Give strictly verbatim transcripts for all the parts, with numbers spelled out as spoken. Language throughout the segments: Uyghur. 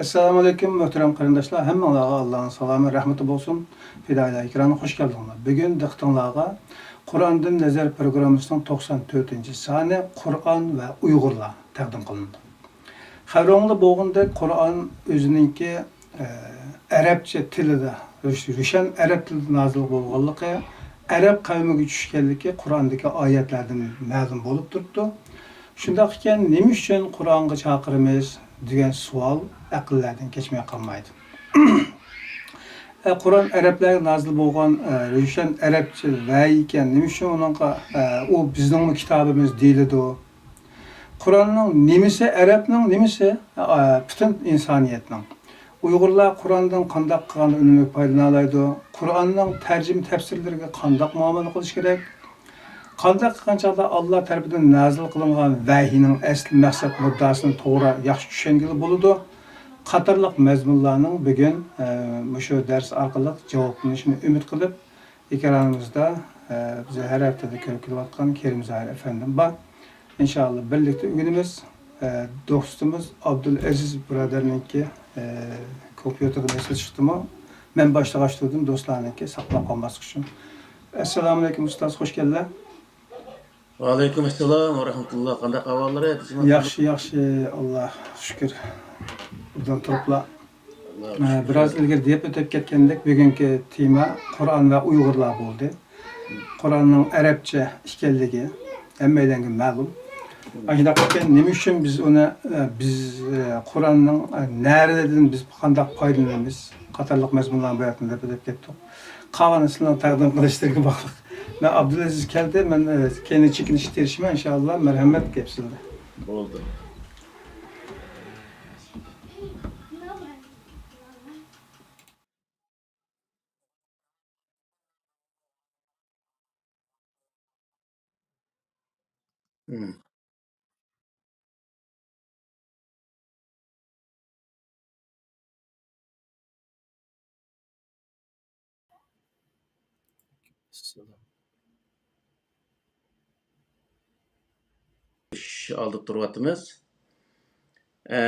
ئەسسالامۇئەلەيكۇم، مۆھتەرەم قېرىنداشلار، ھەممىڭلارغا ئاللانىڭ سالامى، رەھمىتى بولسۇن. پىدائىيلار ئېكرانىغا خوش كەلدىڭلار. بۈگۈن دىققىتىڭلارغا قۇرئاندىن نەزەر پروگراممىسىنىڭ توقسان تۆتىنچى سانى، قۇرئان ۋە ئۇيغۇرلار تەقدىم قىلىنىدۇ. خەۋىرىڭلاردا بولغىنىدەك، قۇرئان ئۆزىنىڭكى، ئە، ئەرەبچە تىلىدا، روش-، روشەن ئەرەب تىلىدا نازىل بولغانلىقى، ئەرەب قەۋمىگە چۈشكەنلىكى قۇرئاندىكى ئايەتلەردىن مەلۇم بولۇپ تۇرۇپتۇ. شۇنداق ئىكەن، نېمە ئۈچۈن قۇرئانغا چاقىرىمىز دېگەن سوئال ئەقىللەردىن كەچمەي قالمايدۇ. ئە، قۇرئان ئەرەبلەرگە نازىل بولغان، ئە، روشەن ئەرەبچە ۋەھىي ئىكەن، نېمە ئۈچۈن ئۇنىڭغا، ئە، ئۇ بىزنىڭمۇ كىتابىمىز دېيىلىدۇ؟ قۇرئاننىڭ نېمىسى ئەرەبنىڭ، نېمىسى، ئە، پۈتۈن ئىنسانىيەتنىڭ؟ ئۇيغۇرلار قۇرئاندىن قانداق قىلغاندا ئۈنۈملۈك پايدىلىنالايدۇ؟ قۇرئاننىڭ تەرجىمە تەپسىرلىرىگە قانداق مۇئامىلە قىلىش كېرەك؟ قانداق قىلغان چاغدا ئاللا تەرىپىدىن نازىل قىلىنغان ۋەھىينىڭ ئەسلى مەقسەت مۇددىئاسىنى توغرا ياخشى چۈشەنگىلى بولىدۇ؟ قاتارلىق مەزمۇنلارنىڭ بۈگۈن، ئە، مۇشۇ دەرس ئارقىلىق جاۋابلىنىشىنى ئۈمىد قىلىپ، ئېكرانىمىزدا، ئە، بىز ھەر ھەپتىدە كۆرۈپ كېلىۋاتقان كېرىم زاھىر ئەپەندىم بار. ئىنشائاللا بىرلىكتە ئۆگىنىمىز. ئە، دوستىمىز ئابدۇلئەزىز بۇرادەرنىڭكى، ئە، كومپيۇتېردا مەسىلە چىقتىمۇ، مەن باشلىغاچ تۇردۇم، دوستلارنىڭكى ساقلاپ قالماسلىق ئۈچۈن. ئەسسالامۇئەلەيكۇم ئۇستاز، خوش كەلدىلەر. ۋەئەلەيكۇم ئەسسالام ۋە رەھمەتۇللا. قانداق ئەھۋاللىرى؟ ياخشى، ياخشى، ئاللا شۈكۈر. ئوبدان تۇرۇپلا. ئاللا ئە، شۈكۈر. بىراز ئىلگىرى دەپ ئۆتۈپ كەتكەندەك، بۈگۈنكى تېما قۇرئان ۋە ئۇيغۇرلار بولدى. قۇرئاننىڭ ئەرەبچە ئىكەنلىكى ھەممەيلەنگە مەلۇم. ئاشۇنداق ئىكەن، نېمە ئۈچۈن بىز ئۇنى، ئە، بىز، ئە، قۇرئاننىڭ، ئە، نەرىلىرىدىن بىز قانداق پايدىلىنىمىز قاتارلىق مەزمۇنلارنى باياتىن دەپ ئۆتۈپ كەتتۇق. قالغىنى سىلەرنىڭ تەقدىم قىلىشلىرىغا باغلىق. مەن ئابدۇلئەزىز كەلدى، مەن، ئە، كەينىگە چېكىنىشكە تىرىشىمەن، ئىنشائاللا. مەرھەمەت، گەپ سىزدە. بولدى. مم. ئىش ئالدىدا تۇرۇۋاتىمىز. ئە،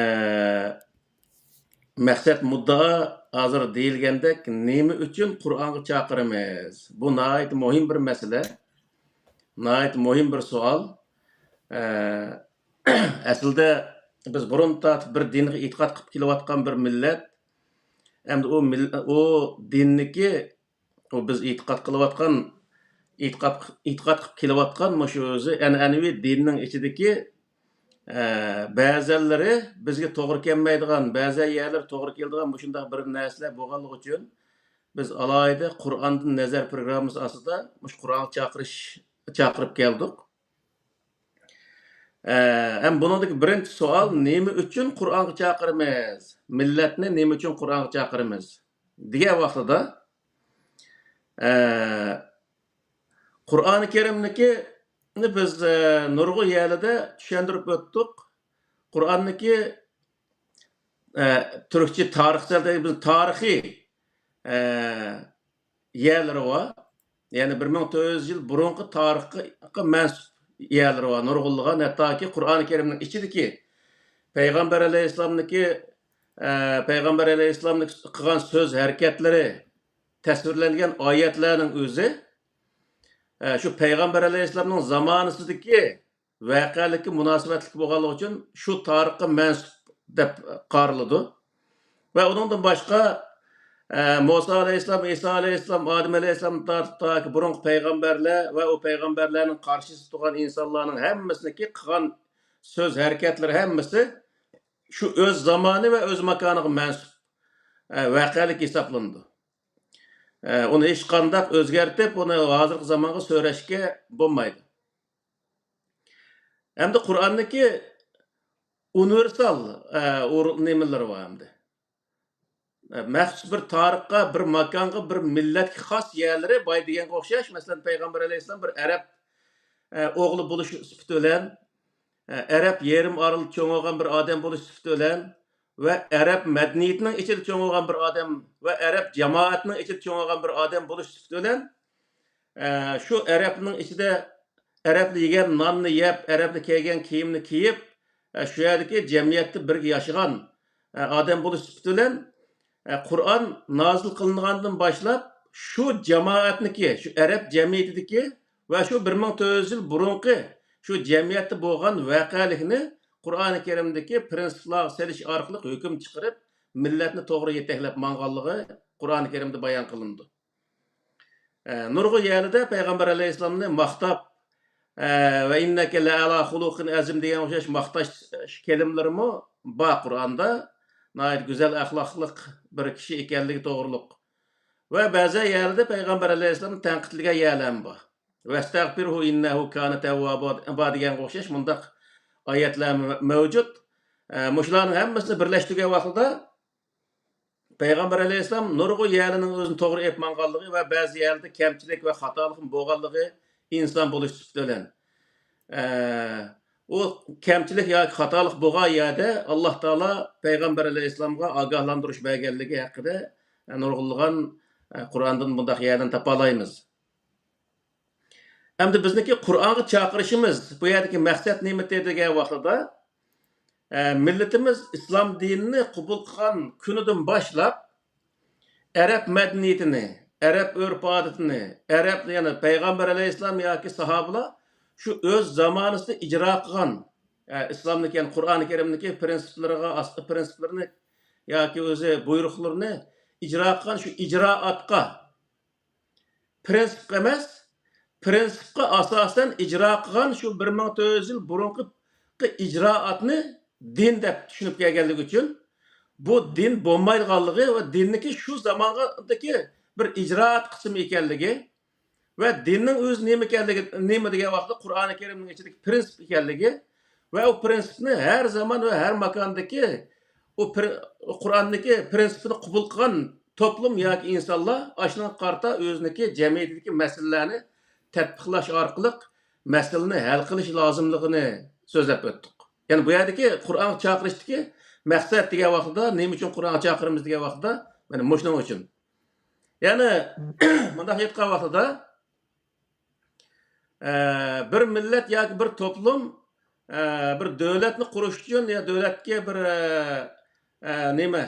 مەقسەت مۇددىئا ھازىر دېيىلگەندەك، نېمە ئۈچۈن قۇرئانغا چاقىرىمىز؟ بۇ ناھايىتى مۇھىم بىر مەسىلە، ناھايىتى مۇھىم بىر سوئال. ئە، ئەسلىدە بىز بۇرۇن تارتىپ بىر دىنغا ئېتىقاد قىلىپ كېلىۋاتقان بىر مىللەت. ئەمدى ئۇ مىل-، ئۇ دىننىكى ئۇ بىز ئېتىقاد قىلىۋاتقان، ئېتىقاد، ئېتىقاد قىلىپ كېلىۋاتقان مۇشۇ ئۆزى ئەنئەنىۋى دىننىڭ ئىچىدىكى، ئە، بەزەنلىرى بىزگە توغرا كەلمەيدىغان، بەزەن يەرلىرى توغرا كېلىدىغان مۇشۇنداق بىر نەرسىلەر بولغانلىقى ئۈچۈن، بىز ئالاھىدە قۇرئاندىن نەزەر پروگراممىسى ئاستىدا مۇشۇ قۇرئانغا چاقىرىش، چاقىرىپ كەلدۇق. ئە، ھەم بۇنىڭدىكى بىرىنچى سوئال، نېمە ئۈچۈن قۇرئانغا چاقىرىمىز؟ مىللەتنى نېمە ئۈچۈن قۇرئانغا چاقىرىمىز؟ دېگەن ۋاقتىدا، ئە، قۇرئانى كەرىمنىكى بىز، ئە، نۇرغۇن يەرلىدە چۈشەندۈرۈپ ئۆتتۇق. قۇرئاننىكى، ئە، تۈركچە تارىخچە بىز تارىخىي، ئە، يەرلىرى بار. يەنى بىر مىڭ تۆت يۈز يىل بۇرۇنقى تارىخقا مەنسۇپ يەرلىرى بار، نۇرغۇنلىغان. ھەتتاكى قۇرئانى كەرىمنىڭ ئىچىدىكى پەيغەمبەر ئەلەيھىسسالامنىڭكى، ئە، پەيغەمبەر ئەلەيھىسسالامنىڭ قىلغان سۆز ھەرىكەتلىرى تەسۋىرلەنگەن ئايەتلەرنىڭ ئۆزى، ئە، شۇ پەيغەمبەر ئەلەيھىسسالامنىڭ زامانىسىدىكى ۋەقەلىككە مۇناسىۋەتلىك بولغانلىقى ئۈچۈن شۇ تارىخقا مەنسۇپ دەپ قارىلىدۇ. ۋە ئۇنىڭدىن باشقا، ئە، مۇسا ئەلەيھىسسالام، ئىسا ئەلەيھىسسالام، ئادەم ئەلەيھىسسالامدىن تارتىپ تاكى بۇرۇنقى پەيغەمبەرلەر ۋە ئۇ پەيغەمبەرلەرنىڭ قارشىسىدا تۇرغان ئىنسانلارنىڭ ھەممىسىنىڭكى قىلغان سۆز ھەرىكەتلىرى ھەممىسى شۇ ئۆز زامانى ۋە ئۆز ماكانىغا مەنسۇپ، ئە، ۋەقەلىك ھېسابلىنىدۇ. ئە، ئۇنى ھېچقانداق ئۆزگەرتىپ، ئۇنى ھازىرقى زامانغا سۆرەشكە بولمايدۇ. ئەمدى قۇرئاننىڭكى ئۇنىۋېرسال، ئە، ئۇر-، نېمىلىرى بار ئەمدى. ئە، مەخسۇس بىر تارىخقا، بىر ماكانغا، بىر مىللەتكە خاس يەرلىرى بار دېگەنگە ئوخشاش. مەسىلەن، پەيغەمبەر ئەلەيھىسسالام بىر ئەرەب، ئە، ئوغلى بولۇش سۈپىتى بىلەن، ئە، ئەرەب يېرىم ئارىلىدا چوڭ بولغان بىر ئادەم بولۇش سۈپىتى بىلەن ۋە ئەرەب مەدەنىيىتىنىڭ ئىچىدە چوڭ بولغان بىر ئادەم ۋە ئەرەب جامائەتنىڭ ئىچىدە چوڭ بولغان بىر ئادەم بولۇش سۈپىتى بىلەن، ئە، شۇ ئەرەبنىڭ ئىچىدە ئەرەبلەر يېگەن ناننى يەپ، ئەرەبلەر كىيگەن كىيىمنى كىيىپ، ئە، شۇ يەردىكى جەمئىيەتتە بىرگە ياشىغان، ئە، ئادەم بولۇش سۈپىتى بىلەن، ئە، قۇرئان نازىل قىلىنغاندىن باشلاپ شۇ جامائەتنىكى، شۇ ئەرەب جەمئىيىتىدىكى ۋە شۇ بىر مىڭ تۆت يۈز يىل بۇرۇنقى شۇ جەمئىيەتتە بولغان ۋەقەلىكنى قۇرئانى كەرىمدىكى پىرىنسىپلارغا سېلىش ئارقىلىق ھۆكۈم چىقىرىپ، مىللەتنى توغرا يېتەكلەپ ماڭغانلىقى قۇرئانى كەرىمدە بايان قىلىنىدۇ. ئە، نۇرغۇن يەرلىدە پەيغەمبەر ئەلەيھىسسالامنى ماختاپ، ئە، «ۋە ئىننەكە لەئەلا خۇلۇقىن ئەزىم» دېگەن ئوخشاش ماختاش كەلىمىلىرىمۇ بار قۇرئاندا. ناھايىتى گۈزەل ئەخلاقلىق بىر كىشى ئىكەنلىكى توغرۇلۇق. ۋە بەزى يەرلىدە پەيغەمبەر ئەلەيھىسسالامنى تەنقىدلىگەن يەرلەرمۇ بار. «ۋەستەغفىرھۇ ئىننەھۇ كانە تەۋۋابا» دېگەنگە ئوخشاش مۇنداق ئايەتلەر مەۋجۇت. ئە، مۇشۇلارنىڭ ھەممىسىنى بىرلەشتۈرگەن ۋاقتىدا پەيغەمبەر ئەلەيھىسسالام نۇرغۇن يەرلىرىنىڭ ئۆزىنى توغرا ئېلىپ ماڭغانلىقى ۋە بەزى يەرلەردە كەمچىلىك ۋە خاتالىقمۇ بولغانلىقى ئىنسان بولۇش سۈپىتى بىلەن. ئە، ئۇ كەمچىلىك ياكى خاتالىق بولغان يەردە ئاللا تائالا پەيغەمبەر ئەلەيھىسسالامغا ئاگاھلاندۇرۇش بەرگەنلىكى ھەققىدە، ئە، نۇرغۇنلىغان، ئە، قۇرئاندىن بۇنداق يەردىن تاپالايمىز. ئەمدى بىزنىڭكى قۇرئانغا چاقىرىشىمىز، بۇ يەردىكى مەقسەت نېمىتى دېگەن ۋاقتىدا، ئە، مىللىتىمىز ئىسلام دىنىنى قوبۇل قىلغان كۈنىدىن باشلاپ، ئەرەب مەدەنىيىتىنى، ئەرەب ئۆرپ-ئادىتىنى، ئەرەب، يەنى پەيغەمبەر ئەلەيھىسسالام ياكى ساھابىلار شۇ ئۆز زامانىسىدا ئىجرا قىلغان، ئە، ئىسلامنىڭكى، يەنى قۇرئانى كەرىمنىڭكى پىرىنسىپلىرىغا، ئاساسلىق پىرىنسىپلىرىنى ياكى ئۆزى بۇيرۇقلىرىنى ئىجرا قىلغان شۇ ئىجرائاتقا، پىرىنسىپقا ئەمەس، پىرىنسىپقا ئاساسەن ئىجرا قىلغان شۇ بىر مىڭ تۆت يۈز يىل بۇرۇنقى ئىجرائاتنى دىن دەپ چۈشىنىپ كەلگەنلىكى ئۈچۈن، بۇ دىن بولمايدىغانلىقى ۋە دىننىكى شۇ زاماندىكى بىر ئىجرائات قىسمى ئىكەنلىكى ۋە دىننىڭ ئۆزى نېمە ئىكەنلىكى، نېمە دېگەن ۋاقىتتا قۇرئانى كەرىمنىڭ ئىچىدىكى پىرىنسىپ ئىكەنلىكى ۋە ئۇ پىرىنسىپنى ھەر زامان ۋە ھەر ماكاندىكى ئۇ پىر-، قۇرئاندىكى پىرىنسىپنى قوبۇل قىلغان توپلۇم ياكى ئىنسانلار ئاشۇنىڭغا قارىتا ئۆزىنىڭكى جەمئىيىتىدىكى مەسىلىلەرنى تەتبىقلاش ئارقىلىق مەسىلىنى ھەل قىلىش لازىملىقىنى سۆزلەپ ئۆتتۇق. يەنى بۇ يەردىكى قۇرئانغا چاقىرىشتىكى مەقسەت دېگەن ۋاقتىدا، نېمە ئۈچۈن قۇرئانغا چاقىرىمىز دېگەن ۋاقتىدا، مانا مۇشۇنىڭ ئۈچۈن. يەنى مۇنداق ئېيتقان ۋاقتىدا، ئە، بىر مىللەت ياكى بىر توپلۇم، ئە، بىر دۆلەتنى قۇرۇش ئۈچۈن يا دۆلەتكە بىر، ئە، ئە، نېمە،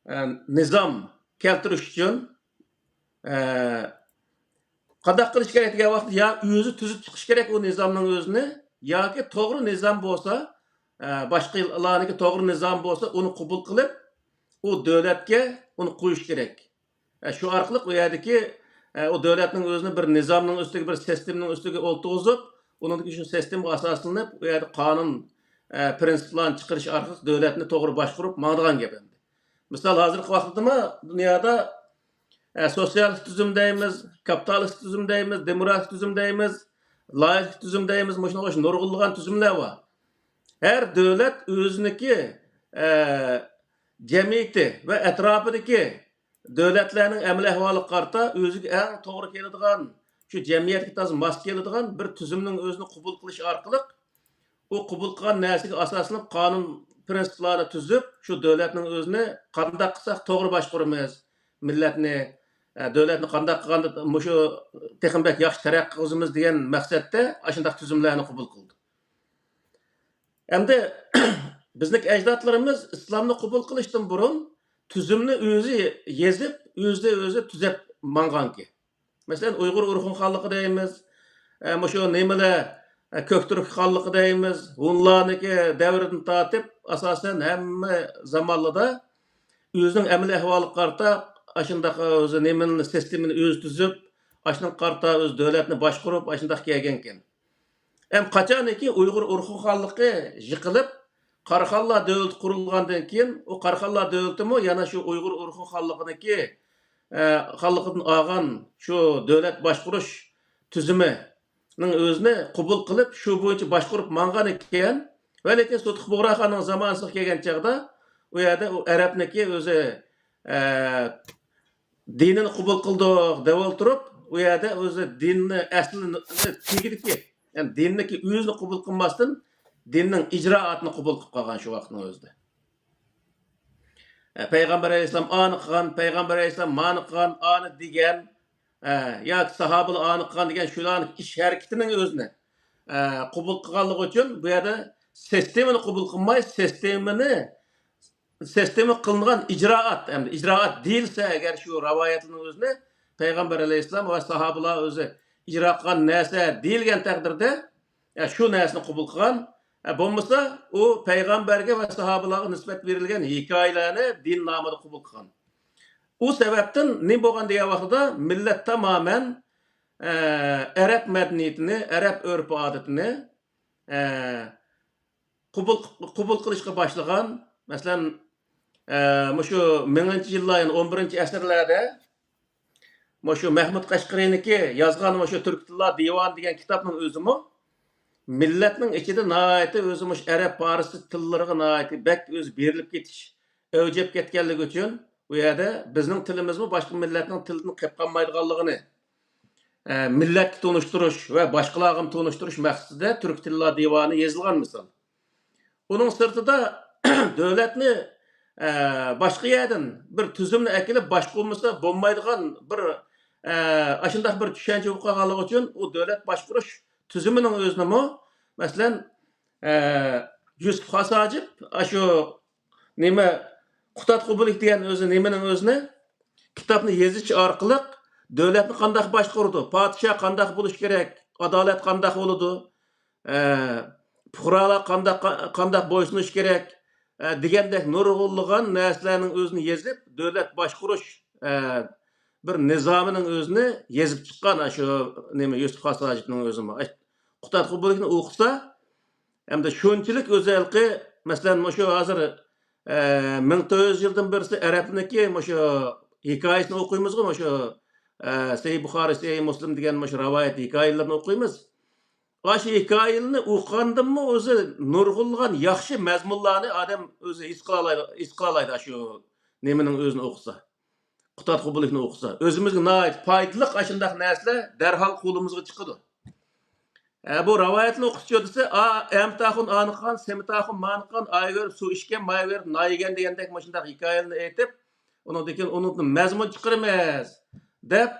ئە، نىزام كەلتۈرۈش ئۈچۈن، ئە، قانداق قىلىش كېرەك دېگەن ۋاقىتتا، يا ئۆزى تۈزۈپ چىقىش كېرەك ئۇ نىزامنىڭ ئۆزىنى، ياكى توغرا نىزام بولسا، ئە، باشقىلارنىڭكى توغرا نىزام بولسا، ئۇنى قوبۇل قىلىپ، ئۇ دۆلەتكە ئۇنى قويۇش كېرەك. ئە، شۇ ئارقىلىق ئۇ يەردىكى، ئە، ئۇ دۆلەتنىڭ ئۆزىنى بىر نىزامنىڭ ئۈستىگە، بىر سىستېمىنىڭ ئۈستىگە ئولتۇرغۇزۇپ، ئۇنىڭدىن كېيىن شۇ سىستېمىغا ئاساسلىنىپ، ئۇ يەردە قانۇن، ئە، پىرىنسىپلارنى چىقىرىش ئارقىلىق دۆلەتنى توغرا باشقۇرۇپ ماڭىدىغان گەپ ئەمدى. مىسال، ھازىرقى ۋاقىتتىمۇ دۇنيادا، ئە، سوتسىيالىستىك تۈزۈم دەيمىز، كاپىتالىستىك تۈزۈم دەيمىز، دېموكراتىك تۈزۈم دەيمىز، لايىھىلىك تۈزۈم دەيمىز، مۇشۇنىڭغا ئوخشاش نۇرغۇنلىغان تۈزۈملەر بار. ھەر دۆلەت ئۆزىنىڭكى، ئە، جەمئىيىتى ۋە ئەتراپىدىكى دۆلەتلەرنىڭ ئەمەلىي ئەھۋالىغا قارىتا ئۆزىگە ئەڭ توغرا كېلىدىغان، شۇ جەمئىيەتكە تازا ماس كېلىدىغان بىر تۈزۈمنىڭ ئۆزىنى قوبۇل قىلىش ئارقىلىق، ئۇ قوبۇل قىلغان نەرسىگە ئاساسلىنىپ قانۇن پىرىنسىپلارنى تۈزۈپ، شۇ دۆلەتنىڭ ئۆزىنى قانداق قىلساق توغرا باشقۇرىمىز، مىللەتنى، ئە، دۆلەتنى قانداق قىلغاندا مۇشۇ تېخىمۇ بەك ياخشى تەرەققىي قىلغۇزىمىز دېگەن مەقسەتتە ئاشۇنداق تۈزۈملەرنى قوبۇل قىلدى. ئەمدى بىزنىڭ ئەجدادلىرىمىز ئىسلامنى قوبۇل قىلىشتىن بۇرۇن تۈزۈمنى ئۆزى يېزىپ، ئۆزى، ئۆزى تۈزەپ ماڭغانكەن. مەسىلەن، ئۇيغۇر ئورخۇن خانلىقى دەيمىز، ئە، مۇشۇ نېمىلەر، ئە، كۆكتۈرك خانلىقى دەيمىز، ھونلارنىڭكى دەۋرىدىن تارتىپ، ئاساسەن ھەممە زامانلىدا ئۆزىنىڭ ئەمەلىي ئەھۋالىغا قارىتا ئاشۇنداق ئۆزى نېمىنى، سىستېمىنى ئۆزى تۈزۈپ، ئاشۇنىڭغا قارىتا ئۆز دۆلەتنى باشقۇرۇپ، ئاشۇنداق كەلگەنكەن. ئەم، قاچانكى ئۇيغۇر ئورخۇن خانلىقى يىقىلىپ، قاراخانلار دۆلىتى قۇرۇلغاندىن كېيىن، ئۇ قاراخانلار دۆلىتىمۇ يەنە شۇ ئۇيغۇر ئورخۇن خانلىقىنىڭكى، ئە، خانلىقىدىن ئالغان شۇ دۆلەت باشقۇرۇش تۈزۈمىنىڭ ئۆزىنى قوبۇل قىلىپ، شۇ بويىچە باشقۇرۇپ ماڭغان ئىكەن. ۋە لېكىن سۇتۇق بۇغراخاننىڭ زامانىسىغا كەلگەن چاغدا، ئۇ يەردە ئۇ ئەرەبنىڭكى ئۆزى، ئە، دىنىنى قوبۇل قىلدۇق دەپ ئولتۇرۇپ، ئۇ يەردە ئۆزى دىننى ئەسلىنى تېگىدىكى، يەنى دىننىكى ئۆزىنى قوبۇل قىلماستىن، دىننىڭ ئىجرائاتىنى قوبۇل قىلىپ قالغان شۇ ۋاقىتنىڭ ئۆزىدە. ئە، پەيغەمبەر ئەلەيھىسسالام ئانى قىلغان، پەيغەمبەر ئەلەيھىسسالام مانى قىلغان، ئانى دېگەن، ئە، ياكى ساھابىلار ئانى قىلغان دېگەن شۇلارنىڭ ئىش ھەرىكىتىنىڭ ئۆزىنى، ئە، قوبۇل قىلغانلىقى ئۈچۈن بۇ يەردە سىستېمىنى قوبۇل قىلماي، سىستېمىنى سىستېما قىلىنغان ئىجرائات، ئەمدى ئىجرائات دېيىلسە ئەگەر شۇ رىۋايەتلەرنىڭ ئۆزىنى پەيغەمبەر ئەلەيھىسسالام ۋە ساھابىلار ئۆزى ئىجرا قىلغان نەرسە دېيىلگەن تەقدىردە، يا شۇ نەرسىنى قوبۇل قىلغان، يا بولمىسا ئۇ پەيغەمبەرگە ۋە ساھابىلارغا نىسبەت بېرىلگەن ھېكايىلەرنى دىن نامىدا قوبۇل قىلغان. ئۇ سەۋەبتىن نېمە بولغان دېگەن ۋاقتىدا مىللەت تامامەن، ئە، ئەرەب مەدەنىيىتىنى، ئەرەب ئۆرپ-ئادىتىنى، ئە، قوبۇل، قوبۇل قىلىشقا باشلىغان. مەسىلەن، ئە، مۇشۇ مىڭىنچى يىللار، يەنى ئون بىرىنچى ئەسىرلەردە مۇشۇ مەھمۇد قەشقىرىنىڭكى يازغان مۇشۇ تۈركىي تىللار دىۋانى دېگەن كىتابنىڭ ئۆزىمۇ مىللەتنىڭ ئىچىدە ناھايىتى ئۆزى مۇشۇ ئەرەب، پارس تىللىرىغا ناھايىتى بەك ئۆزى بېرىلىپ كېتىش، ئەۋج ئېلىپ كەتكەنلىكى ئۈچۈن، ئۇ يەردە بىزنىڭ تىلىمىزمۇ باشقا مىللەتنىڭ تىلىدىن قېلىپ قالمايدىغانلىقىنى، ئە، مىللەتكە تونۇشتۇرۇش ۋە باشقىلارغىمۇ تونۇشتۇرۇش مەقسىتىدە تۈركىي تىللار دىۋانى يېزىلغان مىسال. ئۇنىڭ سىرتىدا دۆلەتنى، ئە، باشقا يەردىن بىر تۈزۈمنى ئەكېلىپ باشقۇرمىسا بولمايدىغان بىر، ئە، ئاشۇنداق بىر چۈشەنچە بولۇپ قالغانلىقى ئۈچۈن ئۇ دۆلەت باشقۇرۇش تۈزۈمىنىڭ ئۆزىنىمۇ، مەسىلەن، ئە، يۈسۈپ خاس ھاجىپ ئاشۇ نېمە، قۇتادغۇ بولۇش دېگەن ئۆزى نېمىنىڭ ئۆزىنى، كىتابنى يېزىش ئارقىلىق دۆلەتنى قانداق باشقۇرىدۇ، پادىشاھ قانداق بولۇش كېرەك، ئادالەت قانداق بولىدۇ، ئە، پۇقرالار قانداق، قانداق بويسۇنۇش كېرەك، ئە، دېگەندەك نۇرغۇنلىغان نەرسىلەرنىڭ ئۆزىنى يېزىپ، دۆلەت باشقۇرۇش، ئە، بىر نىزامىنىڭ ئۆزىنى يېزىپ چىققان، ئاشۇ نېمە، يۈسۈپ خاس ھاجىپنىڭ ئۆزىمۇ. ئاش-، قۇتادغۇ بولۇشنى ئوقۇسا، ھەمدە شۇنچىلىك ئۆزى ھېلىقى، مەسىلەن، مۇشۇ ھازىر، ئە، مىڭ تۆت يۈز يىلدىن بېرىسى ئەرەبنىڭكى مۇشۇ ھېكايىسىنى ئوقۇيمىزغۇ، مۇشۇ، ئە، سەھىھ بۇخارى، سەھىھ مۇسلىم دېگەن مۇشۇ رىۋايەت ھېكايىلىرىنى ئوقۇيمىز. ئاشۇ ھېكايىلىرىنى ئوقۇغاندىنمۇ ئۆزى نۇرغۇنلىغان ياخشى مەزمۇنلارنى ئادەم ئۆزى ھېس قىلالايدۇ، ھېس قىلالايدۇ ئاشۇ نېمىنىڭ ئۆزىنى ئوقۇسا. قۇتادغۇ بولۇشنى ئوقۇسا، ئۆزىمىزگە ناھايىتى پايدىلىق ئاشۇنداق نەرسىلەر دەرھال قولىمىزغا چىقىدۇ. ئە، بۇ رىۋايەتنى ئوقۇتقۇچى دېسە، ئا، ئەمتاخۇن ئانىقان، سېمىتاخۇن مانىقان، ئايغا بېرىپ سۇ ئىچكەن، مايغا بېرىپ نان يېگەن دېگەندەك مۇشۇنداق ھېكايىلەرنى ئېيتىپ، ئۇنىڭدىن كېيىن ئۇنىڭدىن مەزمۇن چىقىرىمىز دەپ،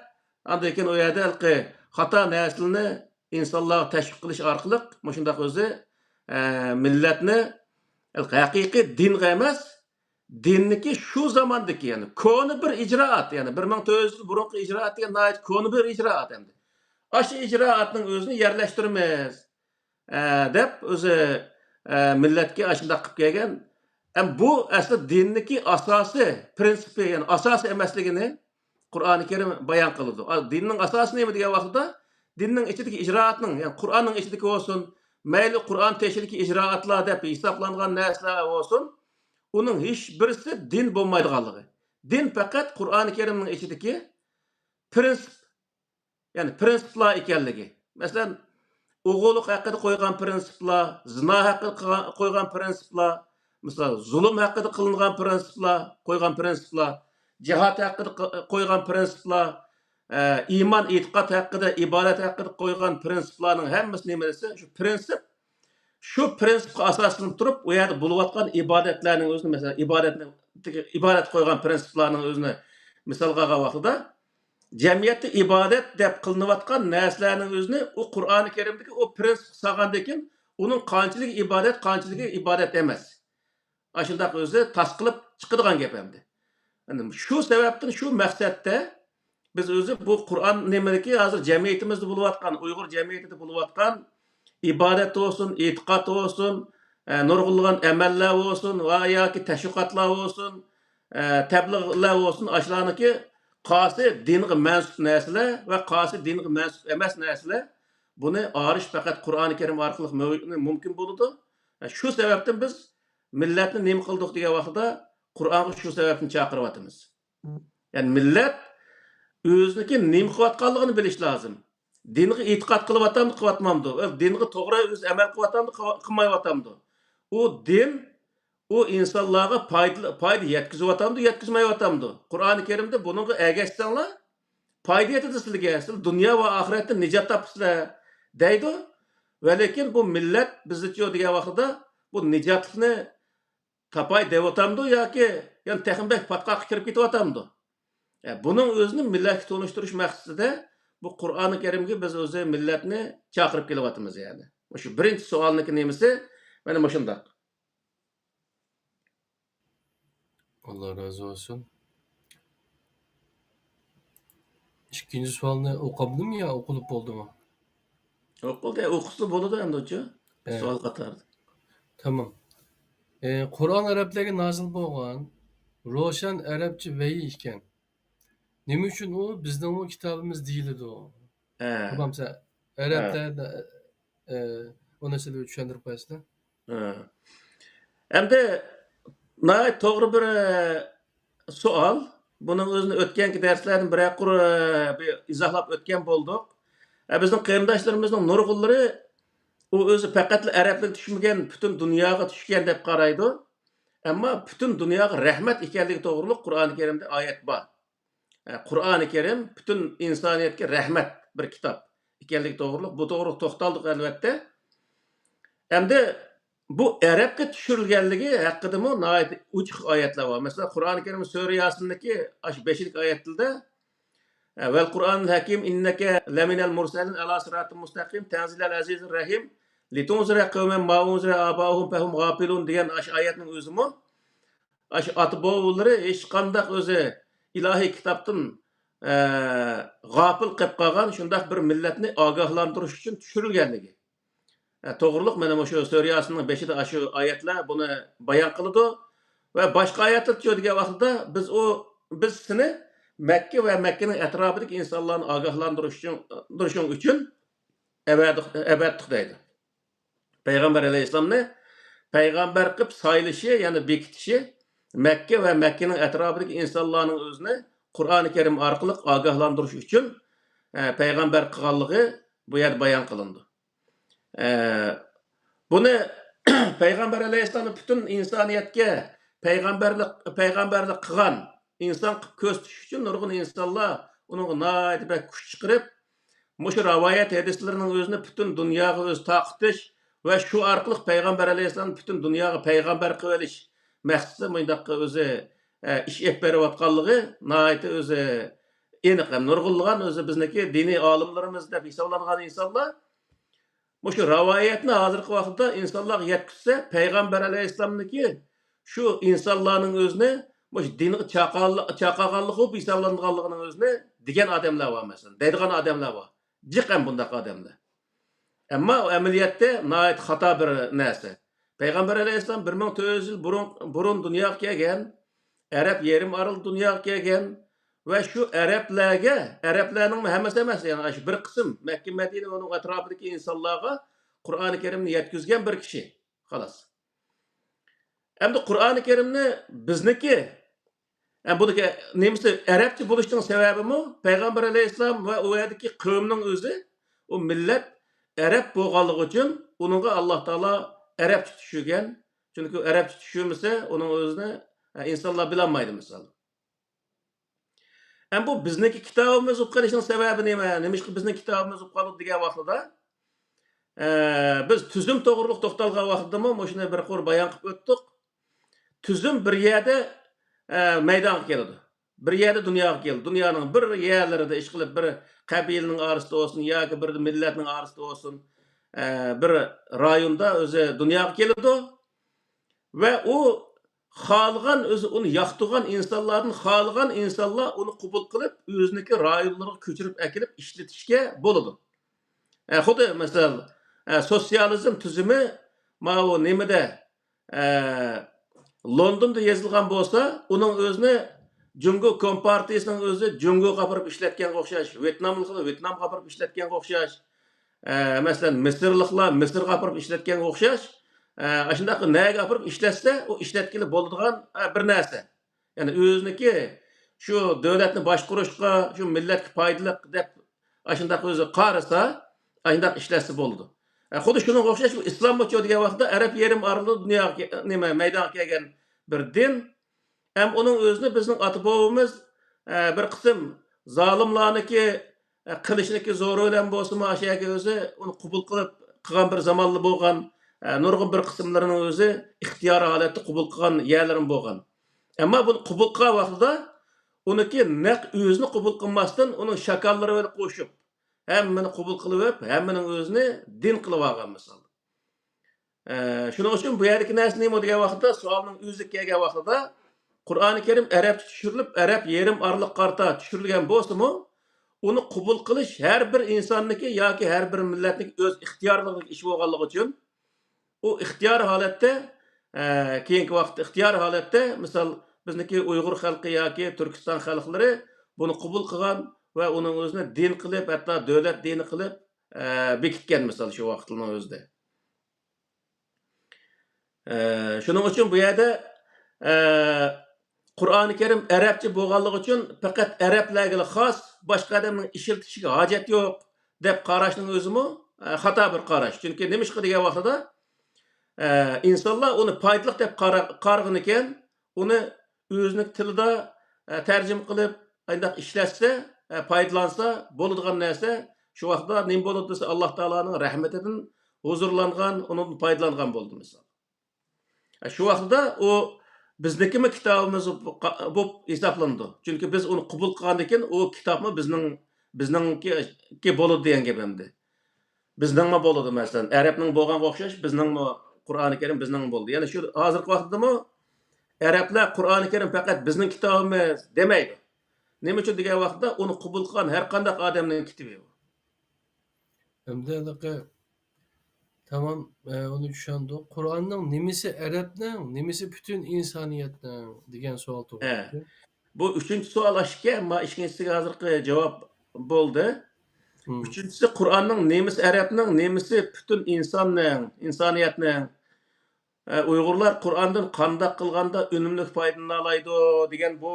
ئاندىن كېيىن ئۇ يەردە ھېلىقى خاتا نەرسىلەرنى ئىنسانلارغا تەشۋىق قىلىش ئارقىلىق مۇشۇنداق ئۆزى، ئە، مىللەتنى ھېلىقى ھەقىقىي دىنغا ئەمەس، دىننىكى شۇ زاماندىكى، يەنى كونا بىر ئىجرائات، يەنى بىر مىڭ تۆت يۈز يىل بۇرۇنقى ئىجرائات دېگەن ناھايىتى كونا بىر ئىجرائات ئەمدى. ئاشۇ ئىجرائاتنىڭ ئۆزىنى يەرلەشتۈرىمىز، ئە، دەپ ئۆزى، ئە، مىللەتكە ئاشۇنداق قىلىپ كەلگەن. ئەم، بۇ ئەسلى دىننىكى ئاساسىي پرىنسىپى، يەنى ئاساسىي ئەمەسلىكىنى قۇرئانى كەرىم بايان قىلىدۇ. ئا، دىننىڭ ئاساسى نېمە دېگەن ۋاقتىدا، دىننىڭ ئىچىدىكى ئىجرائاتنىڭ، يەنى قۇرئاننىڭ ئىچىدىكى بولسۇن، مەيلى قۇرئان تېشىدىكى ئىجرائاتلار دەپ ھېسابلانغان نەرسىلەر بولسۇن، ئۇنىڭ ھېچ بىرسى دىن بولمايدىغانلىقى. دىن پەقەت قۇرئانى كەرىمنىڭ ئىچىدىكى پرىنسىپ، يەنى پرىنسىپلار ئىكەنلىكى. مەسىلەن، ئوغۇللۇق ھەققىدە قويغان پرىنسىپلار، زىنا ھەققىدە قىلغان، قويغان پرىنسىپلار، مىسال، زۇلۇم ھەققىدە قىلىنغان پرىنسىپلار، قويغان پرىنسىپلار، جىھاد ھەققىدە ق-، قويغان پرىنسىپلار، ئە، ئىمان، ئېتىقاد ھەققىدە، ئىبادەت ھەققىدە قويغان پرىنسىپلارنىڭ ھەممىسى نېمە دېسە، شۇ پرىنسىپ، شۇ پرىنسىپقا ئاساسلىنىپ تۇرۇپ، ئۇ يەردە بولۇۋاتقان ئىبادەتلەرنىڭ ئۆزىنى، مەسىلەن، ئىبادەتنى، ئىبادەت قويغان پرىنسىپلارنىڭ ئۆزىنى مىسالغا ئالغان ۋاقتىدا، جەمئىيەتتە ئىبادەت دەپ قىلىنىۋاتقان نەرسىلەرنىڭ ئۆزىنى ئۇ قۇرئانى كەرىمدىكى ئۇ پرىنسىپقا سالغاندىن كېيىن، ئۇنىڭ قانچىلىكى ئىبادەت، قانچىلىكى ئىبادەت ئەمەس. ئاشۇنداق ئۆزى تاس قىلىپ چىقىدىغان گەپ ئەمدى. ئەنە شۇ سەۋەبتىن، شۇ مەقسەتتە بىز ئۆزى بۇ قۇرئان نېمىدىكى ھازىر جەمئىيىتىمىزدە بولۇۋاتقان، ئۇيغۇر جەمئىيىتىدە بولۇۋاتقان ئىبادەت بولسۇن، ئېتىقاد بولسۇن، ئە، نۇرغۇنلىغان ئەمەللەر بولسۇن ۋە ياكى تەشۋىقاتلار بولسۇن، ئە، تەبلىغلار بولسۇن، ئاشۇلارنىڭكى قايسى دىنغا مەنسۇپ نەرسىلەر ۋە قايسى دىنغا مەنسۇپ ئەمەس نەرسىلەر، بۇنى ئارىش پەقەت قۇرئانى كەرىم ئارقىلىق مۆ-، مۇمكىن بولىدۇ. ئە، شۇ سەۋەبتىن بىز مىللەتنى نېمە قىلدۇق دېگەن ۋاقتىدا، قۇرئانغا شۇ سەۋەبتىن چاقىرىۋاتىمىز. يەنى مىللەت ئۆزىنىڭكى نېمە قىلىۋاتقانلىقىنى بىلىش لازىم. دىنغا ئېتىقاد قىلىۋاتامدۇ، قىلىۋاتمامدۇ؟ دىنغا توغرا ئۆزى ئەمەل قىلىۋاتامدۇ، قىلىۋ-، قىلمايۋاتامدۇ؟ ئۇ دىن، ئۇ ئىنسانلارغا پايدا، پايدا يەتكۈزۈۋاتامدۇ، يەتكۈزمەيۋاتامدۇ؟ قۇرئانى كەرىمدە بۇنىڭغا ئەگەشسەڭلار، پايدا يېتىدۇ سىلىگە، سىلەر دۇنيا ۋە ئاخىرەتتە نىجات تاپىسىلەر، دەيدۇ. ۋەلىكىن بۇ مىللەت بىزچۇ دېگەن ۋاقتىدا بۇ نىجاتلىقنى تاپاي دەۋاتامدۇ ياكى يەنە تېخىمۇ بەك پاتقاققا كىرىپ كېتىۋاتامدۇ؟ ئە، بۇنىڭ ئۆزىنى مىللەتكە تونۇشتۇرۇش مەقسىتىدە بۇ قۇرئانى كەرىمگە بىز ئۆزى مىللەتنى چاقىرىپ كېلىۋاتىمىز يەنى. مۇشۇ بىرىنچى سوئالنىڭكى نېمىسى مانا مۇشۇنداق. ئاللا رازى بولسۇن. ئىككىنچى سوئالنى ئوقۇمدىمۇ يا ئوقۇلۇپ بولدىمۇ؟ ئوقۇلدى، ئوقۇسا بولىدۇ ئەمدىچۇ. ھە. سوئال قاتارىدا. تامام. ئى، قۇرئان ئەرەبلەرگە نازىل بولغان روشەن ئەرەبچە ۋەھىي ئىكەن. نېمە ئۈچۈن ئۇ بىزنىڭمۇ كىتابىمىز دېيىلىدۇ؟ ھە. بولمامسا، ئەرەبلەردە، ئى، ئۇ نەرسىلەرنى چۈشەندۈرۈپ قوياسىلەر؟ ھە. ئەمدى ناھايىتى توغرا بىر، ئە، سوئال. بۇنىڭ ئۆزىنى ئۆتكەنكى دەرسلەردىن بىرەر قۇر، ئە، بىر ئىزاھلاپ ئۆتكەن بولدۇق. ئە، بىزنىڭ قېرىنداشلىرىمىزنىڭ نۇرغۇنلىرى ئۇ ئۆزى پەقەتلا ئەرەبلەرگە چۈشمىگەن، پۈتۈن دۇنياغا چۈشكەن دەپ قارايدۇ. ئەمما پۈتۈن دۇنياغا رەھمەت ئىكەنلىكى توغرۇلۇق قۇرئانى كەرىمدە ئايەت بار. ئە، قۇرئانى كەرىم پۈتۈن ئىنسانىيەتكە رەھمەت بىر كىتاب ئىكەنلىكى توغرۇلۇق، بۇ توغرۇلۇق توختالدۇق ئەلۋەتتە. ئەمدى بۇ ئەرەبكە چۈشۈرۈلگەنلىكى ھەققىدىمۇ ناھايىتى ئوچۇق ئايەتلەر بار. مەسىلەن، قۇرئانى كەرىم سۈرە ياسىندىكى ئاشۇ بەشىنچى ئايەتتە، ۋەل قۇرئانىل ھەكىم ئىننەكە لەمىنەل مۇرسەلىن ئەلا سىراتىن مۇستەقىم تەنزىلەل ئەزىزىر رەھىم لىتۇنزىرە قەۋمەن ما ئۇنزىرە ئاباؤھۇم فەھۇم غاپىلۇن دېگەن ئاشۇ ئايەتنىڭ ئۆزىمۇ ئاشۇ ئاتا-بوۋىلىرى ھېچقانداق ئۆزى ئىلاھىي كىتابتىن، ئە، غاپىل قېلىپ قالغان شۇنداق بىر مىللەتنى ئاگاھلاندۇرۇش ئۈچۈن چۈشۈرۈلگەنلىكى، ئە، توغرۇلۇق. مانا مۇشۇ سۈرە ياسىننىڭ بېشىدا ئاشۇ ئايەتلەر بۇنى بايان قىلىدۇ. ۋە باشقا ئايەتلەردىچۇ دېگەن ۋاقتىدا، بىز ئۇ، بىز سېنى مەككە ۋە مەككىنىڭ ئەتراپىدىكى ئىنسانلارنى ئاگاھلاندۇرۇش ئۈچۈن، دۇرۇشۇڭ ئۈچۈن ئەۋەتتۇق، ئەۋەتتۇق دەيدۇ. پەيغەمبەر ئەلەيھىسسالامنى پەيغەمبەر قىلىپ سايلىشى، يەنى بېكىتىشى، مەككە ۋە مەككىنىڭ ئەتراپىدىكى ئىنسانلارنىڭ ئۆزىنى قۇرئانى كەرىم ئارقىلىق ئاگاھلاندۇرۇش ئۈچۈن، ئە، پەيغەمبەر قىلغانلىقى بۇ يەردە بايان قىلىنىدۇ. ئە، بۇنى پەيغەمبەر ئەلەيھىسسالامنى پۈتۈن ئىنسانىيەتكە پەيغەمبەرلىك، پەيغەمبەرلىك قىلغان ئىنسان قىلىپ كۆرسىتىش ئۈچۈن نۇرغۇن ئىنسانلار ئۇنىڭغا ناھايىتى بەك كۈچ چىقىرىپ، مۇشۇ رىۋايەت ھەدىسلىرىنىڭ ئۆزىنى پۈتۈن دۇنياغا ئۆزى تارقىتىش ۋە شۇ ئارقىلىق پەيغەمبەر ئەلەيھىسسالامنى پۈتۈن دۇنياغا پەيغەمبەر قىلىۋېلىش مەقسىتىدە مۇنداققا ئۆزى، ئە، ئىش ئېلىپ بېرىۋاتقانلىقى ناھايىتى ئۆزى ئېنىق ھەم نۇرغۇنلىغان ئۆزى بىزنىڭكى دىنىي ئالىملىرىمىز دەپ ھېسابلانغان ئىنسانلار مۇشۇ رىۋايەتنى ھازىرقى ۋاقىتتا ئىنسانلارغا يەتكۈزسە، پەيغەمبەر ئەلەيھىسسالامنىڭكى شۇ ئىنسانلارنىڭ ئۆزىنى مۇشۇ دىنغا چاقال-، چاقالغانلىقى بولۇپ ھېسابلانغانلىقىنىڭ ئۆزىنى دېگەن ئادەملەر بار، مەسىلەن، دەيدىغان ئادەملەر بار. جىق ھەم بۇنداق ئادەملەر. ئەمما ئۇ ئەمەلىيەتتە ناھايىتى خاتا بىر نەرسە. پەيغەمبەر ئەلەيھىسسالام بىر مىڭ تۆت يۈز يىل بۇرۇن، بۇرۇن دۇنياغا كەلگەن، ئەرەب يېرىم ئارىلىدا دۇنياغا كەلگەن ۋە شۇ ئەرەبلەرگە، ئەرەبلەرنىڭ ھەممىسى ئەمەس، يەنى شۇ بىر قىسىم مەككە، مەدىنە ۋە ئۇنىڭ ئەتراپىدىكى ئىنسانلارغا قۇرئانى كەرىمنى يەتكۈزگەن بىر كىشى. خالاس. ئەمدى قۇرئانى كەرىمنى بىزنىكى، ئە، بۇنىڭكى نېمىسى، ئەرەبچە بولۇشنىڭ سەۋەبىمۇ پەيغەمبەر ئەلەيھىسسالام ۋە ئۇ يەردىكى قەۋمنىڭ ئۆزى، ئۇ مىللەت ئەرەب بولغانلىقى ئۈچۈن ئۇنىڭغا ئاللا تائالا ئەرەبچە چۈشۈرگەن. چۈنكى ئەرەبچە چۈشۈرمىسە، ئۇنىڭ ئۆزىنى، ئە، ئىنسانلار بىلەلمەيدۇ، مىسال. ئەمما بۇ بىزنىڭكى كىتابىمىز بولۇپ قېلىشنىڭ سەۋەبى نېمە؟ نېمىشقا بىزنىڭ كىتابىمىز بولۇپ قالدى دېگەن ۋاقتىدا، ئە، بىز تۈزۈم توغرۇلۇق توختالغان ۋاقتىدىمۇ مۇشۇنى بىر قۇر بايان قىلىپ ئۆتتۇق. تۈزۈم بىر يەردە، ئە، مەيدانغا كېلىدۇ. بىر يەردە دۇنياغا كېلىدۇ. دۇنيانىڭ بىر يەرلىرىدە ئىشقىلىپ بىر قەبىلىنىڭ ئارىسىدا بولسۇن ياكى بىر مىللەتنىڭ ئارىسىدا بولسۇن، ئە، بىر رايوندا ئۆزى دۇنياغا كېلىدۇ. ۋە ئۇ خالىغان، ئۆزى ئۇنى ياقتۇرغان ئىنسانلاردىن خالىغان ئىنسانلار ئۇنى قوبۇل قىلىپ، ئۆزىنىڭكى رايونلىرىغا كۆچۈرۈپ ئەكېلىپ ئىشلىتىشكە بولىدۇ. ئە، خۇددى مەسىلەن، ئە، سوتسىيالىزم تۈزۈمى ماۋۇ نېمىدە، ئە، لوندوندا يېزىلغان بولسا، ئۇنىڭ ئۆزىنى جۇڭگو كومپارتىيىسىنىڭ ئۆزى جۇڭگوغا ئاپىرىپ ئىشلەتكەنگە ئوخشاش، ۋيېتناملىقلار ۋيېتنامغا ئاپىرىپ ئىشلەتكەنگە ئوخشاش، ئە، مەسىلەن، مىسىرلىقلار مىسىرغا ئاپىرىپ ئىشلەتكەنگە ئوخشاش، ئە، ئاشۇنداق نەگە ئاپىرىپ ئىشلەتسە، ئۇ ئىشلەتكىلى بولىدىغان، ئە، بىر نەرسە. يەنى ئۆزىنىڭكى شۇ دۆلەتنى باشقۇرۇشقا، شۇ مىللەتكە پايدىلىق دەپ ئاشۇنداق ئۆزى قارىسا، ئاشۇنداق ئىشلەتسە بولىدۇ. ئە، خۇددى شۇنىڭغا ئوخشاش بۇ ئىسلاممۇچۇ دېگەن ۋاقىتتا ئەرەب يېرىم ئارىلىدا دۇنياغا كە-، نېمە، مەيدانغا كەلگەن بىر دىن. ھەم ئۇنىڭ ئۆزىنى بىزنىڭ ئاتا-بوۋىمىز، ئە، بىر قىسىم زالىملارنىڭكى، ئە، قىلىشنىكى زورى بىلەن بولسىمۇ، ئاشۇ يەرگە ئۆزى ئۇنى قوبۇل قىلىپ قىلغان بىر زامانلا بولغان، ئە، نۇرغۇن بىر قىسىملىرىنىڭ ئۆزى ئىختىيارىي ھالەتتە قوبۇل قىلغان يەرلىرىمۇ بولغان. ئەمما بۇنى قوبۇل قىلغان ۋاقتىدا ئۇنىڭكى نەق ئۆزىنى قوبۇل قىلماستىن، ئۇنىڭ شاكاللىرى بىلەن قوشۇپ، ھەممىنى قوبۇل قىلىۋېلىپ، ھەممىنىڭ ئۆزىنى دىن قىلىۋالغان مىسال. ئە، شۇنىڭ ئۈچۈن بۇ يەردىكى نەرسە نېمە دېگەن ۋاقىتتا، سوئالنىڭ ئۆزى كەلگەن ۋاقتىدا، قۇرئانى كەرىم ئەرەبچە چۈشۈرۈلۈپ، ئەرەب يېرىم ئارىلىققا قارىتا چۈشۈرۈلگەن بولسىمۇ، ئۇنى قوبۇل قىلىش ھەر بىر ئىنساننىڭكى ياكى ھەر بىر مىللەتنىڭكى ئۆز ئىختىيارلىقىدىكى ئىش بولغانلىقى ئۈچۈن، ئۇ ئىختىيارىي ھالەتتە، ئە، كېيىنكى ۋاقىتتا ئىختىيارىي ھالەتتە، مىسال، بىزنىڭكى ئۇيغۇر خەلقى ياكى تۈركىستان خەلقلىرى بۇنى قوبۇل قىلغان ۋە ئۇنىڭ ئۆزىنى دىن قىلىپ، ھەتتا دۆلەت دىنى قىلىپ، ئە، بېكىتكەن، مىسال، شۇ ۋاقىتنىڭ ئۆزىدە. ئە، شۇنىڭ ئۈچۈن بۇ يەردە، ئە، قۇرئانى كەرىم ئەرەبچە بولغانلىقى ئۈچۈن پەقەت ئەرەبلەرگىلا خاس، باشقا ئادەمنىڭ ئىشلىتىشىگە ھاجەت يوق، دەپ قاراشنىڭ ئۆزىمۇ، ئە، خاتا بىر قاراش. چۈنكى نېمىشقا دېگەن ۋاقتىدا، ئە، ئىنسانلار ئۇنى پايدىلىق دەپ قارا-، قارىغىنىكەن، ئۇنى ئۆزىنىڭ تىلىدا، ئە، تەرجىمە قىلىپ، ئانداق ئىشلەتسە، ئە، پايدىلانسا بولىدىغان نەرسە، شۇ ۋاقىتتا نېمە بولىدۇ دېسە، ئاللا تائالانىڭ رەھمىتىدىن ھۇزۇرلانغان، ئۇنىڭدىن پايدىلانغان بولىدۇ، مىسال. ئە، شۇ ۋاقتىدا ئۇ بىزنىڭكىمۇ كىتابىمىز بولۇپ ھېسابلىنىدۇ. چۈنكى بىز ئۇنى قوبۇل قىلغاندىن كېيىن ئۇ كىتابمۇ بىزنىڭ، بىزنىڭكى، كى بولىدۇ دېگەن گەپ ئەمدى. بىزنىڭمۇ بولىدۇ، مەسىلەن، ئەرەبنىڭ بولغانغا ئوخشاش، بىزنىڭمۇ قۇرئانى كەرىم بىزنىڭمۇ بولدى. يەنى شۇ ھازىرقى ۋاقىتتىمۇ ئەرەبلەر قۇرئانى كەرىم پەقەت بىزنىڭ كىتابىمىز دېمەيدۇ. نېمە ئۈچۈن دېگەن ۋاقىتتا ئۇنى قوبۇل قىلغان ھەر قانداق ئادەمنىڭ كىتابى ئۇ. ئەمدى ھېلىقى تامام، ئە، ئۇنى چۈشەندۇق. قۇرئاننىڭ نېمىسى ئەرەبنىڭ، نېمىسى پۈتۈن ئىنسانىيەتنىڭ دېگەن سوئال ھە. تۇغۇلدى. بۇ ئۈچىنچى سوئال ئاشۇكەن، ئەمما ئىككىنچىسىگە ھازىرقى جاۋاب بولدى. مم. ئۈچىنچىسى، قۇرئاننىڭ نېمىسى ئەرەبنىڭ، نېمىسى پۈتۈن ئىنساننىڭ، ئىنسانىيەتنىڭ، ئە، ئۇيغۇرلار قۇرئاندىن قانداق قىلغاندا ئۈنۈملۈك پايدىلىنالايدۇ دېگەن بۇ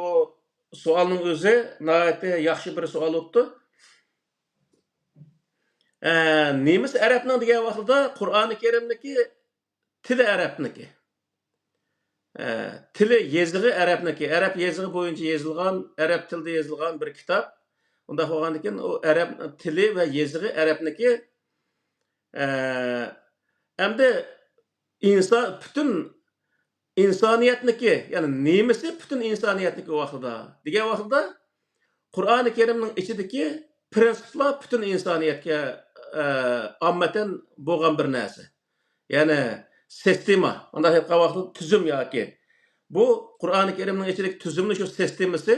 سوئالنىڭ ئۆزى ناھايىتى ياخشى بىر سوئال بوپتۇ. ئە، نېمىسى ئەرەبنىڭ دېگەن ۋاقتىدا قۇرئانى كەرىمنىكى تىلى ئەرەبنىكى. ئە، تىلى، يېزىقى ئەرەبنىكى. ئەرەب يېزىقى بويىچە يېزىلغان، ئەرەب تىلىدا يېزىلغان بىر كىتاب. ئۇنداق بولغاندىكىن ئۇ ئەرەب تىلى ۋە يېزىقى ئەرەبنىكى. ئە، ئەمدى ئىنسان، پۈتۈن ئىنسانىيەتنىكى، يەنى نېمىسى پۈتۈن ئىنسانىيەتنىكى ۋاقتىدا دېگەن ۋاقتىدا، قۇرئانى كەرىمنىڭ ئىچىدىكى پىرىنسىپلار پۈتۈن ئىنسانىيەتكە، ئە، ئاممىتەن بولغان بىر نەرسە. يەنى سىستېما، ئۇنداق ئېيتقان ۋاقتىدا تۈزۈم ياكى. بۇ قۇرئانى كەرىمنىڭ ئىچىدىكى تۈزۈمنىڭ شۇ سىستېمىسى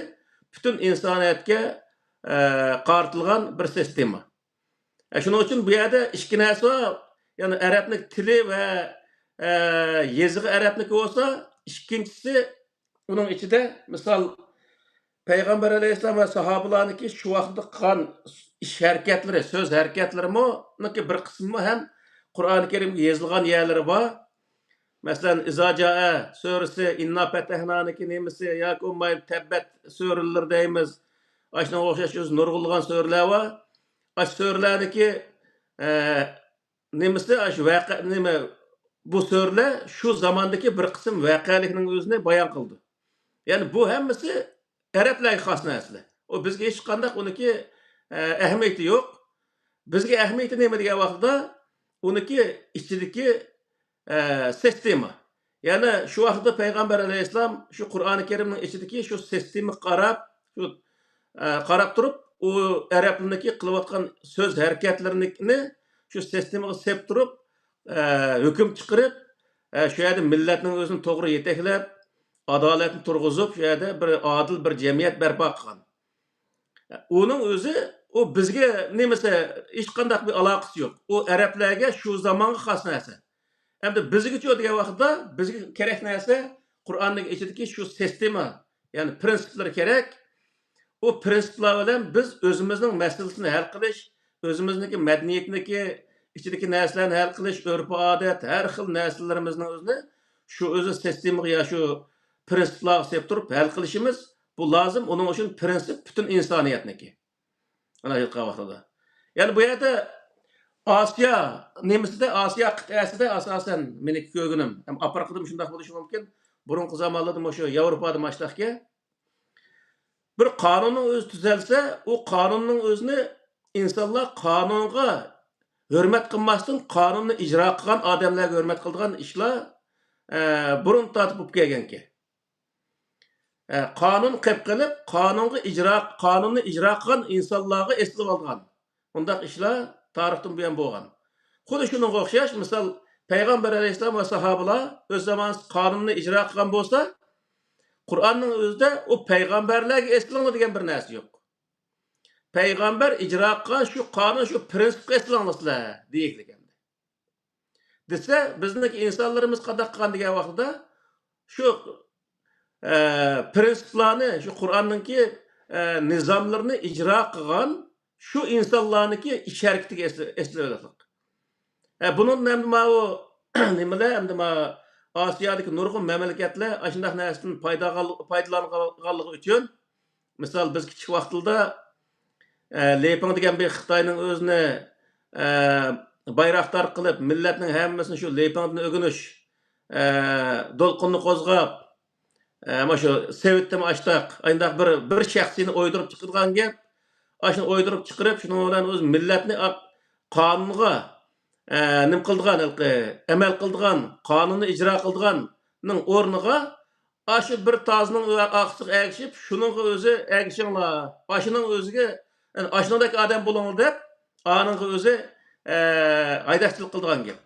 پۈتۈن ئىنسانىيەتكە، ئە، قارىتىلغان بىر سىستېما. ئە، شۇنىڭ ئۈچۈن بۇ يەردە ئىككى نەرسە بار. يەنى ئەرەبنىڭ تىلى ۋە، ئە، يېزىقى ئەرەبنىكى بولسا، ئىككىنچىسى ئۇنىڭ ئىچىدە، مىسال، پەيغەمبەر ئەلەيھىسسالام ۋە ساھابىلارنىڭكى شۇ ۋاقىتتا قىلغان ئىش ھەرىكەتلىرى، سۆز ھەرىكەتلىرىمۇ، نىڭكى بىر قىسمىمۇ ھەم قۇرئانى كەرىمگە يېزىلغان يەرلىرى بار. مەسىلەن، ئىزا جائە سۈرىسى، ئىننا پەتەھنانىڭكى نېمىسى ياكى بولمايدۇ تەببەت سۈرىلىرى دەيمىز. ئاشۇنىڭغا ئوخشاش ئۆزى نۇرغۇنلىغان سۈرىلەر بار. ئاشۇ سۈرىلەردىكى، ئە، نېمىسى، ئاشۇ ۋەقە، نېمە، بۇ سۈرىلەر شۇ زاماندىكى بىر قىسىم ۋەقەلىكنىڭ ئۆزىنى بايان قىلىدۇ. يەنى بۇ ھەممىسى ئەرەبلەرگە خاس نەرسىلەر. ئۇ بىزگە ھېچقانداق ئۇنىڭكى، ئە، ئەھمىيىتى يوق. بىزگە ئەھمىيىتى نېمە دېگەن ۋاقتىدا، ئۇنىڭكى ئىچىدىكى، ئە، سىستېما. يەنى شۇ ۋاقىتتا پەيغەمبەر ئەلەيھىسسالام شۇ قۇرئانى كەرىمنىڭ ئىچىدىكى شۇ سىستېمىغا قاراپ، شۇ، ئە، قاراپ تۇرۇپ، ئۇ ئەرەبلەرنىڭكى قىلىۋاتقان سۆز ھەرىكەتلىرىنى شۇ سىستېمىغا سېلىپ تۇرۇپ، ئە، ھۆكۈم چىقىرىپ، ئە، شۇ يەردە مىللەتنىڭ ئۆزىنى توغرا يېتەكلەپ، ئادالەتنى تۇرغۇزۇپ، شۇ يەردە بىر ئادىل بىر جەمئىيەت بەرپا قىلغان. ئۇنىڭ ئۆزى، ئۇ بىزگە نېمىسى، ھېچقانداق بىر ئالاقىسى يوق. ئۇ ئەرەبلەرگە شۇ زامانغا خاس نەرسە. ئەمدى بىزگىچۇ دېگەن ۋاقىتتا، بىزگە كېرەك نەرسە قۇرئاننىڭ ئىچىدىكى شۇ سىستېما، يەنى پىرىنسىپلىرى كېرەك. ئۇ پىرىنسىپلار بىلەن بىز ئۆزىمىزنىڭ مەسىلىسىنى ھەل قىلىش، ئۆزىمىزنىڭكى مەدەنىيىتىنىڭكى ئىچىدىكى نەرسىلەرنى ھەل قىلىش، ئۆرپ-ئادەت، ھەر خىل نەرسىلىرىمىزنىڭ ئۆزىنى شۇ ئۆزى سىستېمىغا يا شۇ پىرىنسىپلارغا سېلىپ تۇرۇپ ھەل قىلىشىمىز، بۇ لازىم. ئۇنىڭ ئۈچۈن پىرىنسىپ پۈتۈن ئىنسانىيەتنىڭكى. ئانا ئېيتقان ۋاقتىدا. يەنى بۇ يەردە ئاسىيا نېمىسىدە، ئاسىيا قىتئەسىدە ئاساسەن مېنىڭكى كۆرگىنىم، ھەم ئاپرىقىدىمۇ شۇنداق بولۇشى مۇمكىن. بۇرۇنقى زامانلاردا مۇشۇ ياۋروپادا ماشتاقكەن. بىر قانۇننىڭ ئۆزى تۈزەلسە، ئۇ قانۇننىڭ ئۆزىنى ئىنسانلار قانۇنغا ھۆرمەت قىلماستىن، قانۇننى ئىجرا قىلغان ئادەملەرگە ھۆرمەت قىلىدىغان ئىشلار، ئە، بۇرۇن تارتىپ بولۇپ كەلگەنكەن. ئە، قانۇن قىلىپ قېلىپ، قانۇنغا ئىجرا، قانۇننى ئىجرا قىلغان ئىنسانلارغا ئېسىلىۋالغان. ئۇنداق ئىشلار تارىختىن بۇيان بولغان. خۇددى شۇنىڭغا ئوخشاش، مىسال، پەيغەمبەر ئەلەيھىسسالام ۋە ساھابىلار ئۆز زامانىسىدا قانۇننى ئىجرا قىلغان بولسا، قۇرئاننىڭ ئۆزىدە ئۇ پەيغەمبەرلەرگە ئېسىلىڭلار دېگەن بىر نەرسە يوق. پەيغەمبەر ئىجرا قىلغان شۇ قانۇن، شۇ پرىنسىپقا ئېسىلىڭلار سىلەر دېگىلى كەلدى. دېسە، بىزنىڭكى ئىنسانلىرىمىز قانداق قىلغان دېگەن ۋاقتىدا، شۇ، ئە، پرىنسىپلارنى، شۇ قۇرئاننىڭكى، ئە، نىزاملىرىنى ئىجرا قىلغان شۇ ئىنسانلارنىڭكى ئىش ھەرىكىتىگە ئېسىل-، ئېسىلىۋېلىدۇق. ئە، بۇنىڭدىن ئەمدى ماۋۇ نېمىلەر، ئەمدى ما ئاسىيادىكى نۇرغۇن مەملىكەتلەر ئاشۇنداق نەرسىدىن پايدا-، پايدىلانغانلىقى ئۈچۈن، مىسال، بىز كىچىك ۋاقتىدا، ئە، لېپىڭ دېگەن بىر خىتاينىڭ ئۆزىنى، ئە، بايراقدار قىلىپ، مىللەتنىڭ ھەممىسىنى شۇ لېپىڭدىن ئۆگىنىش، ئە، دولقۇننى قوزغاپ، ئە، مانا شۇ سېۋىتتىمۇ ئاشتاق، ئاينداق بىر، بىر شەخسىينى ئويدۇرۇپ چىقىدىغان گەپ. ئاشۇنى ئويدۇرۇپ چىقىرىپ، شۇنىڭ بىلەن ئۆز مىللەتنى ئاق-، قانۇنغا، ئە، نېمە قىلىدىغان، ھېلىقى ئەمەل قىلىدىغان، قانۇننى ئىجرا قىلىدىغاننىڭ ئورنىغا ئاشۇ بىر تازىنىڭ ئارقىسىغا ئەگىشىپ، شۇنىڭغا ئۆزى ئەگىشىڭلار، ئاشۇنىڭ ئۆزىگە، يەنى ئاشۇنىڭدەك ئادەم بولۇڭلار دەپ، ئانىڭغا ئۆزى، ئە، ھەيدەكچىلىك قىلىدىغان گەپ.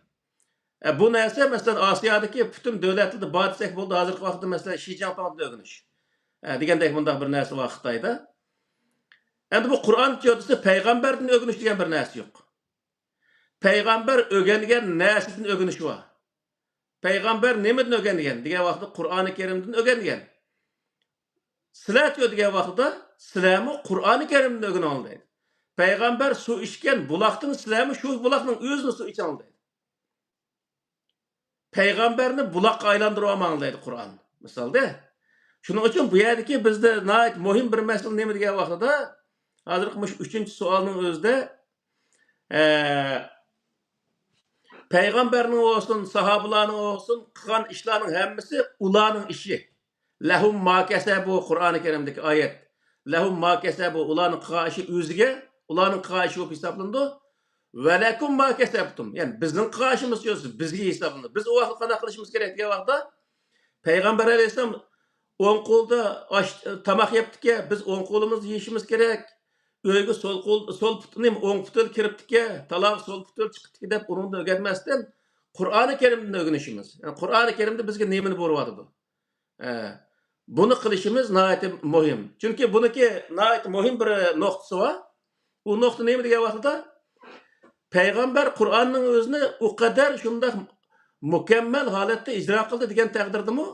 ئە، بۇ نەرسە، مەسىلەن، ئاسىيادىكى پۈتۈن دۆلەتلەردە بار دېسەك بولىدۇ. ھازىرقى ۋاقىتتا، مەسىلەن، شى جىنپىڭدىن ئۆگىنىش، ئە، دېگەندەك مۇنداق بىر نەرسە بار خىتايدا. ئەمدى بۇ قۇرئان تېئورىيىسى پەيغەمبەردىن ئۆگىنىش دېگەن بىر نەرسە يوق. پەيغەمبەر ئۆگەنگەن نەرسىدىن ئۆگىنىش بار. پەيغەمبەر نېمىدىن ئۆگەنگەن دېگەن ۋاقىتتا، قۇرئانى كەرىمدىن ئۆگەنگەن. سىلەرچۇ دېگەن ۋاقتىدا، سىلەرمۇ قۇرئانى كەرىمدىن ئۆگىنىڭلار دەيدۇ. پەيغەمبەر سۇ ئىچكەن بۇلاقتىن سىلەرمۇ شۇ بۇلاقنىڭ ئۆزىدىن سۇ ئىچىڭلار دەيدۇ. پەيغەمبەرنى بۇلاققا ئايلاندۇرۇۋالماڭلار دەيدۇ قۇرئان. مىسالدا. شۇنىڭ ئۈچۈن بۇ يەردىكى بىزدە ناھايىتى مۇھىم بىر مەسىلە نېمە دېگەن ۋاقتىدا، ھازىرقى مۇشۇ ئۈچىنچى سوئالنىڭ ئۆزىدە، ئە، پەيغەمبەرنىڭ بولسۇن، ساھابىلارنىڭ بولسۇن، قىلغان ئىشلارنىڭ ھەممىسى ئۇلارنىڭ ئىشى. لەھۇم ما كەسەبۇ، قۇرئانى كەرىمدىكى ئايەت. لەھۇم ما كەسەبۇ، ئۇلارنىڭ قىلغان ئىشى ئۆزىگە، ئۇلارنىڭ قىلغان ئىشى بولۇپ ھېسابلىنىدۇ. ۋە لەكۇم ما كەسەبتۇم، يەنى بىزنىڭ قىلغان ئىشىمىزچۇ، بىزگە ھېسابلىنىدۇ. بىز ئۇ ۋاقىتتا قانداق قىلىشىمىز كېرەك دېگەن ۋاقىتتا، پەيغەمبەر ئەلەيھىسسالام ئوڭ قولدا ئاش، تاماق يەپتىكەن، بىز ئوڭ قولىمىزدا يېيىشىمىز كېرەك. ئۆيگە سول قول، سول پۇتىنى ئوڭ پۇتى بىلەن كىرىپتىكەن، تالاغا سول پۇتى بىلەن چىقىپتىكەن دەپ ئۇنىڭدىن ئۆگەنمەستىن، قۇرئانى كەرىمدىن ئۆگىنىشىمىز. يەنى قۇرئانى كەرىمدە بىزگە نېمىنى بۇيرۇۋاتىدۇ؟ ئە، بۇنى قىلىشىمىز ناھايىتى مۇھىم. چۈنكى بۇنىڭكى ناھايىتى مۇھىم بىر نۇقتىسى بار. ئۇ نۇقتا نېمە دېگەن ۋاقتىدا، پەيغەمبەر قۇرئاننىڭ ئۆزىنى ئۇ قەدەر شۇنداق مۇكەممەل ھالەتتە ئىجرا قىلدى دېگەن تەقدىردىمۇ،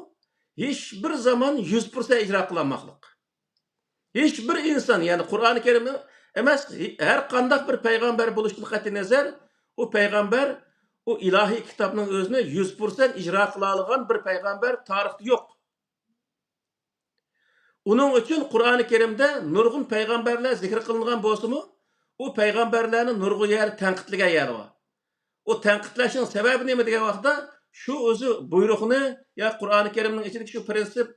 ھېچ بىر زامان يۈز پىرسەنت ئىجرا قىلالماقلىق. ھېچ بىر ئىنسان، يەنى قۇرئانى كەرىم ئەمەس، ھەر قانداق بىر پەيغەمبەر بولۇشتىن قەتئىينەزەر، ئۇ پەيغەمبەر ئۇ ئىلاھىي كىتابنىڭ ئۆزىنى يۈز پىرسەنت ئىجرا قىلالىغان بىر پەيغەمبەر تارىختا يوق. ئۇنىڭ ئۈچۈن قۇرئانى كەرىمدە نۇرغۇن پەيغەمبەرلەر زىكىر قىلىنغان بولسىمۇ، ئۇ پەيغەمبەرلەرنى نۇرغۇن يەردە تەنقىدلىگەن يەر بار. ئۇ تەنقىدلەشنىڭ سەۋەبى نېمە دېگەن ۋاقىتتا، شۇ ئۆزى بۇيرۇقنى يا قۇرئانى كەرىمنىڭ ئىچىدىكى شۇ پرىنسىپ،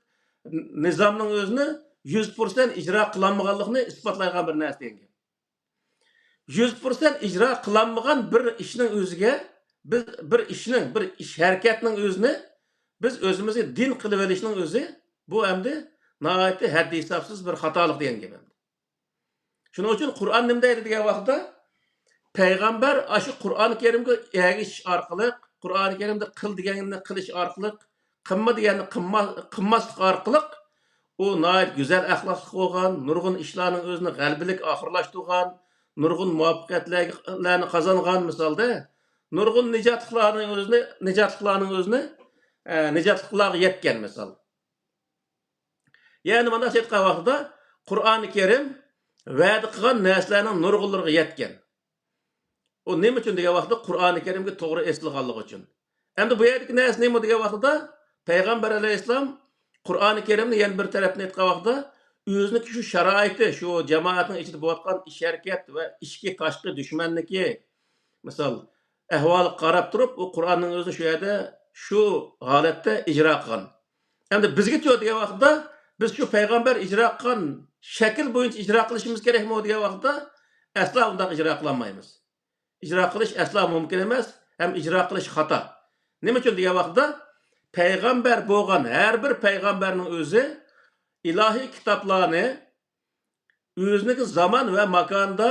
نىزامنىڭ ئۆزىنى يۈز پىرسەنت ئىجرا قىلالمىغانلىقىنى ئىسپاتلايدىغان بىر نەرسە دېگەن گەپ. يۈز پىرسەنت ئىجرا قىلالمىغان بىر ئىشنىڭ ئۆزىگە، بىز بىر ئىشنىڭ، بىر ئىش ھەرىكەتنىڭ ئۆزىنى بىز ئۆزىمىزگە دىن قىلىۋېلىشنىڭ ئۆزى، بۇ ئەمدى ناھايىتى ھەددى ھېسابسىز بىر خاتالىق دېگەن گەپ ئەمدى. شۇنىڭ ئۈچۈن قۇرئان نېمە دەيدۇ دېگەن ۋاقىتتا، پەيغەمبەر ئاشۇ قۇرئان كەرىمگە ئەگىشىش ئارقىلىق، قۇرئان كەرىمدە قىل دېگەننى قىلىش ئارقىلىق، قىلما دېگەننى قىلما-، قىلماسلىق ئارقىلىق، ئۇ ناھايىتى گۈزەل ئەخلاقلىق بولغان، نۇرغۇن ئىشلارنىڭ ئۆزىنى غەلىبىلىك ئاخىرلاشتۇرغان، نۇرغۇن مۇۋەپپەقىيەتلەرنى قازانغان مىسالدا، نۇرغۇن نىجاتلىقلارنىڭ ئۆزىنى، نىجاتلىقلارنىڭ ئۆزىنى، ئە، نىجاتلىقلارغا يەتكەن مىسال. يەنى مۇنداق ئېيتقان ۋاقتىدا، قۇرئانى كەرىم ۋەدە قىلغان نەرسىلەرنىڭ نۇرغۇنلىرىغا يەتكەن. ئۇ نېمە ئۈچۈن دېگەن ۋاقىتتا، قۇرئانى كەرىمگە توغرا ئېسىلغانلىقى ئۈچۈن. ئەمدى بۇ يەردىكى نەرسە نېمە دېگەن ۋاقتىدا، پەيغەمبەر ئەلەيھىسسالام قۇرئانى كەرىمنى يەنە بىر تەرەپتىن ئېيتقان ۋاقتىدا، ئۆزىنىڭكى شۇ شارائىتى، شۇ جامائەتنىڭ ئىچىدە بولۇۋاتقان ئىش ھەرىكەت ۋە ئىچكى تاشقى دۈشمەننىكى، مىسال، ئەھۋالىغا قاراپ تۇرۇپ، ئۇ قۇرئاننىڭ ئۆزىنى شۇ يەردە، شۇ ھالەتتە ئىجرا قىلغان. ئەمدى بىزگىچۇ دېگەن ۋاقىتتا، بىز شۇ پەيغەمبەر ئىجرا قىلغان شەكىل بويىچە ئىجرا قىلىشىمىز كېرەكمۇ دېگەن ۋاقىتتا، ئەسلا ئۇنداق ئىجرا قىلالمايمىز. ئىجرا قىلىش ئەسلا مۇمكىن ئەمەس، ھەم ئىجرا قىلىش خاتا. نېمە ئۈچۈن دېگەن ۋاقىتتا، پەيغەمبەر بولغان ھەر بىر پەيغەمبەرنىڭ ئۆزى ئىلاھىي كىتابلارنى ئۆزىنىڭكى زامان ۋە ماكاندا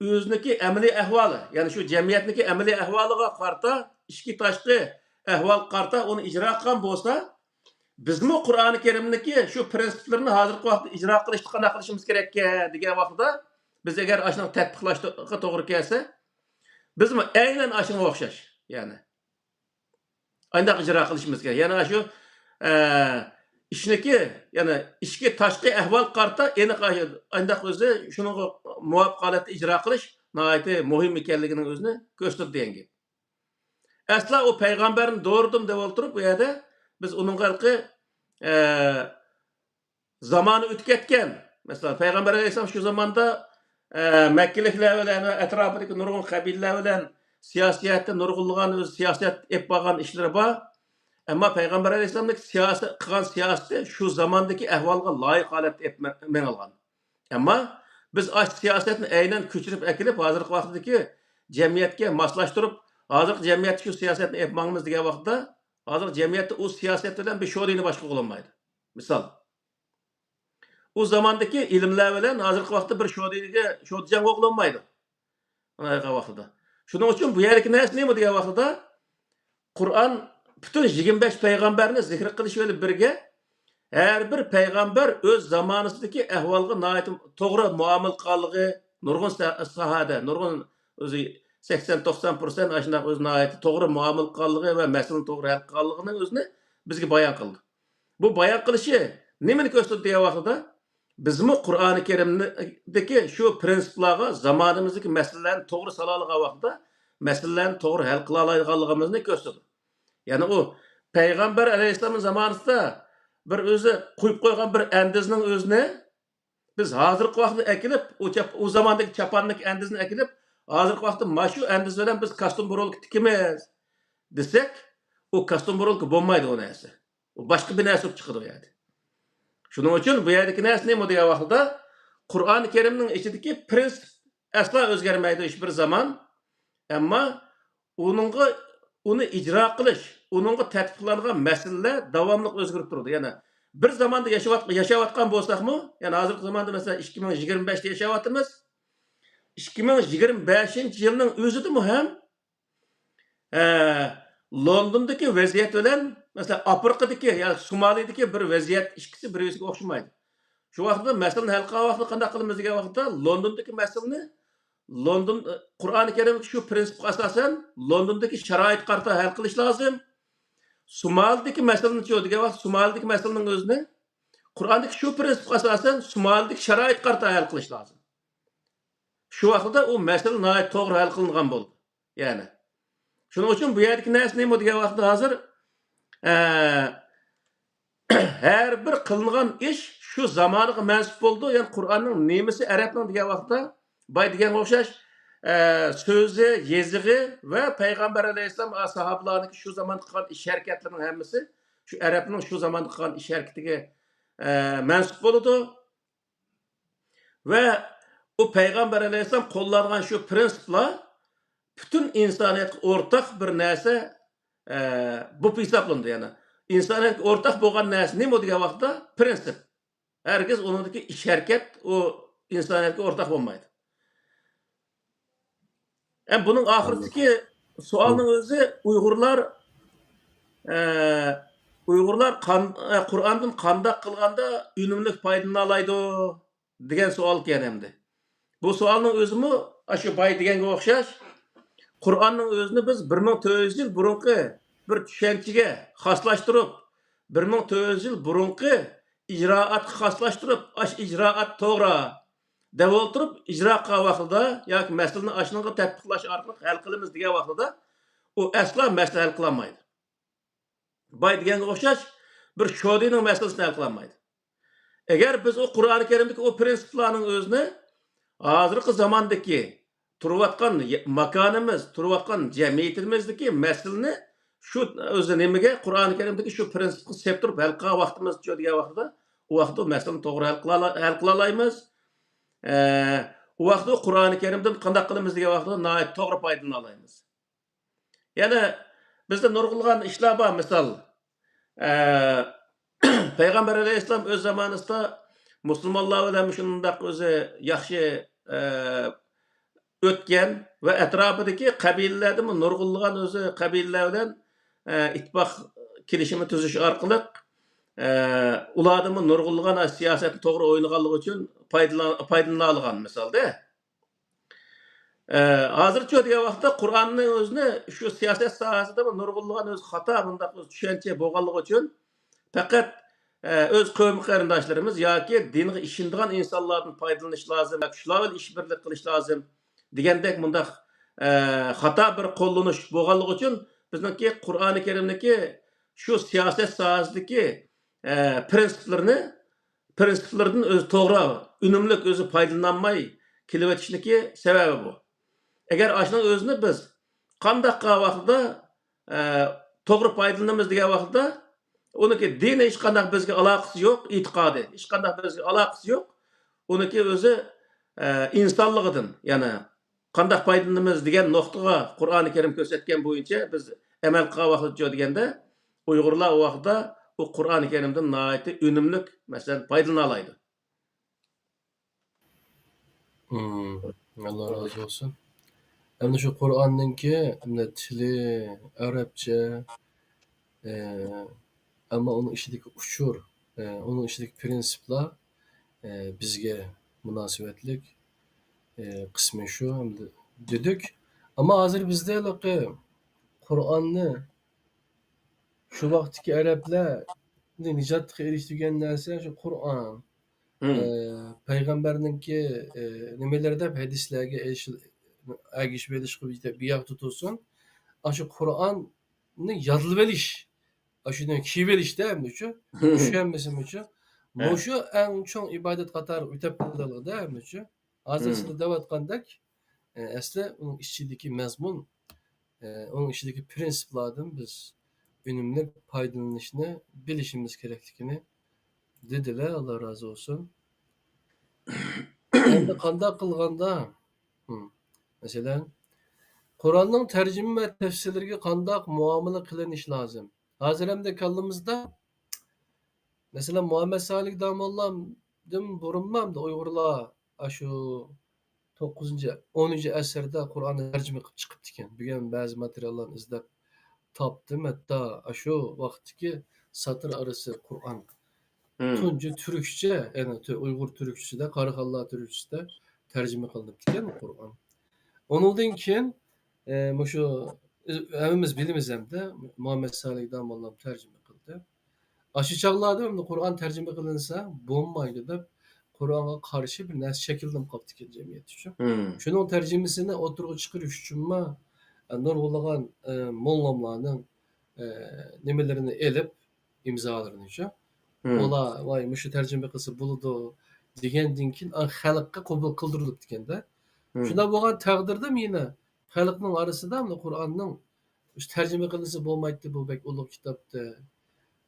ئۆزىنىڭكى ئەمەلىي ئەھۋالى، يەنى شۇ جەمئىيەتنىڭكى ئەمەلىي ئەھۋالىغا قارىتا، ئىچكى تاشقى ئەھۋالغا قارىتا ئۇنى ئىجرا قىلغان بولسا، بىزمۇ قۇرئانى كەرىمدىكى شۇ پىرىنسىپلىرىنى ھازىرقى ۋاقىتتا ئىجرا قىلىشتا قانداق قىلىشىمىز كېرەككەن دېگەن ۋاقىتتا، بىز ئەگەر ئاشۇنى تەتبىقلاشقا توغرا كەلسە، بىزمۇ ئەينەن ئاشۇنىڭغا ئوخشاش، يەنى ئانداق ئىجرا قىلىشىمىز كېرەك. يەنى شۇ، ئە، ئىشنىكى، يەنى ئىچكى تاشقى ئەھۋالغا قارىتا ئېنىق ئانداق ئۆزى شۇنىڭغا مۇۋاپىق ھالەتتە ئىجرا قىلىش ناھايىتى مۇھىم ئىكەنلىكىنىڭ ئۆزىنى كۆرسىتىدۇ دېگەن گەپ. ئەسلا ئۇ پەيغەمبەرنى دورىدىم دەپ ئولتۇرۇپ، بۇ يەردە بىز ئۇنىڭغا ھېلىقى، ئە، زامانى ئۆتۈپ كەتكەن. مەسىلەن، پەيغەمبەر ئەلەيھىسسالام شۇ زاماندا، ئە، مەككىلىكلەر بىلەن ۋە ئەتراپىدىكى نۇرغۇن قەبىلىلەر بىلەن سىياسىي جەھەتتە نۇرغۇنلىغان ئۆزى سىياسەت ئېلىپ بارغان ئىشلىرى بار. ئەمما پەيغەمبەر ئەلەيھىسسالامنىڭ سىياسەت، قىلغان سىياسىتى شۇ زاماندىكى ئەھۋالغا لايىق ھالەتتە ئېلىپ مە-، مېڭىلغان. ئەمما بىز ئاشۇ سىياسەتنى ئەينەن كۆچۈرۈپ ئەكېلىپ، ھازىرقى ۋاقىتتىكى جەمئىيەتكە ماسلاشتۇرۇپ، ھازىرقى جەمئىيەتتە شۇ سىياسەتنى ئېلىپ ماڭىمىز دېگەن ۋاقىتتا، ھازىرقى جەمئىيەتتە ئۇ سىياسەت بىلەن بىر شودىنى باشقا قىلالمايدۇ. مىسال، ئۇ زاماندىكى ئىلىملەر بىلەن ھازىرقى ۋاقىتتا بىر شودىگە، شودىجاڭغا قىلالمايدۇ. ئانداق ۋاقتىدا. شۇنىڭ ئۈچۈن بۇ يەردىكى نەرسە نېمە دېگەن ۋاقتىدا، قۇرئان پۈتۈن يىگىرمە بەش پەيغەمبەرنى زىكىر قىلىش بىلەن بىرگە، ھەر بىر پەيغەمبەر ئۆز زامانىسىدىكى ئەھۋالغا ناھايىتى توغرا مۇئامىلە قىلغانلىقى، نۇرغۇن سا-، ساھەدە، نۇرغۇن ئۆزى سەكسەن توقسان پىرسەنت ئاشۇنداق ئۆزى ناھايىتى توغرا مۇئامىلە قىلغانلىقى ۋە مەسىلىنى توغرا ھەل قىلغانلىقىنىڭ ئۆزىنى بىزگە بايان قىلدى. بۇ بايان قىلىشى نېمىنى كۆرسىتىدۇ دېگەن ۋاقتىدا، بىزمۇ قۇرئانى كەرىمدىكى شۇ پىرىنسىپلارغا زامانىمىزدىكى مەسىلىلەرنى توغرا سالالىغان ۋاقىتتا، مەسىلىلەرنى توغرا ھەل قىلالايدىغانلىقىمىزنى كۆرسىتىدۇ. يەنى ئۇ پەيغەمبەر ئەلەيھىسسالامنىڭ زامانىسىدا بىر ئۆزى قويۇپ قويغان بىر ئەندىزىنىڭ ئۆزىنى بىز ھازىرقى ۋاقىتتا ئەكېلىپ، ئۇ چاپ-، ئۇ زاماندىكى چاپاننىكى ئەندىزىنى ئەكېلىپ، ھازىرقى ۋاقىتتا مانا شۇ ئەندىز بىلەن بىز كاستيۇم بۇرۇلكا تىكىمىز دېسەك، ئۇ كاستيۇم بۇرۇلكا بولمايدۇ ئۇ نەرسە. ئۇ باشقا بىر نەرسە بولۇپ چىقىدۇ ئۇ يەردە. شۇنىڭ ئۈچۈن بۇ يەردىكى نەرسە نېمە دېگەن ۋاقتىدا، قۇرئانى كەرىمنىڭ ئىچىدىكى پىرىنسىپ ئەسلا ئۆزگەرمەيدۇ ھېچبىر زامان. ئەمما ئۇنىڭغا، ئۇنى ئىجرا قىلىش، ئۇنىڭغا تەتبىقلانغان مەسىلىلەر داۋاملىق ئۆزگىرىپ تۇرىدۇ. يەنى بىر زاماندا ياشاۋات-، ياشاۋاتقان بولساقمۇ، يەنى ھازىرقى زاماندا مەسىلەن ئىككى مىڭ يىگىرمە بەشتە ياشاۋاتىمىز. ئىككى مىڭ يىگىرمە بەشىنچى يىلنىڭ ئۆزىدىمۇ ھەم، ئە، لوندوندىكى ۋەزىيەت بىلەن، مەسىلەن، ئافرىقىدىكى ياكى سومالىدىكى بىر ۋەزىيەت ئىككىسى بىر-بىرىگە ئوخشىمايدۇ. شۇ ۋاقىتتا مەسىلىنى ھەل قىلغان ۋاقىتتا قانداق قىلىمىز دېگەن ۋاقىتتا، لوندوندىكى مەسىلىنى لوندون، قۇرئانى كەرىمدىكى شۇ پىرىنسىپقا ئاساسەن، لوندوندىكى شارائىتقا قارىتا ھەل قىلىش لازىم. سومالىدىكى مەسىلىنىچۇ دېگەن ۋاقىت، سومالىدىكى مەسىلىنىڭ ئۆزىنى قۇرئاندىكى شۇ پىرىنسىپقا ئاساسەن، سومالىدىكى شارائىتقا قارىتا ھەل قىلىش لازىم. شۇ ۋاقىتتا ئۇ مەسىلە ناھايىتى توغرا ھەل قىلىنغان بولىدۇ. يەنى. شۇنىڭ ئۈچۈن بۇ يەردىكى نەرسە نېمە دېگەن ۋاقىتتا ھازىر، ئە، ھەر بىر قىلىنغان ئىش شۇ زامانىغا مەنسۇپ بولىدۇ. يەنى قۇرئاننىڭ نېمىسى ئەرەبنىڭ دېگەن ۋاقىتتا، باي دېگەنگە ئوخشاش، ئە، سۆزى، يېزىقى ۋە پەيغەمبەر ئەلەيھىسسالام، ئە، ساھابىلارنىڭكى شۇ زامان قىلغان ئىش ھەرىكەتلىرىنىڭ ھەممىسى شۇ ئەرەبنىڭ شۇ زاماندا قىلغان ئىش ھەرىكىتىگە، ئە، مەنسۇپ بولىدۇ. ۋە ئۇ پەيغەمبەر ئەلەيھىسسالام قوللانغان شۇ پىرىنسىپلار پۈتۈن ئىنسانىيەتكە ئورتاق بىر نەرسە، ئە، بولۇپ ھېسابلىنىدۇ. يەنى ئىنسانىيەتكە ئورتاق بولغان نەرسە نېمە دېگەن ۋاقىتتا؟ پىرىنسىپ. ھەرگىز ئۇنىڭدىكى ئىش ھەرىكەت ئۇ ئىنسانىيەتكە ئورتاق بولمايدۇ. ھەم بۇنىڭ ئاخىرىدىكى سوئالنىڭ ئۆزى ئۇيغۇرلار، ئە، ئۇيغۇرلار قان-، ئە، قۇرئاندىن قانداق قىلغاندا ئۈنۈملۈك پايدىلىنالايدۇ دېگەن سوئال كەن ئەمدى. بۇ سوئالنىڭ ئۆزىمۇ ئاشۇ باي دېگەنگە ئوخشاش. قۇرئاننىڭ ئۆزىنى بىز بىر مىڭ تۆت يۈز يىل بۇرۇنقى بىر چۈشەنچىگە خاسلاشتۇرۇپ، بىر مىڭ تۆت يۈز يىل بۇرۇنقى ئىجرائاتقا خاسلاشتۇرۇپ، ئاشۇ ئىجرائات توغرا دەپ ئولتۇرۇپ، ئىجرا قىلغان ۋاقتىدا ياكى مەسىلىنى ئاشۇنىڭغا تەتبىقلاش ئارقىلىق ھەل قىلىمىز دېگەن ۋاقتىدا، ئۇ ئەسلا مەسىلە ھەل قىلالمايدۇ. باي دېگەنگە ئوخشاش بىر شودىنىڭ مەسىلىسىنى ھەل قىلالمايدۇ. ئەگەر بىز ئۇ قۇرئانى كەرىمدىكى ئۇ پىرىنسىپلارنىڭ ئۆزىنى ھازىرقى زاماندىكى تۇرۇۋاتقان يە-، ماكانىمىز، تۇرۇۋاتقان جەمئىيىتىمىزدىكى مەسىلىنى شۇ ئۆزى نېمىگە، قۇرئانى كەرىمدىكى شۇ پىرىنسىپقا سېلىپ تۇرۇپ ھەل قىلغان ۋاقتىمىزچۇ دېگەن ۋاقتىدا، ئۇ ۋاقىتتا ئۇ مەسىلىنى توغرا ھەل قىلالا-، ھەل قىلالايمىز. ئە، ئۇ ۋاقىتتا ئۇ قۇرئانى كەرىمدىن قانداق قىلىمىز دېگەن ۋاقتىدا ناھايىتى توغرا پايدىلىنالايمىز. يەنە بىزدە نۇرغۇنلىغان ئىشلار بار، مىسال، ئە، پەيغەمبەر ئەلەيھىسسالام ئۆز زامانىسىدا مۇسۇلمانلار بىلەن شۇنداق ئۆزى ياخشى، ئە، ئۆتكەن ۋە ئەتراپىدىكى قەبىلىلەردىمۇ نۇرغۇنلىغان ئۆزى قەبىلىلەر بىلەن، ئە، ئىتتىپاق كېلىشىمى تۈزۈش ئارقىلىق ئە، ئۇلاردىنمۇ نۇرغۇنلىغان سىياسەتنى توغرا ئوينىغانلىقى ئۈچۈن پايدىلان-، پايدىلىنالىغان مىسالدا. ئە، ھازىرچۇ دېگەن ۋاقىتتا قۇرئاننى ئۆزىنى شۇ سىياسەت ساھەسىدىمۇ نۇرغۇنلىغان ئۆزى خاتا بۇنداق ئۆزى چۈشەنچە بولغانلىقى ئۈچۈن پەقەت، ئە، ئۆز قەۋمى قېرىنداشلىرىمىز ياكى دىنغا ئىشىنىدىغان ئىنسانلاردىن پايدىلىنىش لازىم، شۇلار بىلەن ئىش بىرلىك قىلىش لازىم دېگەندەك مۇنداق، ئە، خاتا بىر قوللىنىش بولغانلىقى ئۈچۈن بىزنىڭكى قۇرئانى كەرىمدىكى شۇ سىياسەت ساھەسىدىكى، ئە، پىرىنسىپلىرىنى پىرىنسىپلىرىدىن ئۆزى توغرا، ئۈنۈملۈك ئۆزى پايدىلىنالماي كېلىۋېتىشنىكى سەۋەبى بۇ. ئەگەر ئاشۇنىڭ ئۆزىنى بىز قانداق قىلغان ۋاقتىدا، ئە، توغرا پايدىلىنىمىز دېگەن ۋاقتىدا، ئۇنىڭكى دىنى ھېچقانداق بىزگە ئالاقىسى يوق، ئېتىقادى ھېچقانداق بىزگە ئالاقىسى يوق. ئۇنىڭكى ئۆزى، ئە، ئىنسانلىقىدىن، يەنى قانداق پايدىلىنىمىز دېگەن نۇقتىغا قۇرئانى كەرىم كۆرسەتكەن بويىچە بىز ئەمەل قىلغان ۋاقىتتا دېگەندە، ئۇيغۇرلار ئۇ ۋاقىتتا ئۇ قۇرئانى كەرىمدىن ناھايىتى ئۈنۈملۈك، مەسىلەن، پايدىلىنالايدۇ. ئاللا رازى بولسۇن. ئەمدى شۇ قۇرئاننىڭكى ئەمدى تىلى ئەرەبچە، ئەمما ئۇنىڭ ئىچىدىكى ئۇچۇر، ئۇنىڭ ئىچىدىكى پىرىنسىپلار بىزگە مۇناسىۋەتلىك قىسمى شۇ ئەمدى دېدۇق. ئەمما ھازىر بىزدە ھېلىقى قۇرئاننى شۇ ۋاقىتتىكى ئەرەبلەر نىجاتقا ئېرىشتۈرگەن نەرسە شۇ قۇرئان. پەيغەمبەرنىڭكى نېمىلىرى دەپ ھەدىسلەرگە ئەگىشىۋېلىشقا بىياق تۇتۇلسۇن. ئاشۇ قۇرئاننى يادلىۋېلىش، ئاشۇنى كىيىۋېلىشتە ھەممىچۇ، چۈشەنمىسىمىچۇ، مۇشۇ ئەڭ چوڭ ئىبادەت قاتارىغا ئۆتەپ قالغىنىدا ھەممىچۇ. ھازىر سىلەر دەۋاتقاندەك، ئەسلى ئۇنىڭ ئىچىدىكى مەزمۇن، ئۇنىڭ ئىچىدىكى پىرىنسىپلاردىن بىز ئۈنۈملۈك پايدىلىنىشنى بىلىشىمىز كېرەكلىكىنى دېدىلە، ئاللا رازى بولسۇن. ئەمدى قانداق قىلغاندا، مەسىلەن، قۇرئاننىڭ تەرجىمە ۋە تەپسىرلىرىگە قانداق مۇئامىلە قىلىنىش لازىم؟ ھازىر ئەمدى كاللىمىزدا، مەسىلەن، مۇھەممەد سالىھ داموللادىن بۇرۇنمۇ ئەمدى ئۇيغۇرلار ئاشۇ توققۇزىنچى، ئونىنچى ئەسىردە قۇرئاننى تەرجىمە قىلىپ چىقىپتىكەن. بۈگۈن بەزى ماتېرىياللارنى ئىزدەپ تاپتىم. ھەتتا ئاشۇ ۋاقىتتىكى ساتىر ئارىسى قۇرئان تۇنجى تۈركچە، يەنى ئۇيغۇر تۈركچىسىدە، قاراخانلار تۈركچىسىدە تەرجىمە قىلىنىپتىكەن قۇرئان. ئۇنىڭدىن كېيىن، ئە، مۇشۇ ھەممىمىز بىلىمىز ئەمدى، مۇھەممەد سالىھ داموللام تەرجىمە قىلدى. ئاشۇ چاغلاردا ئەمدى قۇرئان تەرجىمە قىلىنسا بولمايدۇ دەپ، قۇرئانغا قارشى بىر نەرسە شەكىللىنىپ قاپتىكەن جەمئىيەتتىچۇ. شۇنىڭ تەرجىمىسىنى ئوتتۇرىغا چىقىرىش ئۈچۈنمۇ، ئە، نۇرغۇنلىغان، ئە، موللاملارنىڭ، ئە، نېمىلىرىنى ئېلىپ، ئىمزالىرىنىچۇ. ئۇلار، ۋاي، مۇشۇ تەرجىمە قىلسا بولىدۇ دېگەندىن كېيىن، ئا، خەلققە قوبۇل قىلدۇرۇلۇپتىكەن-دە. شۇنداق بولغان تەقدىردە يەنە خەلقنىڭ ئارىسىدا مۇنۇ قۇرئاننىڭ مۇشۇ تەرجىمە قىلىنسا بولمايتتى، بۇ بەك ئۇلۇغ كىتابتى،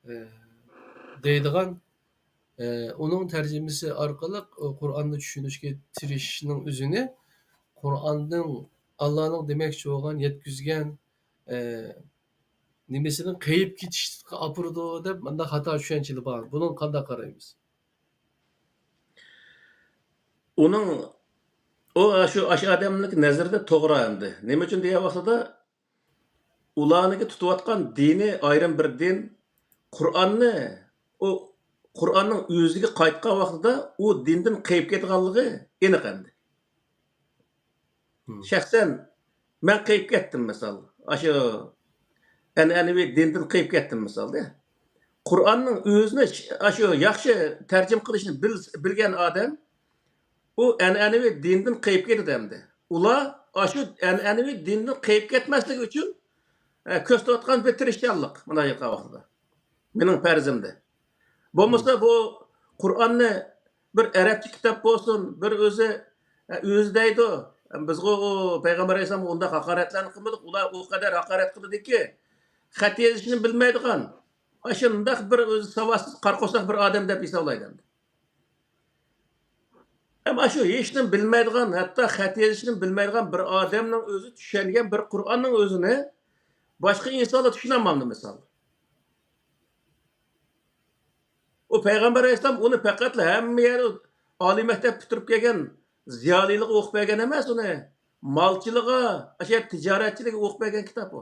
ئە، دەيدىغان، ئە، ئۇنىڭ تەرجىمىسى ئارقىلىق، ئۇ قۇرئاننى چۈشىنىشكە تىرىشىشنىڭ ئۆزىنى قۇرئاننىڭ، ئاللانىڭ دېمەكچى بولغان، يەتكۈزگەن، ئە، نېمىسىنىڭ قېيىپ كېتىشكە ئاپىرىدۇ دەپ مۇنداق خاتا چۈشەنچىلەر بار. بۇنىڭغا قانداق قارايمىز؟ ئۇنىڭ، ئۇ شۇ، ئاشۇ ئادەمنىڭ نەزىرىدە توغرا ئەمدى. نېمە ئۈچۈن دېگەن ۋاقتىدا، ئۇلارنىڭكى تۇتۇۋاتقان دىنى ئايرىم بىر دىن. قۇرئاننى، ئۇ قۇرئاننىڭ ئۆزىگە قايتقان ۋاقتىدا ئۇ دىندىن قېيىپ كېتىدىغانلىقى ئېنىق ئەمدى. شەخسەن مەن قېيىپ كەتتىم، مىسال. ئاشۇ ئەنئەنىۋى دىندىن قېيىپ كەتتىم، مىسالدا. قۇرئاننىڭ ئۆزىنى ش-، ئاشۇ ياخشى تەرجىمە قىلىشنى بىل-، بىلگەن ئادەم ئۇ ئەنئەنىۋى دىندىن قېيىپ كېتىدۇ ئەمدى. ئۇلار ئاشۇ ئەنئەنىۋى دىندىن قېيىپ كەتمەسلىكى ئۈچۈن، ئە، كۆرسىتىۋاتقان بىر تىرىشچانلىق مۇنداق قىلغان ۋاقتىدا. مېنىڭ پەرىزىمدە. بولمىسا بۇ قۇرئاننى بىر ئەرەبچە كىتاب بولسۇن، بىر ئۆزى، ئە، ئۆزى دەيدۇ. بىزغۇ ئۇ پەيغەمبەر ئەلەيھىسسالامغا ئۇنداق ھاقارەتلەرنى قىلمىدۇق. ئۇلار ئۇ قەدەر ھاقارەت قىلدىكى، خەت يېزىشنى بىلمەيدىغان، ئاشۇنداق بىر ئۆزى ساۋاتسىز، قارا قورساق بىر ئادەم دەپ ھېسابلايدۇ ئەمدى. ئەمما شۇ ھېچنېمە بىلمەيدىغان، ھەتتا خەت يېزىشنى بىلمەيدىغان بىر ئادەمنىڭ ئۆزى چۈشەنگەن بىر قۇرئاننىڭ ئۆزىنى باشقا ئىنسانلار چۈشىنەلمەمدۇ، مىسال؟ ئۇ پەيغەمبەر ئەلەيھىسسالام ئۇنى پەقەتلا ھەممە يەردە ئالىي مەكتەپ پۈتتۈرۈپ كەلگەن زىيالىيلىققا ئوقۇپ بەرگەن ئەمەس، ئۇنى مالچىلىققا، ئاشۇ تىجارەتچىلىككە ئوقۇپ بەرگەن كىتاب ئۇ.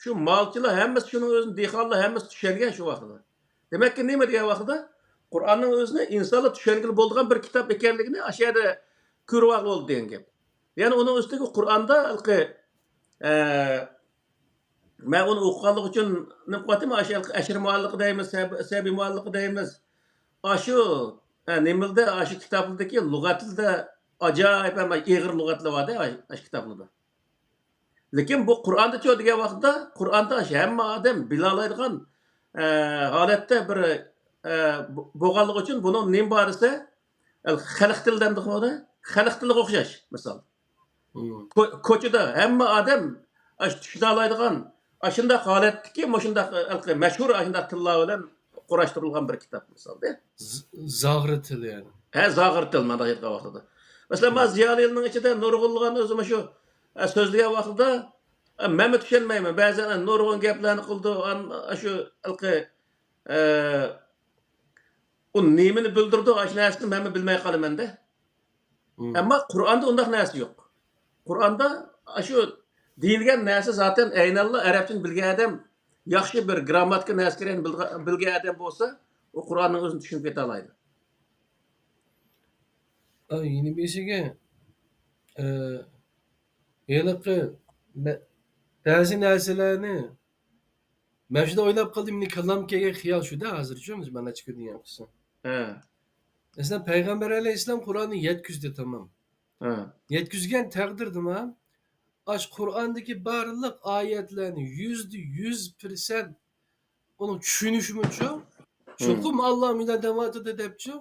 شۇ مالچىلار ھەممىسى، شۇنىڭ ئۆزىنى دېھقانلار ھەممىسى چۈشەنگەن شۇ ۋاقتىدا. دېمەككى، نېمە دېگەن ۋاقتىدا، قۇرئاننىڭ ئۆزىنى ئىنسانلار چۈشەنگىلى بولىدىغان بىر كىتاب ئىكەنلىكىنى ئاشۇ يەردە كۆرۈۋالغىلى بولدى دېگەن گەپ. يەنى ئۇنىڭ ئۈستىگە قۇرئاندا ھېلىقى، ئە، مەن ئۇنى ئوقۇغانلىقى ئۈچۈن نېمە قىلىۋاتىمەن، ئاشۇ ھېلىقى ئەشىر مۇئەللىقى دەيمىز، سەب-، سەبىي مۇئەللىقى دەيمىز. ئاشۇ، ئە، نېمىلدە، ئاشۇ كىتابلىرىدىكى لۇغەتلىدە ئاجايىپ ھەم ئېغىر لۇغەتلەر بار-دە، ئاشۇ كىتابلىرىدا. لېكىن بۇ قۇرئاندىچۇ دېگەن ۋاقىتتا، قۇرئاندا ھەممە ئادەم بىلالايدىغان، ئە، ھالەتتە بىر، ئە، بو-، بولغانلىقى ئۈچۈن بۇنىڭ نېمە بار دېسە، خەلق تىلى دەمدۇ، خەلق تىلىغا ئوخشاش، مىسال. مم. كو-، كوچىدا ھەممە ئادەم ئاشۇ چۈشىنەلايدىغان، ئاشۇنداق ھالەتتىكى، مۇشۇنداق، ئە، مەشھۇر ئاشۇنداق تىللار بىلەن قۇراشتۇرۇلغان بىر كىتاب، مىسالدا. ز-، زاغرا تىلى، يەنى. ھە، زاغرا تىل، مانا ئېيتقان ۋاقتىدا. مەسىلەن، مانا زىيالىيلارنىڭ ئىچىدە نۇرغۇنلىغان ئۆزى مۇشۇ، ئە، سۆزلىگەن ۋاقتىدا، ئە، مەنمۇ چۈشەنمەيمەن. بەزەن نۇرغۇن گەپلەرنى قىلىدۇ، ئان-، ئاشۇ ھېلىقى، ئە، ئۇ نېمىنى بىلدۈرىدۇ، ئاشۇ نەرسىنى مەنمۇ بىلمەي قالىمەن-دە. مم. ئەمما قۇرئاندا ئۇنداق نەرسە يوق. قۇرئاندا ئاشۇ دېيىلگەن نەرسە زاتەن ئەينەنلا ئەرەبچىنى بىلگەن ئادەم، ياخشى بىر گرامماتىكا نەرسىلەرنى بىلغا-، بىلگەن ئادەم بولسا، ئۇ قۇرئاننىڭ ئۆزىنى چۈشىنىپ كېتەلايدۇ. ئا، يەنە بىرسىگە، ئە، ھېلىقى مە-، بەزى نەرسىلەرنى مەن شۇنداق ئويلاپ قالدىم، مېنىڭ كاللامغا كەلگەن خىيال شۇ-دە، ھازىرچۇ، مانا نەچچە كۈندىن كېيىن قىلسا. ھە. مەسىلەن، پەيغەمبەر ئەلەيھىسسالام قۇرئاننى يەتكۈزدى، تامام. ھە. يەتكۈزگەن تەقدىردىمۇ، ئاشۇ قۇرئاندىكى بارلىق ئايەتلەرنى يۈزدە يۈز پىرسەنت ئۇنىڭ چۈشىنىشىمۇچۇ، مم. چوقۇم ئاللا مۇنداق دەۋاتىدۇ دەپچۇ،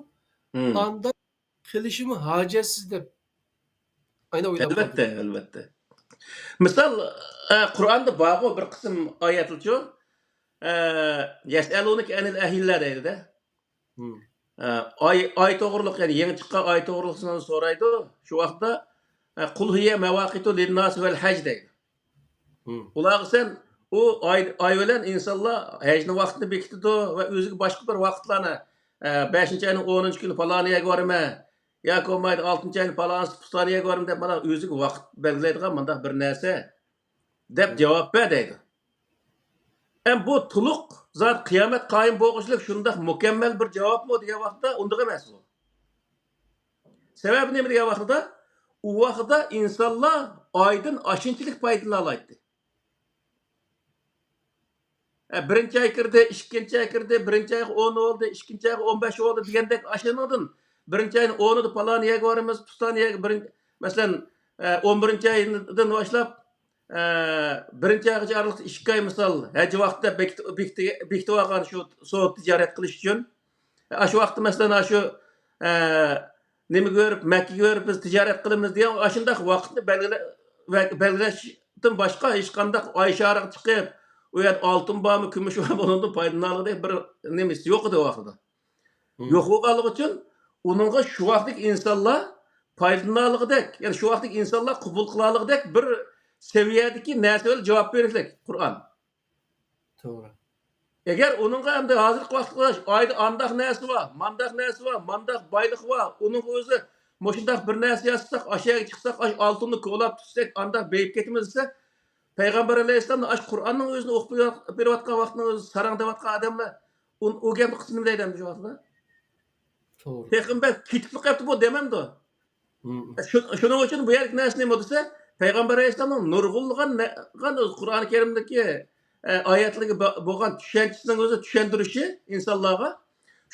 مم. ئانداق قىلىشىمۇ ھاجەتسىز دەپ ئاينا ئويلاپ ئەلۋەتتە، قالدىم. ئەلۋەتتە. مىسال، ئە، قۇرئاندا بارغۇ بىر قىسىم ئايەتلەرچۇ، ئە، يەسئەلۇنەكە ئەنىل ئەھىللە دەيدۇ-دە. مم. ئە، ئاي، ئاي توغرۇلۇق، يەنى يېڭى چىققان ئاي توغرۇلۇق سىلەردىن سورايدۇ. شۇ ۋاقىتتا، ئە، قۇل ھىيە مەۋاقىتۇ لىنناسى ۋەل ھەج دەيدۇ. مم. ئۇلارغا سەن ئۇ ئاي، ئاي بىلەن ئىنسانلار ھەجنىڭ ۋاقتىنى بېكىتىدۇ ۋە ئۆزىگە باشقا بىر ۋاقىتلارنى، ئە، بەشىنچى ئاينىڭ ئونىنچى كۈنى پالان يەرگە بارىمەن ياكى بولمايدۇ، ئالتىنچى ئاينىڭ پالانىسى پۇلان يەرگە بارىمەن دەپ، مانا ئۆزىگە ۋاقىت بەلگىلەيدىغان مۇنداق بىر نەرسە دەپ مم. جاۋاب بەر دەيدۇ. ئەم بۇ تولۇق زات قىيامەت قايىم بولغۇچىلىك شۇنداق مۇكەممەل بىر جاۋابمۇ دېگەن ۋاقىتتا ئۇنداق ئەمەس ئۇ. سەۋەبى نېمە دېگەن ۋاقتىدا، ئۇ ۋاقىتتا ئىنسانلار ئايدىن ئاشۇنچىلىك پايدىلىنالايتتى. ھە، بىرىنچى ئاي كىردى، ئىككىنچى ئاي كىردى، بىرىنچى ئايغا ئون بولدى، ئىككىنچى ئايغا ئون بەش بولدى دېگەندەك ئاشۇنىڭدىن بىرىنچى ئاينىڭ ئونىدا پالان يەرگە بارىمىز، پۇلان يەرگە بىرىن-، مەسىلەن، ئە، ئون بىرىنچى ئايدىن باشلاپ، ئە، بىرىنچى ئايغىچە ئارىلىقتا ئىككى ئاي مىسال ھەج ۋاقتىدا بېكىت-، بېكىتى-، بېكىتىۋالغان شۇ سودا تىجارەت قىلىش ئۈچۈن. ئاشۇ ۋاقىتتا مەسىلەن، ئاشۇ، ئە، نېمىگە بېرىپ، مەككىگە بېرىپ بىز تىجارەت قىلىمىز دېگەن ئاشۇنداق ۋاقىتنى بەلگىلە-، بە-، بەلگىلەشتىن باشقا ھېچقانداق ئاي شارىغا چىقىپ، ئۇ يەردە ئالتۇن بارمۇ، كۈمۈش بارمۇ، ئۇنىڭدىن پايدىلىنالىغۇدەك بىر نېمىسى يوق ئىدى ئۇ ۋاقتىدا. مم. يوق بولغانلىقى ئۈچۈن ئۇنىڭغا شۇ ۋاقىتتىكى ئىنسانلار پايدىلىنالىغۇدەك، يەنى شۇ ۋاقىتتىكى ئىنسانلار قوبۇل قىلالىغۇدەك بىر سەۋىيەدىكى نەرسە بىلەن جاۋاب بېرىشلىك قۇرئان. توغرا. ئەگەر ئۇنىڭغا ئەمدى ھازىرقى ۋاقىتقا قاراش، ئايدا ئانداق نەرسە بار، مانداق نەرسە بار، مانداق بايلىق بار، ئۇنىڭغا ئۆزى مۇشۇنداق بىر نەرسە ياسىساق، ئاشۇ يەرگە چىقساق، ئاشۇ ئالتۇننى كولاپ تۇتساق، ئانداق بېيىپ كېتىمىز دېسە، پەيغەمبەر ئەلەيھىسسالامنى ئاشۇ قۇرئاننىڭ ئۆزىنى ئوقۇپ بېرىۋاتقان ۋاقتىنىڭ ئۆزى ساراڭ دەۋاتقان ئادەملەر، ئۇ، ئۇ گەپنى قىلسا نېمە دەيدۇ ئەمدى شۇ ۋاقىتتا؟ توغرا. تېخىمۇ بەك كېتىپلا قېپتۇ بۇ دېمەمدۇ؟ مم. شۇ-، شۇنىڭ ئۈچۈن بۇ يەردىكى نەرسە نېمە دېسە، پەيغەمبەر ئەلەيھىسسالامنىڭ نۇرغۇنلىغان نە-، غان ئۆزى قۇرئان كەرىمدىكى، ئە، ئايەتلىرىگە با-، بولغان چۈشەنچىسىنىڭ ئۆزى چۈشەندۈرۈشى ئىنسانلارغا،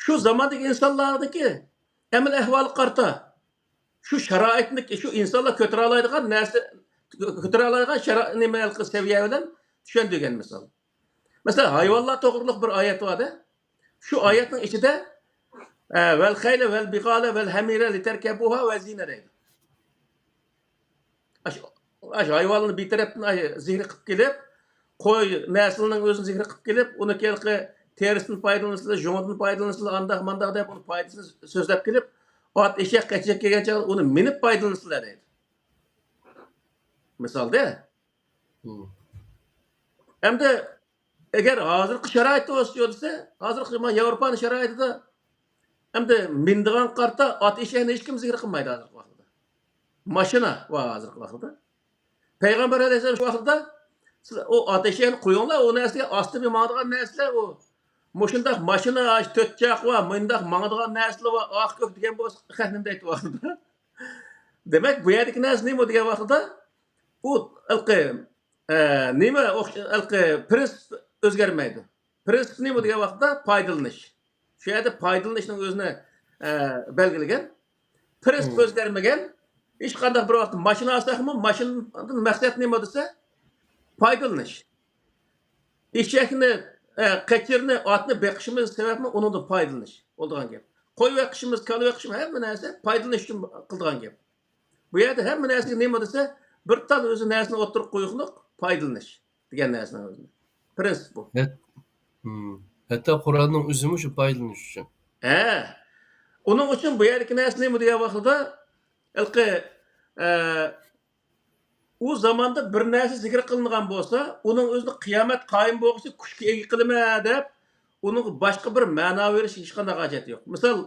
شۇ زاماندىكى ئىنسانلاردىكى ئەمەل ئەھۋالىغا قارىتا، شۇ شارائىتنىكى، شۇ ئىنسانلار كۆتۈرەلايدىغان نەرسە، كۆتۈرەلايدىغان شارا-، نېمە ھېلىقى سەۋىيە بىلەن چۈشەندۈرگەن مىسال. مەسىلەن، ھايۋانلار توغرۇلۇق بىر ئايەت بار-دە. شۇ ئايەتنىڭ ئىچىدە، ئە، ۋەل خەيلە ۋەل بىغالە ۋەل ھەمىرە لىتەركەبۇھا ۋە زىنە دەيدۇ. ئاشۇ، ئاشۇ ھايۋانلارنى بىر تەرەپتىن ئاي-، زىكرى قىلىپ كېلىپ، قوي نەسلىنىڭ ئۆزىنى زىكرى قىلىپ كېلىپ، ئۇنى ھېلىقى تېرىسىدىن پايدىلىنىسىلەر، يۇڭىدىن پايدىلىنىسىلەر، ئانداق مانداق دەپ ئۇنى پايدىسىنى سۆزلەپ كېلىپ، ئات ئېشەك قېچىپ كەلگەن چاغدا ئۇنى مىنىپ پايدىلىنىسىلەر دەيدۇ. مىسالدا. مم. ئەمدى ئەگەر ھازىرقى شارائىتتا بولسا دېسە، ھازىرقى مانا ياۋروپانىڭ شارائىتىدا ئەمدى مىنىدىغان قارتا ئات ئېشەكنى ھېچكىم زىكىر قىلمايدۇ ھازىرقى ۋاقىتتا. ماشىنا بار ھازىرقى ۋاقىتتا. پەيغەمبەر ئەلەيھىسسالام شۇ ۋاقىتتا سىز ئۇ ئات ئېشەكنى قويۇڭلار، ئۇ نەرسىگە ئاستا بىر ماڭىدىغان نەرسىلەر ئۇ. مۇشۇنداق ماشىنا، تۆت چاقا بار، مۇنداق ماڭىدىغان نەرسىلەر بار، ئاق كۆك دېگەن بولسا، خەق نېمە دەيدۇ ۋاقتىدا؟ دېمەك، بۇ يەردىكى نەرسە نېمە دېگەن ۋاقتىدا، ئۇ ھېلىقى، ئە، نېمە ئوخش-، ھېلىقى پىرىنسىپ ئۆزگەرمەيدۇ. پىرىنسىپ نېمە دېگەن ۋاقىتتا پايدىلىنىش. شۇ يەردە پايدىلىنىشنىڭ ئۆزىنى، ئە، بەلگىلىگەن. پىرىنسىپ ئۆزگەرمىگەن. ھېچقانداق بىر ۋاقىتتا ماشىنا ئالساقمۇ، ماشىنىدىن مەقسەت نېمە دېسە، پايدىلىنىش. ئېشەكنى، ئە، قېچىرنى، ئاتنى بېقىشىمىز سەۋەبمۇ ئۇنىڭدىن پايدىلىنىش بولىدىغان گەپ. قوي بېقىشىمىز، كالا بېقىشىمىز، ھەممە نەرسە پايدىلىنىش ئۈچۈن قىلىدىغان گەپ. بۇ يەردە ھەممە نەرسىگە نېمە دېسە، بىر تال ئۆزى نەرسىنى ئوتتۇرىغا قويۇقلۇق، پايدىلىنىش دېگەن نەرسىنىڭ ئۆزىنى. پىرىنسىپ بۇ. ھەت-، ھىم. ھەتتا قۇرئاننىڭ ئۆزىمۇ شۇ پايدىلىنىش ئۈچۈن. ھە. ئۇنىڭ ئۈچۈن بۇ يەردىكى نەرسە نېمە دېگەن ۋاقتىدا، ھېلىقى، ئە، ئۇ زاماندا بىر نەرسە زىكىر قىلىنغان بولسا، ئۇنىڭ ئۆزىنى قىيامەت قايىم بولغۇچە كۈچكە ئىگە قىلىمەن دەپ، ئۇنىڭغا باشقا بىر مەنا بېرىش ھېچقانداق ھاجەت يوق. مىسال،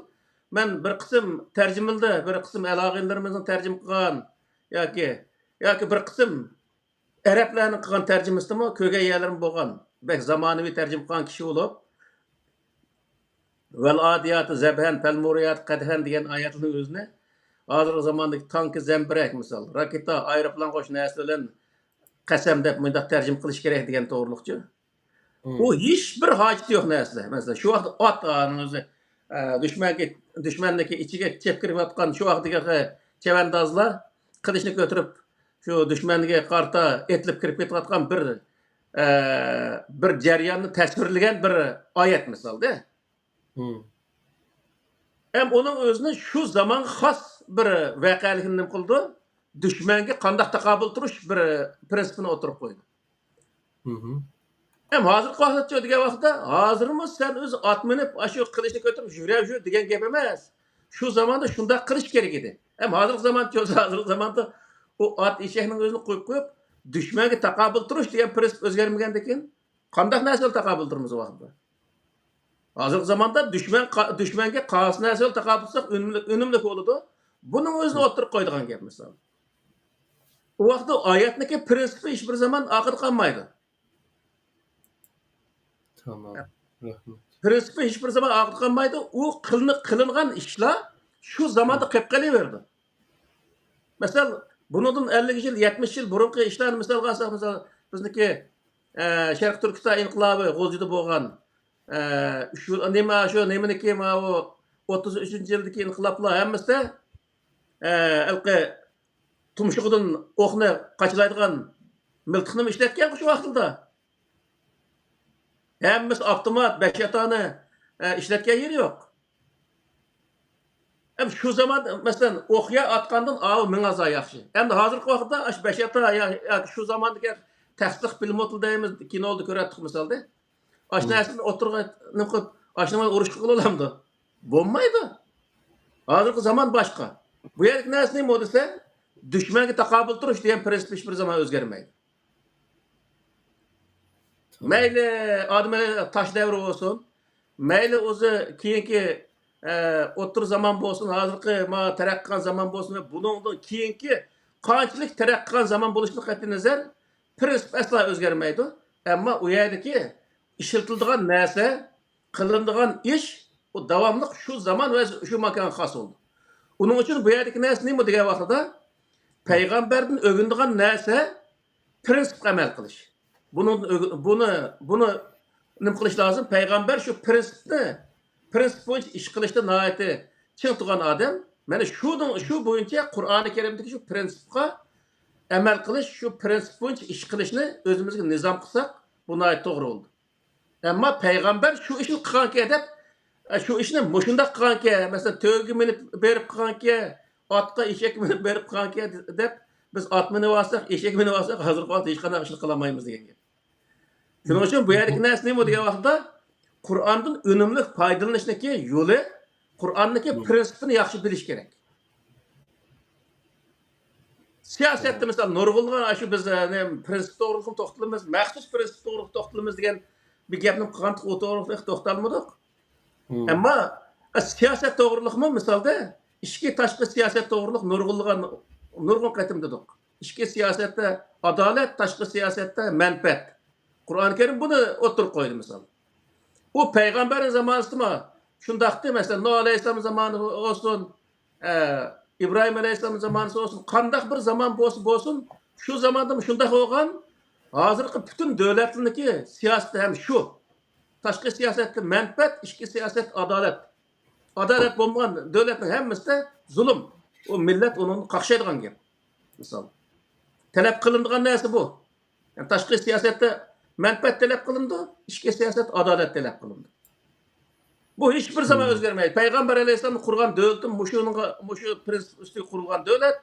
مەن بىر قىسىم تەرجىمىلەردە، بىر قىسىم ئەلئاغىنىلىرىمىزنىڭ تەرجىمە قىلغان ياكى، ياكى بىر قىسىم ئەرەبلەرنىڭ قىلغان تەرجىمىسىدىمۇ كۆرگەن يەرلىرىم بولغان. بەك زامانىۋى تەرجىمە قىلغان كىشى بولۇپ، «ۋەل ئادىياتى زەبھەن، پەل مۇرىياتى قەدھەن» دېگەن ئايەتنىڭ ئۆزىنى ھازىرقى زاماندىكى تانكا، زەمبىرەك، مىسال، راكېتا، ئايروپىلانغا ئوخشاش نەرسە بىلەن قەسەم دەپ مۇنداق تەرجىمە قىلىش كېرەك دېگەن توغرۇلۇقچۇ. ئۇ ھېچ بىر ھاجىتى يوق نەرسىلەر. مەسىلەن، شۇ ۋاقىتتا ئات، ئانىڭ ئۆزى، ئە، دۈشمەنگە، دۈشمەننىڭكى ئىچىگە چېپكىرىۋاتقان شۇ ۋاقىتتىكى چەۋەندازلار قىلىچنى كۆتۈرۈپ، شۇ دۈشمەنگە قارىتا ئېتىلىپ كىرىپ كېتىۋاتقان بىر، ئە، بىر جەرياننى تەسۋىرلىگەن بىر ئايەت مىسالدە. ھىم. ھەم ئۇنىڭ ئۆزىنى شۇ زامانغا خاس بىر ۋەقەلىكنى نېمە قىلىدۇ؟ دۈشمەنگە قانداق تاقابىل تۇرۇش بىر پىرىنسىپىنى ئوتتۇرىغا قويىدۇ. ھىم. ھەم ھازىرقى ۋاقىتتا دېگەن ۋاقىتتا، ھازىرمۇ سەن ئۆزى ئات مىنىپ، ئاشۇ قىلىچنى كۆتۈرۈپ يۈرەۋۇر دېگەن گەپ ئەمەس. شۇ زاماندا شۇنداق قىلىش كېرەك ئىدى. ھەم ھازىرقى زامان، ھازىرقى زاماندا ئۇ ئات ئېشەكنىڭ ئۆزىنى قويۇپ قويۇپ، دۈشمەنگە تاقابىل تۇرۇش دېگەن پىرىنسىپ ئۆزگەرمىگەندىكىن، قانداق نەرسە بىلەن تاقابىل تۇرىمىز ئۇ ۋاقىتتا؟ ھازىرقى زاماندا دۈشمەن قا-، دۈشمەنگە قايسى نەرسە بىلەن تاقابىل تۇرساق ئۈنۈملۈك، ئۈنۈملۈك بولىدۇ. بۇنىڭ ئۆزىنى ئوتتۇرىغا قويىدىغان گەپ، مىسال. ئۇ ۋاقىتتا ئايەتنىڭكى پىرىنسىپى ھېچ بىر زامان ئارقىدا قالمايدۇ. تامام. رەھمەت. پىرىنسىپى ھېچ بىر زامان ئارقىدا قالمايدۇ. ئۇ قىلىنىپ قىلىنغان ئىشلار شۇ زاماندا قېلىپ قېلىۋېرىدۇ. مەسىلەن، بۇنىڭدىن ئەللىك يىل، يەتمىش يىل بۇرۇنقى ئىشلارنى مىسالغا ئالساق، مىسال، بىزنىڭكى، ئە، شەرقىي تۈركىستان ئىنقىلابى غۇلجىدا بولغان، ئە، شۇ نېمە، شۇ نېمىنىڭكى، ماۋۇ ئوتتۇز ئۈچىنچى يىلدىكى ئىنقىلابلار ھەممىسىدە، ئە، ھېلىقى تۇمشۇقىدىن ئوقنى قاچىلايدىغان مىلتىقنىمۇ ئىشلەتكەنغۇ شۇ ۋاقتىدا. ھەممىسى ئاپتومات، بەش ئاتانى، ئە، ئىشلەتكەن يېرى يوق. ھەم شۇ زامان، مەسىلەن، ئوق يا ئاتقاندىن ئاۋۇ مىڭ ھازا ياخشى. ئەمدى ھازىرقى ۋاقىتتا ئاشۇ بەش ئاتا يا، ياكى شۇ زاماندىكى تەخسىلىق پىلىموتلا دەيمىز، كىنودا كۆرەتتۇق مىسالدا. ئاشۇ نەرسىنى ئوتتۇرىغا نېمە قىلىپ، ئاشۇنى ئۇرۇش قىلغىلى بولامدۇ؟ بولمايدۇ. ھازىرقى زامان باشقا. بۇ يەردىكى نەرسە نېمە دېسە، دۈشمەنگە تاقابىل تۇرۇش دېگەن پىرىنسىپ ھېچ بىر زامان ئۆزگەرمەيدۇ. مەيلى ئادەم ئەلەيھىسسالام تاش دەۋرى بولسۇن، مەيلى ئۆزى كېيىنكى، ئە، ئوتتۇرا زامان بولسۇن، ھازىرقى ما تەرەققىي قىلغان زامان بولسۇن ۋە بۇنىڭدىن كېيىنكى قانچىلىك تەرەققىي قىلغان زامان بولۇشىدىن قەتئىينەزەر، پىرىنسىپ ئەسلا ئۆزگەرمەيدۇ. ئەمما ئۇ يەردىكى ئىشلىتىلىدىغان نەرسە، قىلىنىدىغان ئىش، ئۇ داۋاملىق شۇ زامان ۋە شۇ ماكانغا خاس بولىدۇ. ئۇنىڭ ئۈچۈن بۇ يەردىكى نەرسە نېمە دېگەن ۋاقتىدا، پەيغەمبەردىن ئۆگىنىدىغان نەرسە، پىرىنسىپقا ئەمەل قىلىش. بۇنىڭدىن ئۆگە-، بۇنى، بۇنى نېمە قىلىش لازىم؟ پەيغەمبەر شۇ پىرىنسىپنى، پىرىنسىپ بويىچە ئىش قىلىشتا ناھايىتى چىڭ تۇرغان ئادەم. مانا شۇنىڭ، شۇ بويىچە قۇرئانى كەرىمدىكى شۇ پىرىنسىپقا ئەمەل قىلىش، شۇ پىرىنسىپ بويىچە ئىش قىلىشنى ئۆزىمىزگە نىزام قىلساق، بۇ ناھايىتى توغرا بولىدۇ. ئەمما پەيغەمبەر شۇ ئىشنى قىلغانكەن دەپ، شۇ ئىشنى مۇشۇنداق قىلغانكەن، مەسىلەن، تۆگىگە مىنىپ بېرىپ قىلغانكەن، ئاتقا، ئېشەككە مىنىپ بېرىپ قىلغانكەن دەپ، بىز ئات مىنىپ ئالساق، ئېشەك مىنىپ ئالساق، ھازىرقى ۋاقىتتا ھېچقانداق ئىشنى قىلالمايمىز دېگەن گەپ. شۇنىڭ ئۈچۈن بۇ يەردىكى نەرسە نېمە دېگەن ۋاقىتتا، قۇرئاندىن ئۈنۈملۈك پايدىلىنىشنىڭكى يولى، قۇرئاننىڭكى پىرىنسىپىنى ياخشى بىلىش كېرەك. سىياسەتتە، مىسال، نۇرغۇنلىغان، ئاشۇ بىز، ئە، نېمە، پىرىنسىپ توغرىلىقمۇ توختىلىمىز، مەخسۇس پىرىنسىپ توغرىلىق توختىلىمىز دېگەن بىر گەپنى قىلغانتۇق، ئۇ توغرىلىق توختالمىدۇق. ئەمما، ئە، سىياسەت توغرىلىقمۇ، مىسالدا، ئىچكى، تاشقى سىياسەت توغرىلىق نۇرغۇنلىغان، نۇرغۇن قېتىم دېدۇق. ئىچكى سىياسەتتە ئادالەت، تاشقى سىياسەتتە مەنپەئەت. قۇرئان كەرىم بۇنى ئوتتۇرىغا قويدى، مىسال. ئۇ پەيغەمبەرنىڭ زامانىسىدىمۇ شۇنداقتى. مەسىلەن، نۇھ ئەلەيھىسسالام زامانى بولسۇن، ئە، ئىبراھىم ئەلەيھىسسالام زامانىسى بولسۇن، قانداق بىر زامان بولسا بولسۇن، شۇ زاماندا شۇنداق بولغان. ھازىرقى پۈتۈن دۆلەتلەرنىڭكى سىياسىتى ھەم شۇ. تاشقى سىياسەتتە مەنپەئەت، ئىچكى سىياسەت ئادالەت. ئادالەت بولمىغان دۆلەتنىڭ ھەممىسىدە زۇلۇم. ئۇ مىللەت ئۇنىڭدىن قاقشايدىغان گەپ. مىسال. تەلەپ قىلىنىدىغان نەرسە بۇ. يەنى تاشقى سىياسەتتە مەنپەئەت تەلەپ قىلىنىدۇ، ئىچكى سىياسەت ئادالەت تەلەپ قىلىنىدۇ. بۇ ھېچ بىر زامان ئۆزگەرمەيدۇ. پەيغەمبەر ئەلەيھىسسالام قۇرغان دۆلىتىمۇ مۇشۇنىڭغا، مۇشۇ پرىنسىپ ئۈستىگە قۇرۇلغان دۆلەت.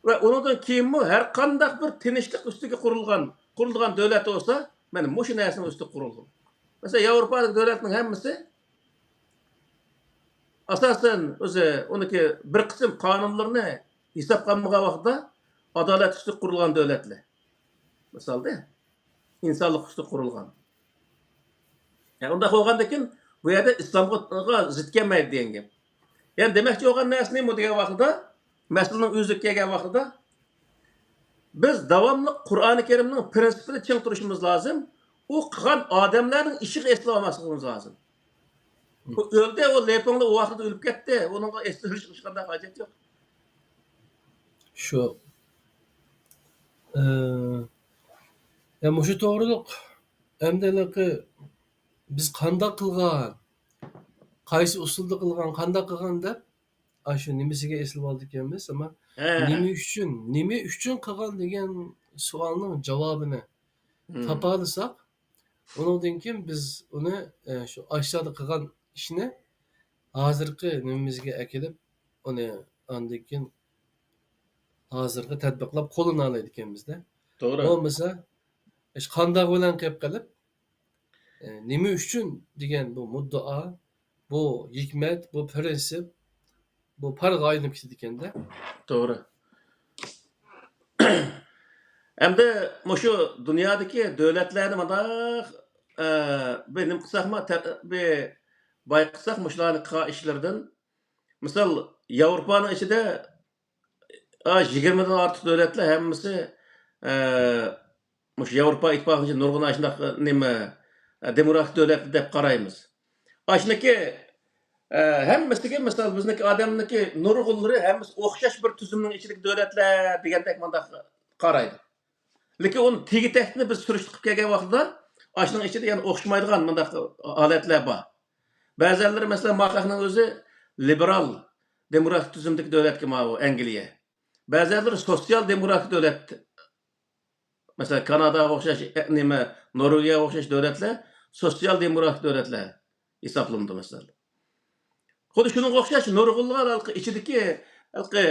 ۋە ئۇنىڭدىن كېيىنمۇ ھەر قانداق بىر تىنچلىق ئۈستىگە قۇرۇلغان، قۇرۇلغان دۆلەت بولسا، مانا مۇشۇ نەرسىنىڭ ئۈستىگە قۇرۇلغان. مەسىلەن، ياۋروپادىكى دۆلەتنىڭ ھەممىسى ئاساسەن ئۆزى ئۇنىڭكى بىر قىسىم قانۇنلىرىنى ھېسابقا ئالمىغان ۋاقىتتا ئادالەت ئۈستىگە قۇرۇلغان دۆلەتلەر. مىسالدا، ئىنسانلىق ئۈستىگە قۇرۇلغان. يەنى ئۇنداق بولغاندىكىن بۇ يەردە ئىسلامغا زىت كەلمەيدۇ دېگەن گەپ. يەنى دېمەكچى بولغان نەرسە نېمە دېگەن ۋاقتىدا، مەسىلىنىڭ ئۆزىگە كەلگەن ۋاقتىدا، بىز داۋاملىق قۇرئانى كەرىمنىڭ پرىنسىپىنى چىڭ تۇرۇشىمىز لازىم. ئۇ قىلغان ئادەملەرنىڭ ئىشىغا ئېسىلىۋالماسلىقىمىز لازىم. ئۇ ئۆلدى، ئۇ لېپىڭلى ئۇ ۋاقىتتا ئۆلۈپ كەتتى. ئۇنىڭغا ئېسىلىش ھېچقانداق ھاجەت يوق. شۇ. ئى، يا مۇشۇ توغرۇلۇق ئەمدى ھېلىقى بىز قانداق قىلغان، قايسى ئۇسۇلدا قىلغان، قانداق قىلغان دەپ، ئاشۇ نېمىسىگە ئېسىلىۋالىدىكەنمىز، ئەمما ھە. نېمە ئۈچۈن، نېمە ئۈچۈن قىلغان دېگەن سوئالنىڭ جاۋابىنى مم. تاپالىساق، ئۇنىڭدىن كېيىن بىز ئۇنى، ئە، شۇ ئاشۇلاردا قىلغان ئىشنى ھازىرقى نېمىمىزگە ئەكېلىپ، ئۇنى ئاندىن كېيىن ھازىرغا تەتبىقلاپ قوللىنالايدىكەنمىزدە. توغرا. بولمىسا، ئىش قانداق بىلەن قېلىپ قېلىپ، ئە، نېمە ئۈچۈن دېگەن بۇ مۇددىئا، بۇ ھېكمەت، بۇ پىرىنسىپ، بۇ پارغا ئايلىنىپ كېتىدىكەندە. توغرا. ئەمدى مۇشۇ دۇنيادىكى دۆلەتلەرنى مۇنداق، ئە، بىر نېمە قىلساقمۇ، تە-، بىر بايقىساق مۇشۇلارنى قىلغان ئىشلىرىدىن. مىسال، ياۋروپانىڭ ئىچىدە، ئا، يىگىرمىدىن ئارتۇق دۆلەتلەر ھەممىسى، ئە، مۇشۇ ياۋروپا ئىتتىپاقىنىڭ ئىچىدە نۇرغۇن ئاشۇنداق نېمە، ئە، دېموكراتىك دۆلەت دەپ قارايمىز. ئاشۇنىڭكى، ئە، ھەممىسىگە مىسال بىزنىڭكى ئادەمنىڭكى نۇرغۇنلىرى ھەممىسى ئوخشاش بىر تۈزۈمنىڭ ئىچىدىكى دۆلەتلەر دېگەندەك مۇنداق قارايدۇ. لېكىن ئۇنى تېگى-تەكتىنى بىز سۈرۈشتە قىلىپ كەلگەن ۋاقتىدا ئاشۇنىڭ ئىچىدە يەنە ئوخشىمايدىغان مۇنداق ھالەتلەر بار. بەزەنلىرى مەسىلەن، ما خەقنىڭ ئۆزى لىبېرال دېموكراتىك تۈزۈمدىكى دۆلەتكە ماۋۇ ئەنگلىيە. بەزەنلىرى سوتسىيال دېموكراتىك دۆلەت. مەسىلەن، كاناداغا ئوخشاش، ئە، نېمە، نورۋېگىيەگە ئوخشاش دۆلەتلەر سوتسىيال دېموكراتىك دۆلەتلەر ھېسابلىنىدۇ، مەسىلەن. خۇددى شۇنىڭغا ئوخشاش نۇرغۇنلىغان ھېلىقى ئىچىدىكى، ھېلىقى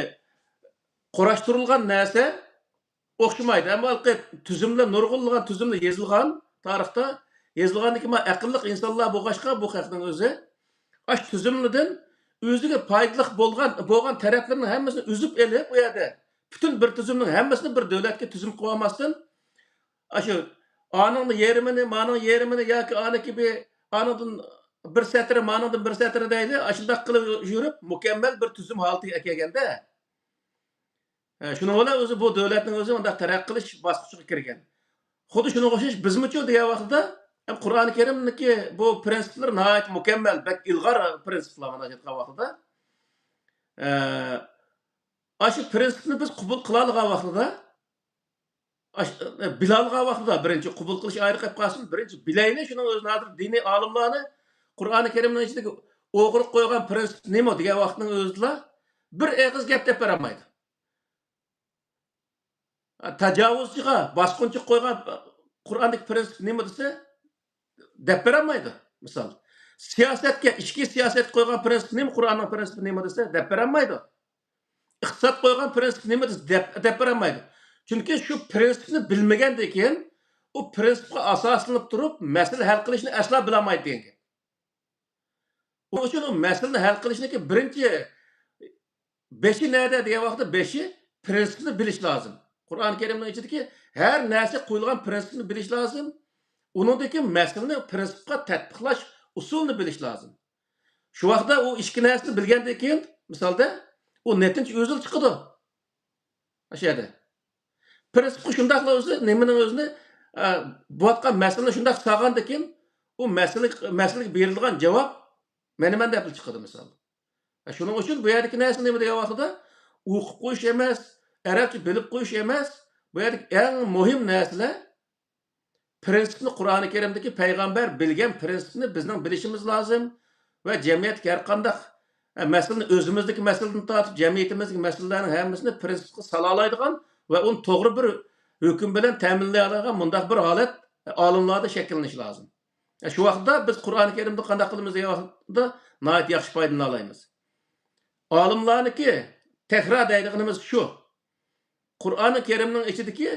قۇراشتۇرۇلغان نەرسە ئوخشىمايدۇ. ئەمما ھېلىقى تۈزۈملەر، نۇرغۇنلىغان تۈزۈملەر يېزىلغان، تارىختا يېزىلغاندىكىن، ما ئەقىللىق ئىنسانلار بولغاچقا، بۇ خەقنىڭ ئۆزى ئاشۇ تۈزۈملىدىن ئۆزىگە پايدىلىق بولغان، بولغان تەرەپلىرىنىڭ ھەممىسىنى ئۈزۈپ ئېلىپ، ئۇ يەردە پۈتۈن بىر تۈزۈمنىڭ ھەممىسىنى بىر دۆلەتكە تۈزۈم قىلىۋالماستىن، ئاشۇ ئانىڭنى يېرىمىنى، مانىڭ يېرىمىنى ياكى ئانىكى بىر، ئانىڭدىن بىر سەترى، مانىڭدىن بىر سەترى دەيلى، ئاشۇنداق قىلىپ يۈرۈپ، مۇكەممەل بىر تۈزۈم ھالىتىگە ئەكەلگەندە، ھە، شۇنىڭ بىلەن ئۆزى بۇ دۆلەتنىڭ ئۆزى مۇنداق تەرەققىي قىلىش باسقۇچىغا كىرگەن. خۇددى شۇنىڭغا ئوخشاش بىزمۇچۇ دېگەن ۋاقتىدا، ھەم قۇرئانى كەرىمنىڭكى بۇ پرىنسىپلىرى ناھايىتى مۇكەممەل، بەك ئىلغار پرىنسىپلار مانا ئېيتقان ۋاقتىدا. ئە، ئاشۇ پرىنسىپنى بىز قوبۇل قىلالىغان ۋاقتىدا، ئاش-، ئە، بىلالىغان ۋاقتىدا بىرىنچى قوبۇل قىلىش ئايرى قېلىپ قالسۇن، بىرىنچى بىلەيلى، شۇنىڭ ئۆزىنى ھازىر دىنىي ئالىملارنى قۇرئانى كەرىمنىڭ ئىچىدىكى ئوغرىلىق قويغان پرىنسىپ نېمە دېگەن ۋاقىتنىڭ ئۆزىدىلا بىر ئېغىز گەپ دەپ بېرەلمەيدۇ. تاجاۋۇزچىغا، باسقۇنچىغا قويغان قۇرئاندىكى پرىنسىپ نېمە دېسە، دەپ بېرەلمەيدۇ. مىسال، سىياسەتكە، ئىچكى سىياسەتكە قويغان پرىنسىپ نېمە، قۇرئاننىڭ پرىنسىپى نېمە دېسە، دەپ بېرەلمەيدۇ. ئىقتىساد قويغان پرىنسىپ نېمە دېسە، دەپ، دەپ بېرەلمەيدۇ. چۈنكى شۇ پرىنسىپنى بىلمىگەندىن كېيىن، ئۇ پرىنسىپقا ئاساسلىنىپ تۇرۇپ، مەسىلە ھەل قىلىشنى ئەسلا بىلەلمەيدۇ دېگەن گەپ. ئۇنىڭ ئۈچۈن ئۇ مەسىلىنى ھەل قىلىشنىڭكى بىرىنچى بېشى نەدە دېگەن ۋاقىتتا، بېشى پرىنسىپنى بىلىش لازىم. قۇرئان كەرىمنىڭ ئىچىدىكى ھەر نەرسە قويۇلغان پرىنسىپنى بىلىش لازىم. ئۇنىڭدىن كېيىن مەسىلىنى پرىنسىپقا تەتبىقلاش ئۇسۇلىنى بىلىش لازىم. شۇ ۋاقىتتا ئۇ ئىككى نەرسىنى بىلگەندىن كېيىن، مىسالدا، ئۇ نەتىجە ئۆزىلا چىقىدۇ. ئاشۇ يەردە. پرىنسىپقا شۇنداقلا ئۆزى، نېمىنىڭ ئۆزىنى، ئە، بولۇۋاتقان مەسىلىنى شۇنداق سالغاندىكىن، ئۇ مەسىلە، مەسىلىگە بېرىلىدىغان جاۋاب مەنىمەن دەپلا چىقىدۇ، مىسال. شۇنىڭ ئۈچۈن بۇ يەردىكى نەرسە نېمە دېگەن ۋاقتىدا، ئوقۇپ قويۇش ئەمەس، ئەرەبچە بىلىپ قويۇش ئەمەس، بۇ يەردىكى ئەڭ مۇھىم نەرسىلەر پىرىنسىپنى، قۇرئانى كەرىمدىكى پەيغەمبەر بىلگەن پىرىنسىپنى بىزنىڭ بىلىشىمىز لازىم ۋە جەمئىيەتتىكى ھەر قانداق، ئە، مەسىلىنى، ئۆزىمىزدىكى مەسىلىدىن تارتىپ جەمئىيىتىمىزدىكى مەسىلىلەرنىڭ ھەممىسىنى پىرىنسىپقا سالالايدىغان ۋە ئۇنى توغرا بىر ھۆكۈم بىلەن تەمىنلەيدىغان مۇنداق بىر ھالەت، ئە، ئالىملاردا شەكىللىنىشى لازىم. ئە، شۇ ۋاقىتتا بىز قۇرئانى كەرىمدىن قانداق قىلىمىز دېگەن ۋاقىتتا ناھايىتى ياخشى پايدىلىنالايمىز. ئالىملارنىڭكى تەكرار دەيدىغىنىمىز شۇ. قۇرئانى كەرىمنىڭ ئىچىدىكى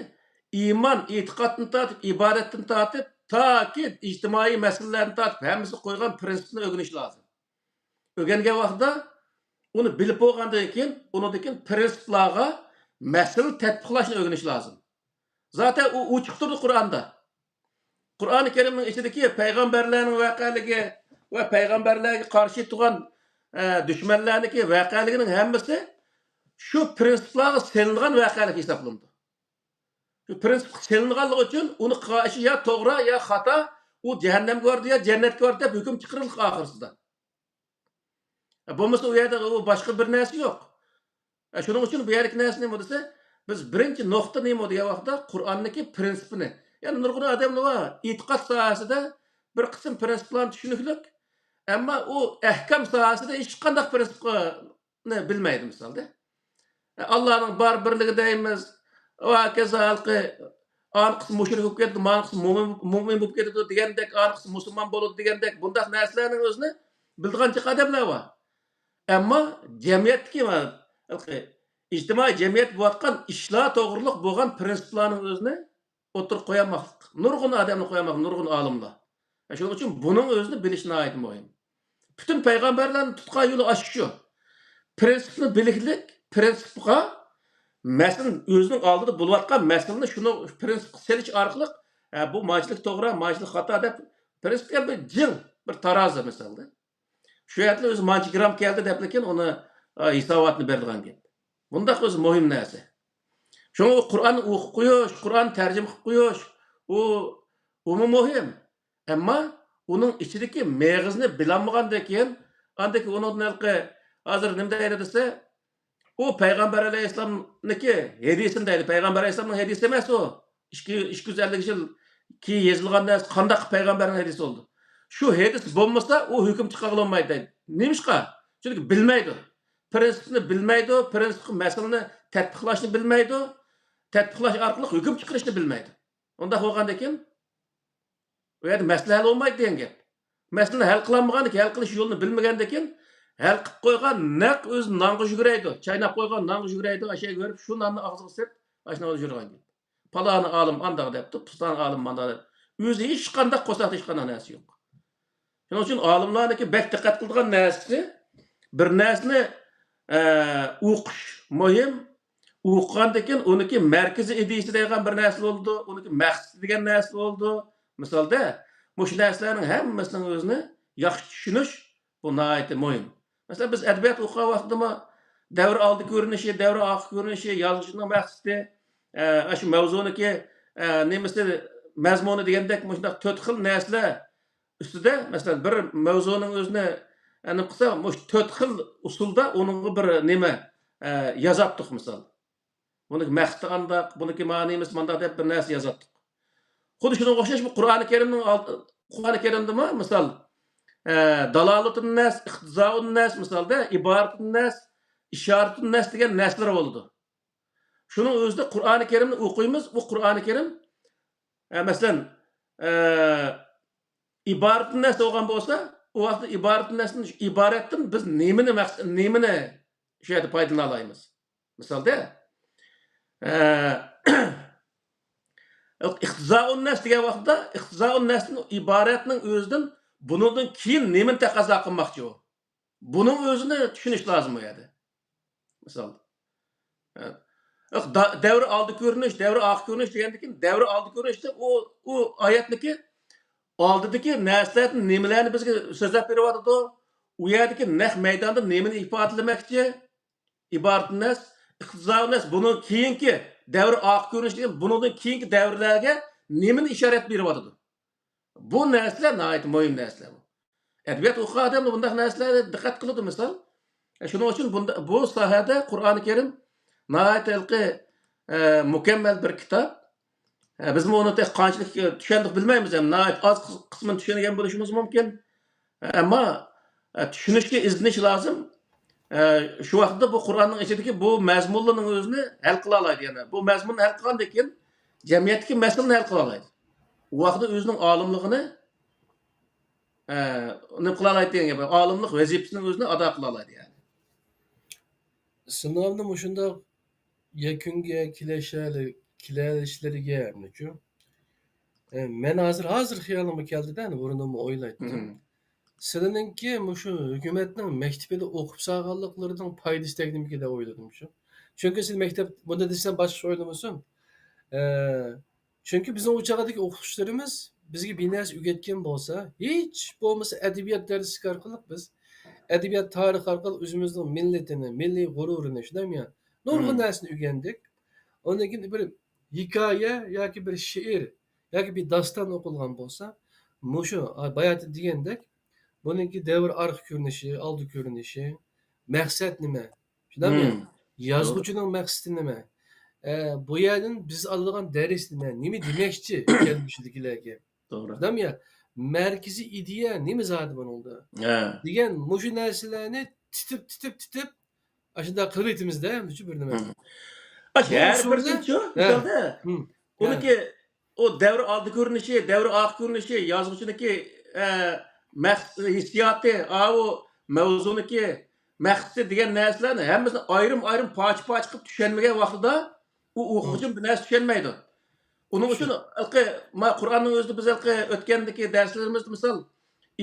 ئىمان، ئېتىقادتىن تارتىپ، ئىبادەتتىن تارتىپ، تاكى ئىجتىمائىي مەسىلىلەرنى تارتىپ، ھەممىسىگە قويغان پىرىنسىپنى ئۆگىنىش لازىم. ئۆگەنگەن ۋاقتىدا ئۇنى بىلىپ بولغاندىن كېيىن، ئۇنىڭدىن كېيىن پىرىنسىپلارغا مەسىلە تەتبىقلاشنى ئۆگىنىش لازىم. زاتەن ئۇ ئوچۇق تۇرىدۇ قۇرئاندا. قۇرئانى كەرىمنىڭ ئىچىدىكى پەيغەمبەرلەرنىڭ ۋەقەلىكى ۋە پەيغەمبەرلەرگە قارشى تۇرغان، ئە، دۈشمەنلەرنىڭكى ۋەقەلىكىنىڭ ھەممىسى شۇ پىرىنسىپلارغا سېلىنغان ۋەقەلىك ھېسابلىنىدۇ. شۇ پىرىنسىپقا سېلىنغانلىقى ئۈچۈن ئۇنى قىلغان ئىشى يا توغرا، يا خاتا، ئۇ جەھەننەمگە بارىدۇ يا جەننەتكە بارىدۇ دەپ ھۆكۈم چىقىرىلىدۇ ئاخىرسىدا. بولمىسا ئۇ يەردە ئۇ باشقا بىر نەرسە يوق. شۇنىڭ ئۈچۈن بۇ يەردىكى نەرسە نېمە دېسە، بىز بىرىنچى نۇقتا نېمە دېگەن ۋاقىتتا قۇرئاننىڭكى پىرىنسىپىنى، يەنى نۇرغۇن ئادەملەر بار، ئېتىقاد ساھەسىدە بىر قىسىم پىرىنسىپلارنى چۈشىنىكلىك، ئەمما ئۇ ئەھكام ساھەسىدە ھېچقانداق پىرىنسىپنى بىلمەيدۇ، مىسالدا. ئاللانىڭ بار بىرلىكى دەيمىز، ۋە ھاكازا ھالقى، ئانىقىسى مۇشرىك بولۇپ كېتىدۇ، مانىقىسى مۇمىن، مۇمىن بولۇپ كېتىدۇ دېگەندەك، ئانىقىسى مۇسۇلمان بولىدۇ دېگەندەك، بۇنداق نەرسىلەرنىڭ ئۆزىنى بىلىدىغان جىق ئادەملەر بار. ئەمما جەمئىيەتتىكى، ھېلىقى ئىجتىمائىي جەمئىيەت بولۇۋاتقان ئىشلار توغرۇلۇق بولغان پىرىنسىپلارنىڭ ئۆزىنى ئوتتۇرىغا قويالماسلىق. نۇرغۇن ئادەمنى قويالماسلىق، نۇرغۇن ئالىملار. شۇنىڭ ئۈچۈن بۇنىڭ ئۆزىنى بىلىش ناھايىتى مۇھىم. پۈتۈن پەيغەمبەرلەرنىڭ تۇتقان يولى ئاشۇ شۇ. پىرىنسىپنى بىلىكلىك، پىرىنسىپقا، مەسىلەن، ئۆزىنىڭ ئالدىدا بولۇۋاتقان مەسىلىنى شۇنىڭ پىرىنسىپقا سېلىش ئارقىلىق، ھە، بۇ مانچىلىك توغرا، مانچىلىك خاتا دەپ پىرىنسىپكە بىر جىڭ، بىر تارازا مىسالدا. شۇ يەردە ئۆزى مانچە گرام كەلدى دەپلىكىن ئۇنى، ئا، ھېساباتنى بېرىدىغان گەپ. بۇنداق ئۆزى مۇھىم نەرسە. شۇڭا ئۇ قۇرئاننى ئوقۇپ قويۇش، قۇرئاننى تەرجىمە قىلىپ قويۇش، ئۇ، ئۇمۇ مۇھىم. ئەمما ئۇنىڭ ئىچىدىكى مېغىزنى بىلەلمىگەندىن كېيىن، ئاندىن كېيىن ئۇنىڭدىن ھېلىقى، ھازىر نېمە دەيدۇ دېسە، ئۇ پەيغەمبەر ئەلەيھىسسالامنىڭكى ھەدىسىنى دەيدۇ. پەيغەمبەر ئەلەيھىسسالامنىڭ ھەدىسى ئەمەس ئۇ. ئىككى، ئىككى يۈز ئەللىك يىل كېيىن يېزىلغان نەرسە قانداق پەيغەمبەرنىڭ ھەدىسى بولدى؟ شۇ ھەدىس بولمىسا، ئۇ ھۆكۈم چىقارغىلى بولمايدۇ دەيدۇ. نېمىشقا؟ چۈنكى بىلمەيدۇ. پىرىنسىپنى بىلمەيدۇ، پىرىنسىپقا مەسىلىنى تەتبىقلاشنى بىلمەيدۇ. تەتبىقلاش ئارقىلىق ھۆكۈم چىقىرىشنى بىلمەيدۇ. ئۇنداق بولغاندىكىن، ئۇ يەردە مەسىلە ھەل بولمايدۇ دېگەن گەپ. مەسىلىنى ھەل قىلالمىغاندىكىن، ھەل قىلىش يولىنى بىلمىگەندىكىن، ھەل قىلىپ قويغان نەق ئۆزى نانغا يۈگۈرەيدۇ. چايناپ قويغان نانغا يۈگۈرەيدۇ، ئاشۇ يەرگە بېرىپ شۇ ناننى ئاغزىغا سېلىپ، ئاشۇ نانغا يۈگۈرىدىغان گەپ. پالانى ئالىم ئانداق دەپتۇ، پۇلان ئالىم مانداق دەپ. ئۆزى ھېچقانداق قورساقتا ھېچقانداق نەرسە يوق. شۇنىڭ ئۈچۈن ئالىملارنىڭكى بەك دىققەت قىلىدىغان نەرسىسى، بىر نەرسىنى، ئە، ئوقۇش مۇھىم. ئوقۇغاندىن كېيىن ئۇنىڭكى مەركىزىي ئىدىيىسى دەيدىغان بىر نەرسە بولىدۇ، ئۇنىڭكى مەقسىتى دېگەن نەرسە بولىدۇ. مىسالدا، مۇشۇ نەرسىلەرنىڭ ھەممىسىنىڭ ئۆزىنى ياخشى چۈشىنىش، بۇ ناھايىتى مۇھىم. مەسىلەن، بىز ئەدەبىيات ئوقۇغان ۋاقتىدىمۇ دەۋر ئالدى كۆرۈنۈشى، دەۋر ئارقا كۆرۈنۈشى، يازغۇچىنىڭ مەقسىتى، ئە، ئاشۇ مەۋزۇنىڭكى، ئە، نېمىسى، مەزمۇنى دېگەندەك مۇشۇنداق تۆت خىل نەرسىلەر ئۈستىدە، مەسىلەن، بىر مەۋزۇنىڭ ئۆزىنى، ئە، نېمە قىلسا، مۇشۇ تۆت خىل ئۇسۇلدا ئۇنىڭغا بىر نېمە، ئە، يازاتتۇق، مىسال. بۇنىڭكى مەقسىتى قانداق، بۇنىڭكى مانىمىسى مانداق دەپ بىر نەرسە يازاتتۇق. خۇددى شۇنىڭغا ئوخشاش بۇ قۇرئانى كەرىمنىڭ ئال-، قۇرئانى كەرىمدىمۇ، مىسال، ئە، دالالىتۇن نەس، ئىقتىزائۇن نەس، مىسالدا، ئىبارىتۇن نەس، ئىشارىتۇن نەس دېگەن نەسلەر بولىدۇ. شۇنىڭ ئۆزىدە قۇرئانى كەرىمنى ئوقۇيمىز، ئۇ قۇرئانى كەرىم، ئە، مەسىلەن، ئە، ئىبارەتتىن نەس بولغان بولسا، ئۇ ۋاقىتتا ئىبارەتتىن نەستىن، ئىبارەتتىن بىز نېمىنى مەقسەت، نېمىنى شۇ يەردە پايدىلىنالايمىز؟ مىسالدا، ئە، ئىقتىزائۇن نەس دېگەن ۋاقىتتا، ئىقتىزائۇن نەستىن ئىبارەتنىڭ ئۆزىدىن بۇنىڭدىن كېيىن نېمىنى تەقەززا قىلماقچى ئۇ؟ بۇنىڭ ئۆزىنى چۈشىنىش لازىم ئۇ يەردە. مىسال، ئە، دا-، دەۋر ئالدى كۆرۈنۈش، دەۋر ئارقا كۆرۈنۈش دېگەندىكىن، دەۋر ئالدى كۆرۈنۈشتە ئۇ، ئۇ ئايەتنىكى ئالدىدىكى نەرسىلەردىن نېمىلەرنى بىزگە سۆزلەپ بېرىۋاتىدۇ؟ ئۇ يەردىكى نەق مەيداندا نېمىنى ئىپادىلىمەكچى؟ ئىبارىتۇن نەس، ئىقتىزائۇن نەس، بۇنىڭ كېيىنكى دەۋر ئارقا كۆرۈنۈش دېگەن، بۇنىڭدىن كېيىنكى دەۋرلەرگە نېمىنى ئىشارەت بېرىۋاتىدۇ؟ بۇ نەرسىلەر ناھايىتى مۇھىم نەرسىلەر بۇ. ئەدەبىيات ئوقۇغان ئادەملەر بۇنداق نەرسىلەرگە دىققەت قىلىدۇ، مىسال. شۇنىڭ ئۈچۈن بۇندا، بۇ ساھەدە قۇرئانى كەرىم ناھايىتى ھېلىقى، ئە، مۇكەممەل بىر كىتاب. ئە، بىزمۇ ئۇنى تېخى قانچىلىك، ئە، چۈشەندۇق بىلمەيمىز ھەم. ناھايىتى ئاز قىس-، قىسمىنى چۈشەنگەن بولۇشىمىز مۇمكىن. ئەمما، ئە، چۈشىنىشكە، ئىزدىنىش لازىم. ئە، شۇ ۋاقىتتا بۇ قۇرئاننىڭ ئىچىدىكى بۇ مەزمۇنلارنىڭ ئۆزىنى ھەل قىلالايدۇ يەنە. بۇ مەزمۇننى ھەل قىلغاندىن كېيىن جەمئىيەتتىكى مەسىلىنى ھەل قىلالايدۇ. ئۇ ۋاقىتتا ئۆزىنىڭ ئالىملىقىنى، ئە، نېمە قىلالايدۇ دېگەن گەپ. ئالىملىق ۋەزىپىسىنىڭ ئۆزىنى ئادا قىلالايدۇ يەنى. سىناۋنى مۇشۇنداق يەكۈنگە كېلىشەل-، كېلىشلىرىگە نېچۈ؟ ئە، مەن ھازىر، ھازىر خىيالىمغا كەلدى-دە، بۇرۇنمۇ ئويلايتتىم. مم. سىلىنىڭكى مۇشۇ ھۆكۈمەتنىڭ مەكتىپىدە ئوقۇپ سالغانلىقلىرىنىڭ پايدىسى تەگدىمىكىن دەپ ئويلىدىم شۇ. چۈنكى سىز مەكتەپ، بۇنى دېسەم باشقىچە ئويلىمىسۇن. ئە، چۈنكى بىزنىڭ ئۇ چاغدىكى ئوقۇتقۇچىلىرىمىز بىزگە بىر نەرسە ئۆگەتكەن بولسا، ھېچ بولمىسا ئەدەبىيات دەرسلىكى ئارقىلىق بىز ئەدەبىيات تارىخى ئارقىلىق ئۆزىمىزنىڭ مىللىتىنى، مىللىي غۇرۇرىنى، شۇنداقمۇ يا؟ نۇرغۇن مم. نەرسىنى ئۆگەندۇق. ئۇندىن كېيىن بىر ھېكايە ياكى بىر شېئىر ياكى بىر داستان ئوقۇلغان بولسا، مۇشۇ، ھە، باياتىن دېگەندەك، بۇنىڭكى دەۋر ئارقا كۆرۈنۈشى، ئالدى كۆرۈنۈشى، مەقسەت نېمە؟ شۇنداقمۇ يا؟ مم. يازغۇچىنىڭ مەقسىتى نېمە؟ ئە، بۇ يەردىن بىز ئالىدىغان دەرس نېمە؟ نېمە دېمەكچى كەلگۈسىدىكىلەرگە؟ توغرا. شۇنداقمۇ يا؟ مەركىزىي ئىدىيە نېمە زادى بۇنىڭدا؟ ھە. دېگەن مۇشۇ نەرسىلەرنى تىتىپ، تىتىپ، تىتىپ، ئاشۇنداق قىلىۋېتىمىز-دە، مۇشۇ بىر نېمە. مم. ئاشۇ بۇ ھەر بىر ئۇسۇلدا، تىلچۇ، ھە. مىسالدا، مم. ھە. ئۇنىڭكى ئۇ دەۋر ئالدى كۆرۈنۈشى، دەۋر ئارقا كۆرۈنۈشى، يازغۇچىنىڭكى، ئە، مەق-، ھېسسىياتى، ئاۋۇ مەۋزۇنىڭكى مەقسىتى دېگەن نەرسىلەرنى ھەممىسىنى ئايرىم-ئايرىم، پارچە-پارچە قىلىپ چۈشەنمىگەن ۋاقتىدا ئۇ ئوقۇغۇچىمۇ بىر نەرسە چۈشەنمەيدۇ. ئۇنىڭ ئۈچۈن ھېلىقى، ما، قۇرئاننىڭ ئۆزىدە بىز ھېلىقى ئۆتكەندىكى دەرسلىرىمىزدە، مىسال،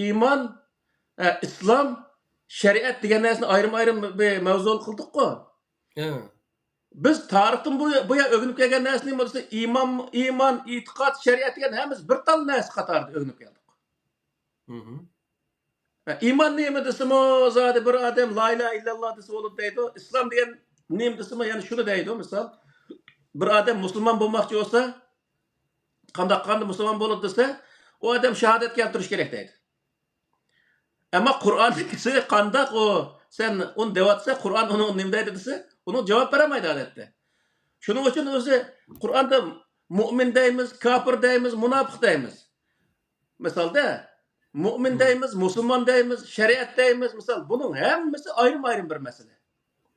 ئىمان، ئە، ئىسلام، شەرىئەت دېگەن نەرسىنى ئايرىم-ئايرىم بىر مەۋزۇ قىلدۇققۇ. ھە. بىز تارىختىن بۇ، بۇ يەر ئۆگىنىپ كەلگەن نەرسە نېمە دېسە، ئىمان، ئىمان، ئېتىقاد، شەرىئەت دېگەن ھەممىسى بىر تال نەرسە قاتارىدا ئۆگىنىپ كەلدۇق. مم. ھە، ئىمان نېمە دېسىمۇ، زادى بىر ئادەم لا ئىلاھە ئىللاللا دېسە بولىدۇ دەيدۇ. ئىسلام دېگەن نېمە دېسىمۇ، يەنە شۇنى دەيدۇ. مىسال، بىر ئادەم مۇسۇلمان بولماقچى بولسا، قانداق قىلغاندا مۇسۇلمان بولىدۇ دېسە، ئۇ ئادەم شاھادەت كەلتۈرۈش كېرەك دەيدۇ. ئەمما قۇرئاندىكىسى قانداق ئۇ؟ سەن ئۇنى دەۋاتسا، قۇرئان ئۇنىڭ نېمە دەيدۇ دېسە، ئۇنىڭ جاۋاب بېرەلمەيدۇ ئادەتتە. شۇنىڭ ئۈچۈن ئۆزى قۇرئاندا مۇئمىن دەيمىز، كاپىر دەيمىز، مۇناپىق دەيمىز. مىسالدا، مۇئمىن دەيمىز، مۇسۇلمان دەيمىز، شەرىئەت دەيمىز. مىسال، بۇنىڭ ھەممىسى ئايرىم-ئايرىم بىر مەسىلە.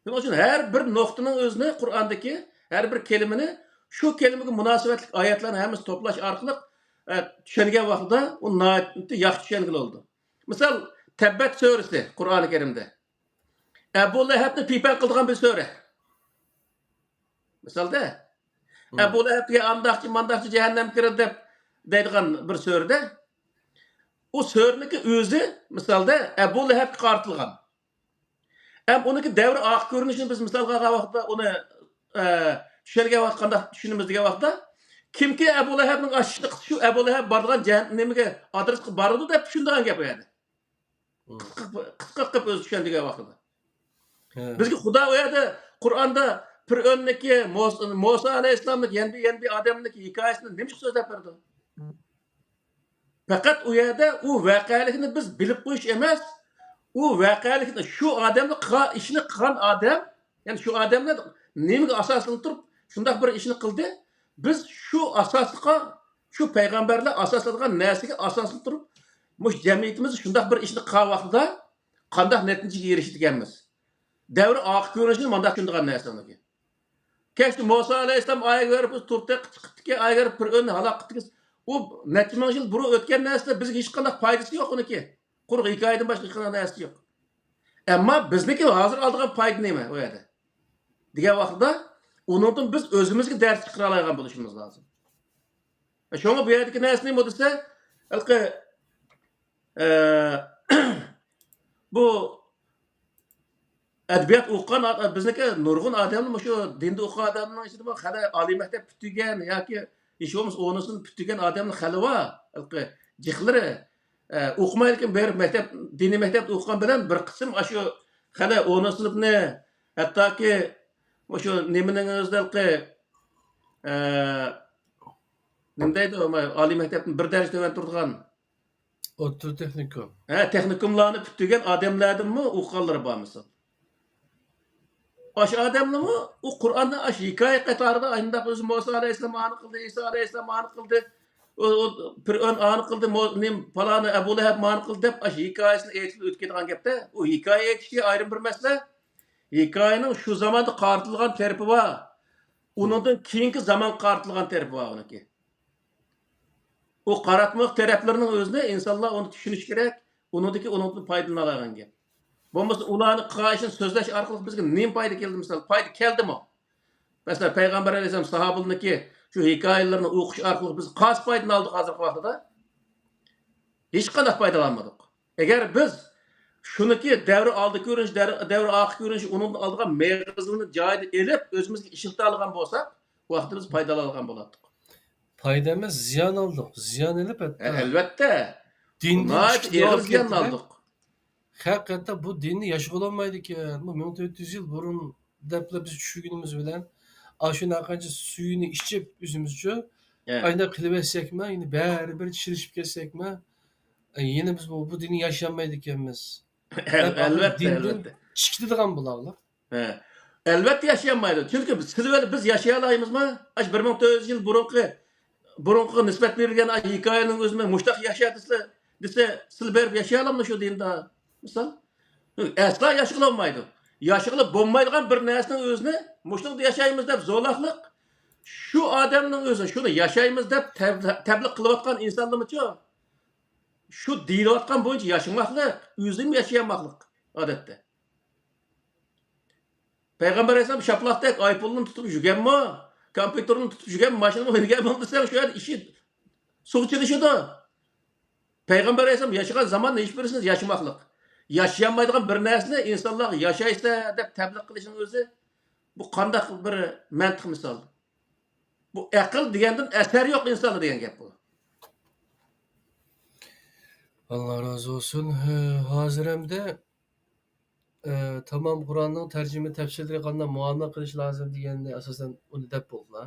شۇنىڭ ئۈچۈن ھەر بىر نۇقتىنىڭ ئۆزىنى، قۇرئاندىكى ھەر بىر كەلىمىنى، شۇ كەلىمىگە مۇناسىۋەتلىك ئايەتلەرنى ھەممىسىنى توپلاش ئارقىلىق، ئە، چۈشەنگەن ۋاقتىدا ئۇ ناھايىتى ياخشى چۈشەنگىلى بولىدۇ. مىسال، تەببەت سۈرىسى قۇرئانى كەرىمدە. ئەبۇ لەھەبنى پىيپەڭ قىلىدىغان بىر سۈرە. مىسالدا، ئەبۇ لەھەب دېگەن ئانداقچى، مانداقچى، جەھەننەمگە كىرىدۇ دەپ دەيدىغان بىر سۈرىدە، ئۇ سۈرىنىڭكى ئۆزى، مىسالدا، ئەبۇ لەھەبكە قارىتىلغان. ئەم ئۇنىڭكى دەۋر ئارقا كۆرۈنۈشىنى بىز مىسالغا ئالغان ۋاقىتتا، ئۇنى، ئە، چۈشەنگەن ۋاقىت قانداق چۈشىنىمىز دېگەن ۋاقىتتا، كىمكى ئەبۇ لەھەبنىڭ ئاشۇ ئىشىنى قىلسا، شۇ ئەبۇ لەھەب بارىدىغان جەھەننەمگە، ئادرېسقا بارىدۇ دەپ چۈشىنىدىغان گەپ ئۇ يەردە. قىسقا، قىسقا قىلىپ ئۆزى چۈشەن دېگەن ۋاقتىدا. ھە. بىزگە خۇدا ئۇ يەردە قۇرئاندا پىرئۆننىكى، موس-، موسا ئەلەيھىسسالامنىڭكى، يەنە بىر، يەنە بىر ئادەمنىڭكى ھېكايىسىنى نېمىشقا سۆزلەپ بەردى؟ پەقەت ئۇ يەردە ئۇ ۋەقەلىكنى بىز بىلىپ قويۇش ئەمەس، ئۇ ۋەقەلىكنى، شۇ ئادەمنى قىلغان ئىشنى قىلغان ئادەم، يەنى شۇ ئادەملەر نېمىگە ئاساسلىنىپ تۇرۇپ شۇنداق بىر ئىشنى قىلدى؟ بىز شۇ ئاساسلىققا، شۇ پەيغەمبەرلەر ئاساسلانغان نەرسىگە ئاساسلىنىپ تۇرۇپ، مۇشۇ جەمئىيىتىمىزدە شۇنداق بىر ئىشنى قىلغان ۋاقتىدا قانداق نەتىجىگە ئېرىشىدىكەنمىز؟ دەۋر ئارقا كۆرۈنۈشىنى مانداق چۈشىنىدىغان نەرسىلەرنىڭكى. كەچتە مۇسا ئەلەيھىسسالام ئايەگە بېرىپ تۇردى، چىقىپتىكى ئايەگە بېرىپ پىرئۆننى ھالاك قىپتىكىز. ئۇ نەچچە مىڭ يىل بۇرۇن ئۆتكەن نەرسىلەر، بىزگە ھېچقانداق پايدىسى يوق ئۇنىڭكى. قۇرۇق ھېكايىدىن باشقا ھېچقانداق نەرسىسى يوق. ئەمما بىزنىڭكى ھازىر ئالىدىغان پايدا نېمە ئۇ يەردە؟ دېگەن ۋاقتىدا ئۇنىڭدىن بىز ئۆزىمىزگە دەرس چىقىرالايدىغان بولۇشىمىز لازىم. شۇڭا بۇ يەردىكى نەرسە نېمە دېسە، ھېلىقى، ئە، بۇ ئەدەبىيات ئوقۇغان ئا-، بىزنىڭكى نۇرغۇن ئادەملەر مۇشۇ دىندا ئوقۇغان ئادەمنىڭ ئىچىدىمۇ خېلى ئالىي مەكتەپ پۈتتۈرگەن ياكى ھېچ بولمىسا ئونىسىنى پۈتتۈرگەن ئادەملەر خېلى بار. ھېلىقى جىقلىرى، ئە، ئوقۇمايدىكەن، بېرىپ مەكتەپ، دىنىي مەكتەپتە ئوقۇغان بىلەن بىر قىسىم ئاشۇ خېلى ئونىنچى سىنىپنى، ھەتتاكى مۇشۇ نېمىنىڭ ئۆزىدە ھېلىقى، ئە، نېمە دەيدۇ، ئالىي مەكتەپتىن بىر دەرىجە تۆۋەن تۇرىدىغان ئوتتۇرا تېخنىكوم. ھە، تېخنىكوملارنى پۈتتۈرگەن ئادەملەردىنمۇ ئوقۇغانلىرى بار، مىسال. ئاشۇ ئادەمنىمۇ ئۇ قۇرئاننى ئاشۇ ھېكايە قاتارىدا ئاشۇنداق ئۆزى مۇسا ئەلەيھىسسالام ئانى قىلدى، ئىسا ئەلەيھىسسالام ئانى قىلدى، ئۇ، ئۇ، پىرئەۋن ئانى قىلدى، مو-، نېمە، پالانى ئەبۇ لەھەب مانى قىلدى دەپ ئاشۇ ھېكايىسىنى ئېيتىپ ئۆتۈپ كېتىدىغان گەپتە. ئۇ ھېكايە ئېيتىشى ئايرىم بىر مەسىلە. ھېكايىنىڭ شۇ زاماندا قارىتىلغان تەرىپى بار. ئۇنىڭدىن كېيىنكى زامانغا قارىتىلغان تەرىپى بار ئۇنىڭكى. ئۇ قاراتمىلىق تەرەپلىرىنىڭ ئۆزىنى ئىنسانلار ئۇنى چۈشىنىشى كېرەك، ئۇنىڭدىكى، ئۇنىڭدىن پايدىلىنالايدىغان گەپ. بولمىسا ئۇلارنى قىلغان ئىشىنى سۆزلەش ئارقىلىق بىزگە نېمە پايدا كەلدى مىسال؟ پايدا كەلدىمۇ؟ مەسىلەن، پەيغەمبەر ئەلەيھىسسالام ساھابىلىرىنىڭكى شۇ ھېكايىلىرىنى ئوقۇش ئارقىلىق بىز قايسى پايدىنى ئالدۇق ھازىرقى ۋاقتىدا؟ ھېچقانداق پايدىلانمىدۇق. ئەگەر بىز شۇنىكى دەۋر ئالدى كۆرۈنۈش، دەۋر، دەۋر ئارقا كۆرۈنۈشى ئۇنىڭدىن ئالىدىغان مېغىزىنى جايىدا ئېلىپ، ئۆزىمىزگە ئىشلىتەلىگەن بولساق، ۋاقتىمىز پايدىلانغان بولاتتۇق. پايدا ئەمەس، زىيان ئالدۇق. زىيان ئېلىپ ھەتتا. ئە، ئەلۋەتتە. دىندىن ناھايىتى چىقىشنى ئېغىر ئالدى زىيان كەلتۈرگەن. ئالدۇق. ھەقىقەتەن بۇ دىننى ياشىغىلى بولمايدىكەن. بۇ مىڭ تۆت يۈز يىل بۇرۇن دەپلا بىز چۈشىنگىنىمىز بىلەن، ئاشۇ ھەرقانچە سۈيىنى ئىچىپ ئۆزىمىزچە، ئە. ئاينا قىلىۋەتسەكمۇ، يەنە بەرىبىر چىرىشىپ كەتسەكمۇ، ئە، يەنە بىز بۇ، بۇ دىننى ياشىيالمايدىكەنمىز. ئەل-، دەپ ئالدى ئەلۋەتتە، دىندىن ئەلۋەتتە. چىقىدىغان بۇلارلار. ھە. ئەلۋەتتە ياشىيالمايدۇ. چۈنكى بىز، سىلى بىلەن بىز ياشىيالايمىزمۇ؟ ئاشۇ بىر مىڭ تۆت يۈز يىل بۇرۇنقى، بۇرۇنقىغا نىسبەت بېرىلگەن ئاشۇ ھېكايىنىڭ ئۆزىنى مۇشتاق ياشا دېسىلە، دېسە، سىلى بېرىپ ياشىيالامدۇ شۇ دىندا؟ مىسال. ئەسلا ياشىغىلى بولمايدۇ. ياشىغىلى بولمايدىغان بىر نەرسىنىڭ ئۆزىنى مۇشۇنىڭدا ياشايمىز دەپ زورلاقلىق، شۇ ئادەمنىڭ ئۆزى شۇنى ياشايمىز دەپ تەب-، تەبلىغ قىلىۋاتقان ئىنسانلىرىمىچۇ؟ شۇ دېيىلىۋاتقان بويىچە ياشىماقلىق، ئۆزىمۇ ياشىيالماقلىق ئادەتتە. پەيغەمبەر ئەلەيھىسسالام شاپىلاقتەك ئايفوننى تۇتۇپ يۈرگەنمۇ، كومپيۇتېرنى تۇتۇپ يۈرگەنمۇ، ماشىنىمۇ مىنگەنمۇ دېسەڭ، شۇ يەردە ئىشى سۇغا چىلىشىدۇ. پەيغەمبەر ئەلەيھىسسالام ياشىغان زاماندا ھېچبىرسىنى ياشىماقلىق. ياشىيالمايدىغان بىر نەرسىنى ئىنسانلارغا ياشايسەن دەپ تەبلىغ قىلىشنىڭ ئۆزى، بۇ قانداق بىر مەنتىق مىسال؟ بۇ ئەقىل دېگەندىن ئەسەر يوق ئىنساندا دېگەن گەپ بۇ. ئاللا رازى بولسۇن. ھە، ھازىر ئەمدى، ئە، تامام قۇرئاننىڭ تەرجىمە تەپسىرلىرى قانداق مۇئامىلە قىلىش لازىم دېگەننى ئاساسەن ئۇنى دەپ بولدۇلا.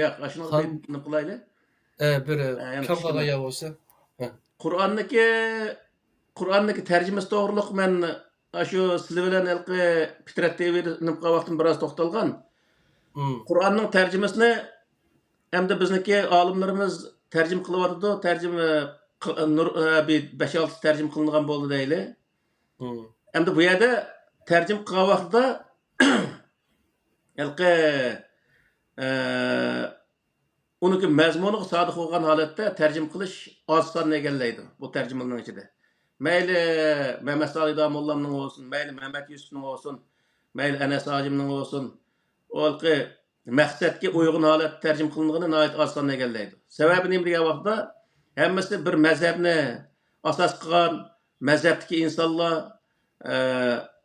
ياق، ئاشۇنىڭغا خان-، بىر نېمە قىلايلى؟ ئە، بىر، ئە، يەنە كەم قالغان يەر بولسا. ھە. قۇرئاننىكى، قۇرئاننىكى تەرجىمىسى توغرۇلۇق مەن ئاشۇ سىلى بىلەن ھېلىقى پىترەت تىۋىدە نېمە قىلغان ۋاقتىم بىراز توختالغان. مم. قۇرئاننىڭ تەرجىمىسىنى ئەمدى بىزنىڭكى ئالىملىرىمىز تەرجىمە قىلىۋاتىدۇ. تەرجىمە قىل-، نۇر-، ئە، بىر بەش-ئالتىسى تەرجىمە قىلىنغان بولدى دەيلى. مم. ئەمدى بۇ يەردە تەرجىمە قىلغان ۋاقتىدا ھېلىقى، ئە، ئۇنىڭكى مەزمۇنىغا سادىق بولغان ھالەتتە تەرجىمە قىلىش ئاز ساننى ئىگىلەيدۇ، بۇ تەرجىمىلەرنىڭ ئىچىدە. مەيلى مەمەت سالىھ داموللامنىڭ بولسۇن، مەيلى مەمەت يۈسۈپنىڭ بولسۇن، مەيلى ئەنەس ھاجىمنىڭ بولسۇن، ئۇ ھېلىقى مەقسەتكە ئۇيغۇن ھالەتتە تەرجىمە قىلىنغىنى ناھايىتى ئاز ساننى ئىگىلەيدۇ. سەۋەبى نېمە دېگەن ۋاقىتتا، ھەممىسى بىر مەزھەپنى ئاساس قىلغان، مەزھەپتىكى ئىنسانلار، ئە،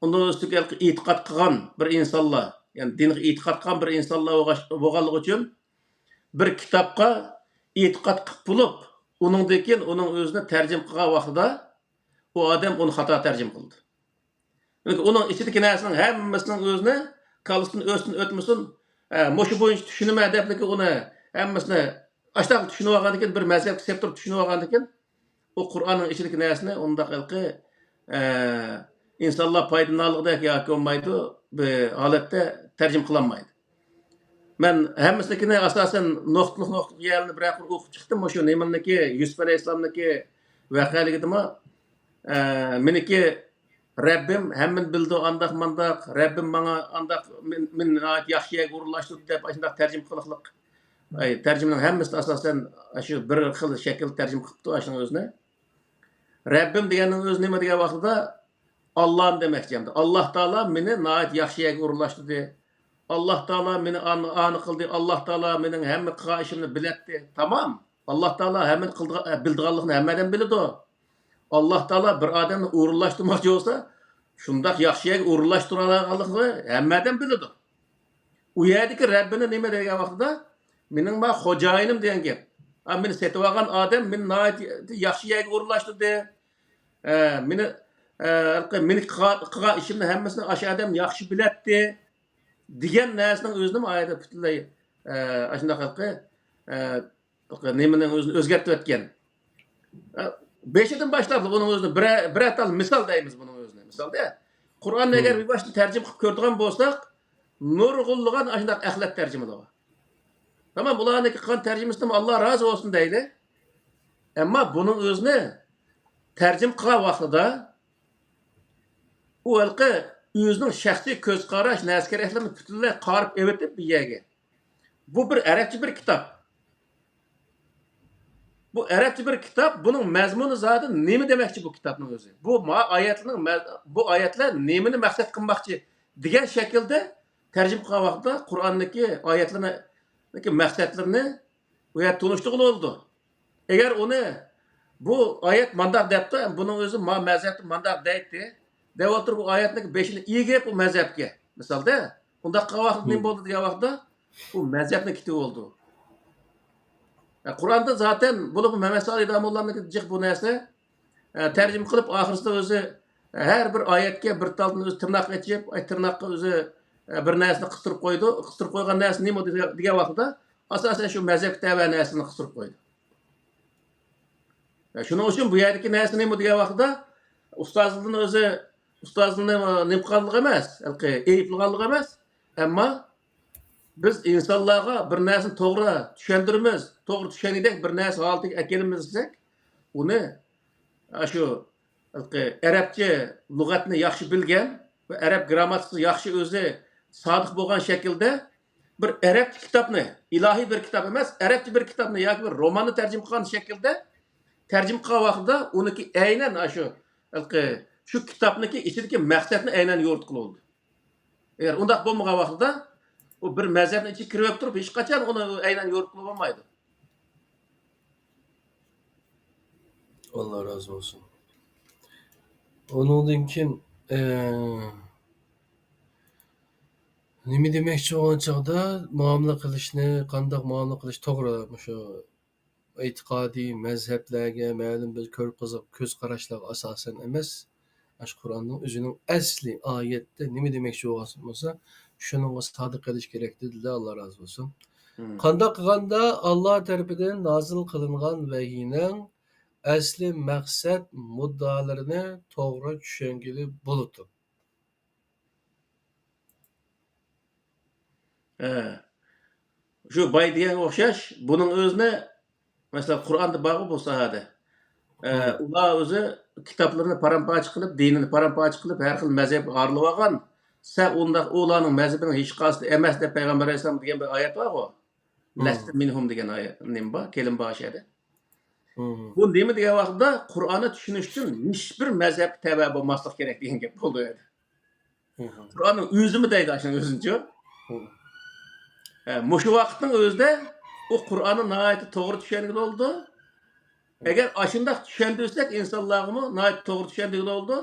ئۇنىڭ ئۈستىگە ھېلىقى ئېتىقاد قىلغان بىر ئىنسانلار، يەنى دىنغا ئېتىقاد قىلغان بىر ئىنسانلار بولغاچ-، بولغانلىقى ئۈچۈن، بىر كىتابقا ئېتىقاد قىلىپ بولۇپ، ئۇنىڭدىن كېيىن ئۇنىڭ ئۆزىنى تەرجىمە قىلغان ۋاقتىدا، ئۇ ئادەم ئۇنى خاتا تەرجىمە قىلدى. چۈنكى ئۇنىڭ ئىچىدىكى نەرسىنىڭ ھەممىسىنىڭ ئۆزىنى كاللىسىدىن ئۆتسۇن ئۆتمىسۇن، ئە، مۇشۇ بويىچە چۈشىنىمەن دەپلىكى ئۇنى ھەممىسىنى ئاشتاق چۈشىنىۋالغاندىن كېيىن، بىر مەزھەپكە سېلىپ تۇرۇپ چۈشىنىۋالغاندىن كېيىن، ئۇ قۇرئاننىڭ ئىچىدىكى نەرسىنى ئۇنداق ھېلىقى، ئە، ئىنسانلار پايدىلىنالىغۇدەك ياكى بولمايدۇ، بىر ھالەتتە تەرجىمە قىلالمايدۇ. مەن ھەممىسىنىڭكىنى ئاساسەن نۇقتىلىق، نۇقتىلىق يەرلىرىنى بىرەر قۇر ئوقۇپ چىقتىم. مۇشۇ نېمىنىڭكى، يۈسۈپ ئەلەيھىسسالامنىڭكى ۋەقەلىكىدىمۇ، ئە، مېنىڭكى رەببىم ھەممىنى بىلىدۇ، ئانداق مانداق، رەببىم ماڭا ئانداق، مېنى، مېنى ناھايىتى ياخشى يەرگە ئورۇنلاشتۇردى دەپ ئاشۇنداق تەرجىمە قىلىقلىق. ئاي، تەرجىمىنىڭ ھەممىسىدە ئاساسەن شۇ بىر خىل شەكىلدە تەرجىمە قىلىپتۇ ئاشۇنىڭ ئۆزىنى. رەببىم دېگەننىڭ ئۆزى نېمە دېگەن ۋاقتىدا، ئاللانى دېمەكچى ئەمدى. ئاللا تائالا مېنى ناھايىتى ياخشى يەرگە ئورۇنلاشتۇردى. ئاللا تائالا مېنى ئان-، ئانى قىلدى. ئاللا تائالا مېنىڭ ھەممە قىلغان ئىشىمنى بىلەتتى. تامام. ئاللا تائالا ھەممىنى قىلىدىغان، ئە، بىلىدىغانلىقىنى ھەممە ئادەم بىلىدۇ. ئاللا تائالا بىر ئادەمنى ئورۇنلاشتۇرماقچى بولسا، شۇنداق ياخشى يەرگە ئورۇنلاشتۇرالايدىغانلىقىنى ھەممە ئادەم بىلىدۇ. ئۇ يەردىكى رەببىنى نېمە دېگەن ۋاقتىدا، مېنىڭ ما خوجايىنىم دېگەن گەپ. ئا، مېنى سېتىۋالغان ئادەم مېنى ناھايىتى ياخشى يەرگە ئورۇنلاشتۇردى. ئە، مېنى، ئە، مېنى قىلغان، قىلغان ئىشىمنى ھەممىسىنى ئاشۇ ئادەم ياخشى بىلەتتى، دېگەن نەرسىنىڭ ئۆزىنىمۇ ئايەتتە پۈتۈنلەي، ئە، ئاشۇنداق ھېلىقى، ئە، نېمىنىڭ ئۆزىنى ئۆزگەرتىۋەتكەن. ئە، بېشىدىن باشلاپلا بۇنىڭ ئۆزىنى بىرەر، بىرەر تال مىسال دەيمىز بۇنىڭ ئۆزىنى. مىسالدا، قۇرئاننى ئەگەر بىۋاسىتە تەرجىمە قىلىپ كۆرىدىغان بولساق، نۇرغۇنلىغان ئاشۇنداق ئەخلەت تەرجىمىلىرى بار. تامام، ئۇلارنىڭكى قىلغان تەرجىمىسىدىن ئاللا رازى بولسۇن دەيلى. ئەمما بۇنىڭ ئۆزىنى تەرجىمە قىلغان ۋاقتىدا ئۇ ھېلىقى ئۆزىنىڭ شەخسىي كۆز قاراش، نەرسە كېرەكلىرىنى پۈتۈنلەي قارىپ ئېۋىتىپ بۇ يەرگە. بۇ بىر ئەرەبچە بىر كىتاب. بۇ ئەرەبچە بىر كىتاب، بۇنىڭ مەزمۇنى زادى نېمە دېمەكچى بۇ كىتابنىڭ ئۆزى؟ بۇ ما ئايەتنىڭ مە-، بۇ ئايەتلەر نېمىنى مەقسەت قىلماقچى دېگەن شەكىلدە تەرجىمە قىلغان ۋاقىتتا قۇرئاندىكى ئايەتلەرنىڭ مەقسەتلىرىنى ئۇ يەردە تونۇشتۇرغىلى بولىدۇ. ئەگەر ئۇنى بۇ ئايەت مانداق دەپتۇ، بۇنىڭ ئۆزى ما مەزھەپتە مانداق دەيتتى دەۋاتۇرۇپ، بۇ ئايەتنىڭ بېشىنى ئىگىپ ئۇ مەزھەپكە، مىسالدا، ئۇنداق قىلغان ۋاقىتتا نېمە بولدى دېگەن ۋاقىتتا، بۇ مەزھەپنى كېتىۋ بولدى. ئە، قۇرئاندا زاتەن بولۇپمۇ مەمەت سالىھ داموللامنىڭكى جىق بۇ نەرسە. ئە، تەرجىمە قىلىپ، ئاخىرسىدا ئۆزى، ئە، ھەر بىر ئايەتكە بىر تالدىن ئۆزى تىرناق ئېچىپ، ئاي، تىرناققا ئۆزى، ئە، بىر نەرسىنى قىستۇرۇپ قويىدۇ. قىستۇرۇپ قويغان نەرسە نېمە دېگەن، دېگەن ۋاقتىدا، ئاساسەن شۇ مەزھەپكە تەۋە نەرسىنى قىستۇرۇپ قويىدۇ. ئە، شۇنىڭ ئۈچۈن بۇ يەردىكى نەرسە نېمە دېگەن ۋاقتىدا، ئۇستازلىرىنى ئۆزى، ئۇستازلىرىنى نېمە قىلغانلىقى ئەمەس، ھېلىقى ئەيىبلىگەنلىقى ئەمەس، ئەمما بىز ئىنسانلارغا بىر نەرسىنى توغرا چۈشەندۈرىمىز، توغرا چۈشەنگۈدەك بىر نەرسە ھالىتىگە ئەكېلىمىز دېسەك، ئۇنى ئاشۇ ھېلىقى ئەرەبچە لۇغەتنى ياخشى بىلگەن ۋە ئەرەب گرامماتىكىسى ياخشى ئۆزى سادىق بولغان شەكىلدە بىر ئەرەبچە كىتابنى، ئىلاھىي بىر كىتاب ئەمەس، ئەرەبچە بىر كىتابنى ياكى بىر روماننى تەرجىمە قىلغان شەكىلدە تەرجىمە قىلغان ۋاقتىدا ئۇنىڭكى ئەينەن ئاشۇ، ھېلىقى، شۇ كىتابنىڭكى ئىچىدىكى مەقسەتنى ئەينەن يورۇتقىلى بولىدۇ. ئەگەر ئۇنداق بولمىغان ۋاقتىدا، ئۇ بىر مەزھەپنىڭ ئىچىگە كىرىۋېلىپ تۇرۇپ، ھېچقاچان ئۇنى ئەينەن يورۇتقىلى بولمايدۇ. ئاللا رازى بولسۇن. ئۇنىڭدىن كېيىن، ئە، نېمە دېمەكچى بولغان چاغدا، مۇئامىلە قىلىشنى، قانداق مۇئامىلە قىلىش توغرا، مۇشۇ ئېتىقادىي مەزھەپلەرگە، مەلۇم بىر كۆر-، كۆز قاراشلارغا ئاساسەن ئەمەس، ئاشۇ قۇرئاننىڭ ئۆزىنىڭ ئەسلى ئايەتتە نېمە دېمەكچى بولغان بولسا، شۇنىڭغا سادىق قېلىش كېرەك، دېدىلە، ئاللا رازى بولسۇن. مم. قانداق قىلغاندا ئاللا تەرىپىدىن نازىل قىلىنغان ۋەھىينىڭ ئەسلى مەقسەت مۇددىئالىرىنى توغرا چۈشەنگىلى بولىدۇ؟ ھە. شۇ باي دېگەنگە ئوخشاش، بۇنىڭ ئۆزىنى، مەسىلەن، قۇرئاندا بارغۇ بۇ ساھەدە. ئە، مم. ئۇلار ئۆزى كىتابلىرىنى پارام-پارچە قىلىپ، دىنىنى پارام-پارچە قىلىپ، ھەر خىل مەزھەپكە ئايرىلىۋالغان. سەن ئۇنداق، ئۇلارنىڭ مەزھىپىنىڭ ھېچقايسىسى ئەمەس دەپ پەيغەمبەر ئەلەيھىسسالام دېگەن بىر ئايەت بارغۇ. مم. لەستە مىنھۇم دېگەن ئايەت، نېمە بار؟ كەلىم بار شۇ يەردە. مم. بۇ نېمە دېگەن ۋاقىتتا، قۇرئاننى چۈشىنىشتىن ھېچبىر مەزھەپكە تەۋە بولماسلىق كېرەك دېگەن گەپ بولدى ئۇ يەردە. مم. قۇرئاننىڭ ئۆزىمۇ دەيدۇ ئاشۇنىڭ ئۆزىنىچۇ. مم. ھە، مۇشۇ ۋاقىتنىڭ ئۆزىدە ئۇ قۇرئاننى ناھايىتى توغرا چۈشەنگىلى بولىدۇ. مم. ئەگەر ئاشۇنداق چۈشەندۈرسەك ئىنسانلارغىمۇ ناھايىتى توغرا چۈشەندۈرگىلى بولىدۇ.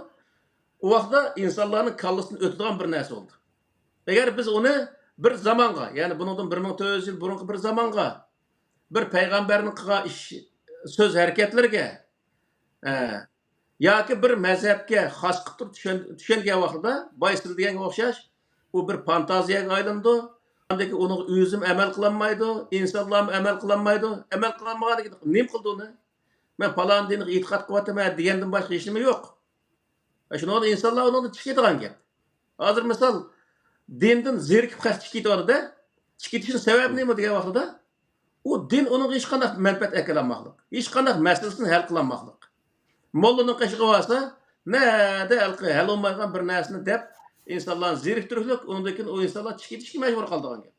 ئۇ ۋاقىتتا ئىنسانلارنىڭ كاللىسىدىن ئۆتىدىغان بىر نەرسە بولدى. ئەگەر بىز ئۇنى بىر زامانغا، يەنى بۇنىڭدىن بىر مىڭ تۆت يۈز يىل بۇرۇنقى بىر زامانغا، بىر پەيغەمبەرنىڭ قىلغان ئىش، سۆز ھەرىكەتلىرىگە، ئە، ياكى بىر مەزھەپكە خاس قىلىپ تۇرۇپ چۈشەن-، چۈشەنگەن ۋاقتىدا، باي سىز دېگەنگە ئوخشاش، ئۇ بىر فانتازىيەگە ئايلىنىدۇ. ئاندىن كېيىن ئۇنىڭغا ئۆزىمۇ ئەمەل قىلالمايدۇ، ئىنسانلارمۇ ئەمەل قىلالمايدۇ. ئەمەل قىلالمىغاندىن كېيىن نېمە قىلدى ئۇنى؟ مەن پالان دىنغا ئېتىقاد قىلىۋاتىمەن دېگەندىن باشقا ھېچنېمە يوق. شۇنىڭدا ئىنسانلار ئۇنىڭدىن چىقىدىغان گەپ. ھازىر مىسال، دىندىن زېرىكىپ خەق چىقىپ كېتىۋاتىدۇ. چىقىپ كېتىشنىڭ سەۋەبى نېمە دېگەن ۋاقتىدا، ئۇ دىن ئۇنىڭغا ھېچقانداق مەنپەئەت ئەكەلالماسلىق، ھېچقانداق مەسىلىسىنى ھەل قىلالماسلىق. موللىنىڭ قېشىغا بارسا، نەدە ھەل، ھەل بولمايدىغان بىر نەرسىنى دەپ، ئىنسانلارنى زېرىكتۈرۈشلۈك، ئۇنىڭدىن كېيىن ئۇ ئىنسانلار چىقىپ كېتىشكە مەجبۇر قالىدىغان گەپ.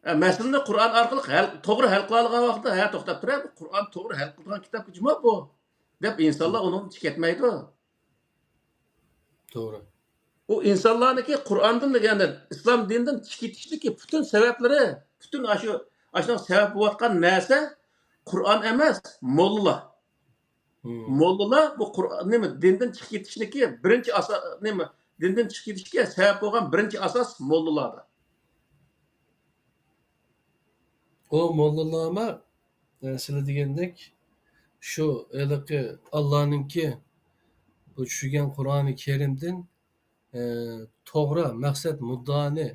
ئە، مەسىلىنى قۇرئان ئارقىلىق ھەل، توغرا ھەل قىلالىغان ۋاقىتتا، ھە، توختاپ تۇر، بۇ قۇرئان توغرا ھەل قىلىدىغان كىتابكۇ جۇمۇ بۇ، دەپ ئىنسانلار ئۇنىڭدىن چىقىپ كەتمەيدۇ. توغرا. ئۇ ئىنسانلارنىڭكى قۇرئاندىن، يەنى ئىسلام دىنىدىن چىقىپ كېتىشتىكى پۈتۈن سەۋەبلىرى، پۈتۈن ئاشۇ، ئاشۇنىڭ سەۋەب بولۇۋاتقان نەرسە قۇرئان ئەمەس، موللىلار. مم. موللىلار بۇ قۇرئان، نېمە، دىندىن چىقىپ كېتىشنىكى بىرىنچى ئاسا-، نېمە، دىندىن چىقىپ كېتىشكە سەۋەب بولغان بىرىنچى ئاساس موللىلاردۇر. ئۇ موللىلارمۇ، ئە، سىلەر دېگەندەك، شۇ ھېلىقى ئاللانىڭكى بۇ چۈشۈرگەن قۇرئانى كەرىمدىن، ئە، توغرا مەقسەت مۇددىئانى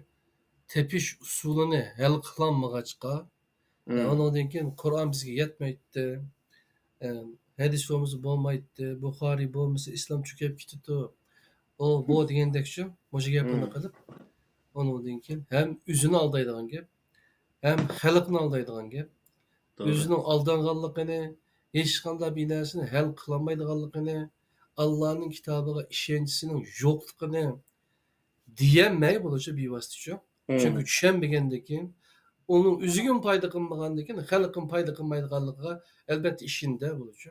تېپىش ئۇسۇلىنى ھەل قىلالمىغاچقا، ئۇنىڭدىن كېيىن قۇرئان بىزگە يەتمەيتتى. ئە، ھەدىس بولمىسا بولمايتتى، بۇخارىي بولمىسا ئىسلام چۆكۈپ كېتىدۇ. ئۇ، بۇ دېگەندەكچۇ، مۇشۇ گەپنى قىلىپ، ئۇنىڭدىن كېيىن ھەم ئۆزىنى ئالدايدىغان گەپ، ھەم خەلقنى ئالدايدىغان گەپ. توغرا. ئۆزىنىڭ ئالدانغانلىقىنى، ھېچقانداق بىر نەرسىنى ھەل قىلالمايدىغانلىقىنى، ئاللانىڭ كىتابىغا ئىشەنچىسىنىڭ يوقلۇقىنى دېيەلمەي بولۇشى بىۋاسىتىچۇ. مم. چۈنكى چۈشەنمىگەندىن كېيىن، ئۇنىڭ ئۆزىگىمۇ پايدا قىلمىغاندىن كېيىن، خەلققىمۇ پايدا قىلمايدىغانلىقىغا ئەلۋەتتە ئىشىنىدۇ بولۇشى.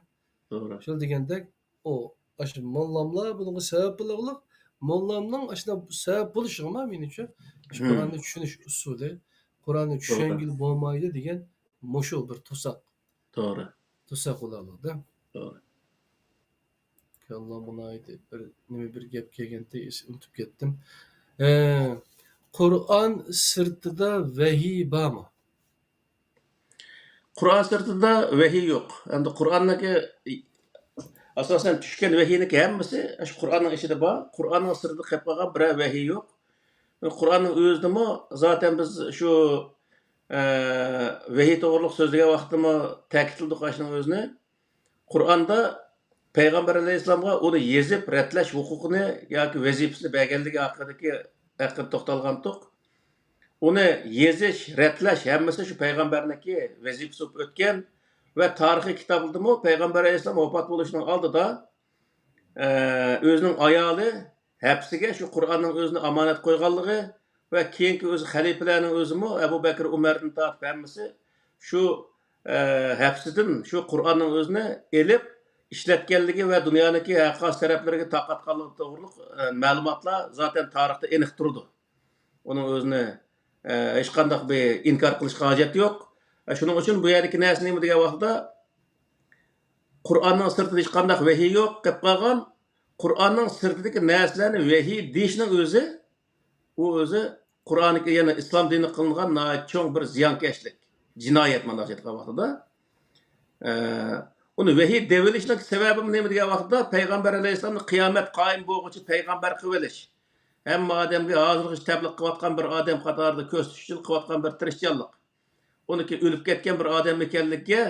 توغرا. شۇ دېگەندەك، ئۇ، ئاشۇ موللاملار بۇنىڭغا سەۋەب بولغۇلۇق، موللامنىڭ ئاشۇنداق سەۋەب بولۇشىغىمۇ مېنىڭچە، شۇ مم. قۇرئاننى چۈشىنىش ئۇسۇلى، قۇرئاننى توغرا. چۈشەنگىلى بولمايدۇ دېگەن مۇشۇ بىر توساق. توغرا. توساق بولالىدۇ. توغرا. كاللامغا ناھايىتى بىر نېمە بىر گەپ كەلگەنتى، ئۇنتۇپ كەتتىم. ئە، قۇرئان سىرتىدا ۋەھىي بارمۇ؟ قۇرئان سىرتىدا ۋەھىي يوق. ئەمدى قۇرئاننىڭكى، ئاساسەن، چۈشكەن ۋەھىينىڭكى ھەممىسى شۇ قۇرئاننىڭ ئىچىدە بار. قۇرئاننىڭ سىرتىدا قېلىپ قالغان بىرەر ۋەھىي يوق. قۇرئاننىڭ ئۆزىدىمۇ زاتەن بىز شۇ، ئە، ۋەھىي توغرۇلۇق سۆزلىگەن ۋاقىتتىمۇ تەكىتلىدۇق ئاشۇنىڭ ئۆزىنى. قۇرئاندا پەيغەمبەر ئەلەيھىسسالامغا ئۇنى يېزىپ رەتلەش ھوقۇقىنى ياكى ۋەزىپىسىنى بەرگەنلىكى ھەققىدىكى، ھەققىدە توختالغانتۇق. ئۇنى يېزىش، رەتلەش ھەممىسى شۇ پەيغەمبەرنىڭكى ۋەزىپىسى بولۇپ ئۆتكەن ۋە تارىخىي كىتابلىرىدىمۇ پەيغەمبەر ئەلەيھىسسالام ۋاپات بولۇشىنىڭ ئالدىدا، ئە، ئۆزىنىڭ ئايالى ھەپسىگە شۇ قۇرئاننىڭ ئۆزىنى ئامانەت قويغانلىقى ۋە كېيىنكى ئۆزى خەلىپىلەرنىڭ ئۆزىمۇ ئەبۇ بەكرى، ئۆمەردىن تارتىپ ھەممىسى شۇ، ئە، ھەپسىدىن شۇ قۇرئاننىڭ ئۆزىنى ئېلىپ ئىشلەتكەنلىكى ۋە دۇنيانىڭكى ھەر قايسى تەرەپلىرىگە تارقاتقانلىقى توغرۇلۇق، ئە، مەلۇماتلار زاتەن تارىختا ئېنىق تۇرىدۇ. ئۇنىڭ ئۆزىنى، ئە، ھېچقانداق بىر ئىنكار قىلىشقا ھاجەت يوق. ئە، شۇنىڭ ئۈچۈن بۇ يەردىكى نەرسە نېمە دېگەن ۋاقىتتا، قۇرئاننىڭ سىرتىدا ھېچقانداق ۋەھىي يوق، قېلىپ قالغان قۇرئاننىڭ سىرتىدىكى نەرسىلەرنى ۋەھىي دېيىشنىڭ ئۆزى، ئۇ ئۆزى قۇرئانىكى، يەنى ئىسلام دىنى قىلىنغان ناھايىتى چوڭ بىر زىيانكەشلىك، جىنايەت مانا شۇ ئېيتقان ۋاقتىدا. ئە، ئۇنى ۋەھىي دەۋېلىشنىڭ سەۋەبى نېمە دېگەن ۋاقىتتا، پەيغەمبەر ئەلەيھىسسالامنى قىيامەت قايىم بولغۇچە پەيغەمبەر قىلىۋېلىش. ھەممە ئادەمگە ھازىرغىچە تەبلىغ قىلىۋاتقان بىر ئادەم قاتارىدا كۆرسىتىش ئۈچۈن قىلىۋاتقان بىر تىرىشچانلىق. ئۇنىڭكى ئۆلۈپ كەتكەن بىر ئادەم ئىكەنلىكىگە،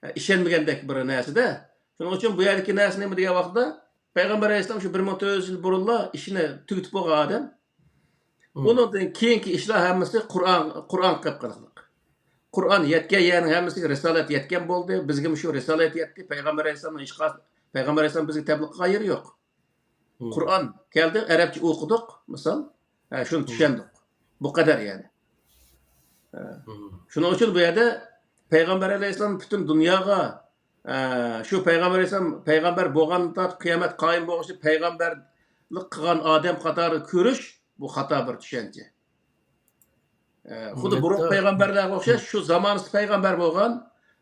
ئە، ئىشەنمىگەندەك بىر نەرسىدە. شۇنىڭ ئۈچۈن بۇ يەردىكى نەرسە نېمە دېگەن ۋاقىتتا، پەيغەمبەر ئەلەيھىسسالام شۇ بىر مىڭ تۆت يۈز يىل بۇرۇنلا ئىشىنى تۈگىتىپ بولغان ئادەم. مم. ئۇنىڭدىن كېيىنكى ئىشلار ھەممىسى قۇرئان، قۇرئان قىلىپ قالغانلىق. قۇرئان يەتكەن يەرنىڭ ھەممىسىگە رىسالەت يەتكەن بولدى. بىزگىمۇ شۇ رىسالەت يەتتى. پەيغەمبەر ئەلەيھىسسالامنىڭ ھېچقا-، پەيغەمبەر ئەلەيھىسسالام بىزگە تەبلىغ قىلغان يېرى يوق. مم. قۇرئان كەلدى، ئەرەبچە ئوقۇدۇق، مىسال. ھە، شۇنى مم. چۈشەندۇق. بۇ قەدەر يەنى. ھە. مم. شۇنىڭ ئۈچۈن بۇ يەردە پەيغەمبەر ئەلەيھىسسالام پۈتۈن دۇنياغا، ئە، شۇ پەيغەمبەر ئەلەيھىسسالام پەيغەمبەر بولغاندىن تارتىپ قىيامەت قايىم بولغۇچە پەيغەمبەرلىك قىلغان ئادەم قاتارىدا كۆرۈش، بۇ خاتا بىر چۈشەنچە. ئە، خۇددى بۇرۇنقى ھەتتا پەيغەمبەرلەرگە ئوخشاش، شۇ زامانىسىدا پەيغەمبەر بولغان،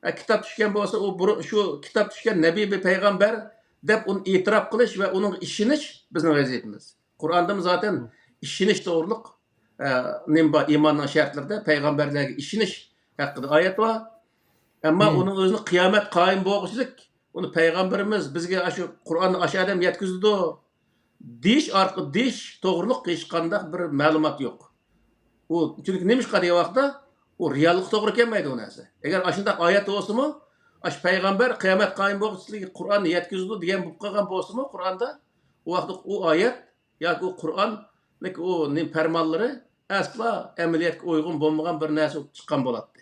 ئە، كىتاب چۈشكەن بولسا، ئۇ بۇرۇن، شۇ كىتاب چۈشكەن نەبىي بىر پەيغەمبەر دەپ ئۇنى ئېتىراپ قىلىش ۋە ئۇنىڭغا ئىشىنىش بىزنىڭ ۋەزىپىمىز. قۇرئاندىمۇ زاتەن ئىشىنىش توغرۇلۇق، ئە، نېمە بار؟ ئىماننىڭ شەرتلىرىدە پەيغەمبەرلەرگە ئىشىنىش ھەققىدە ئايەت بار. ئەمما مم. ئۇنىڭ ئۆزىنى قىيامەت قايىم بولغۇچىلىك، ئۇنى پەيغەمبىرىمىز بىزگە ئاشۇ قۇرئاننى ئاشۇ ئادەم يەتكۈزىدۇ دېيىش ئارقا-، دېيىش توغرۇلۇق ھېچقانداق بىر مەلۇمات يوق. ئۇ، چۈنكى نېمىشقا دېگەن ۋاقىتتا، ئۇ رېئاللىققا توغرا كەلمەيدۇ ئۇ نەرسە. ئەگەر ئاشۇنداق ئايەت بولسىمۇ، ئاشۇ پەيغەمبەر قىيامەت قايىم بولغۇچىلىكى قۇرئاننى يەتكۈزىدۇ دېگەن بولۇپ قالغان بولسىمۇ، قۇرئاندا، ئۇ ۋاقىتتا ئۇ ئايەت ياكى ئۇ قۇرئاننىڭ ئۇ نېمە پەرمانلىرى ئەسلا ئەمەلىيەتكە ئۇيغۇن بولمىغان بىر نەرسە بولۇپ چىققان بولاتتى.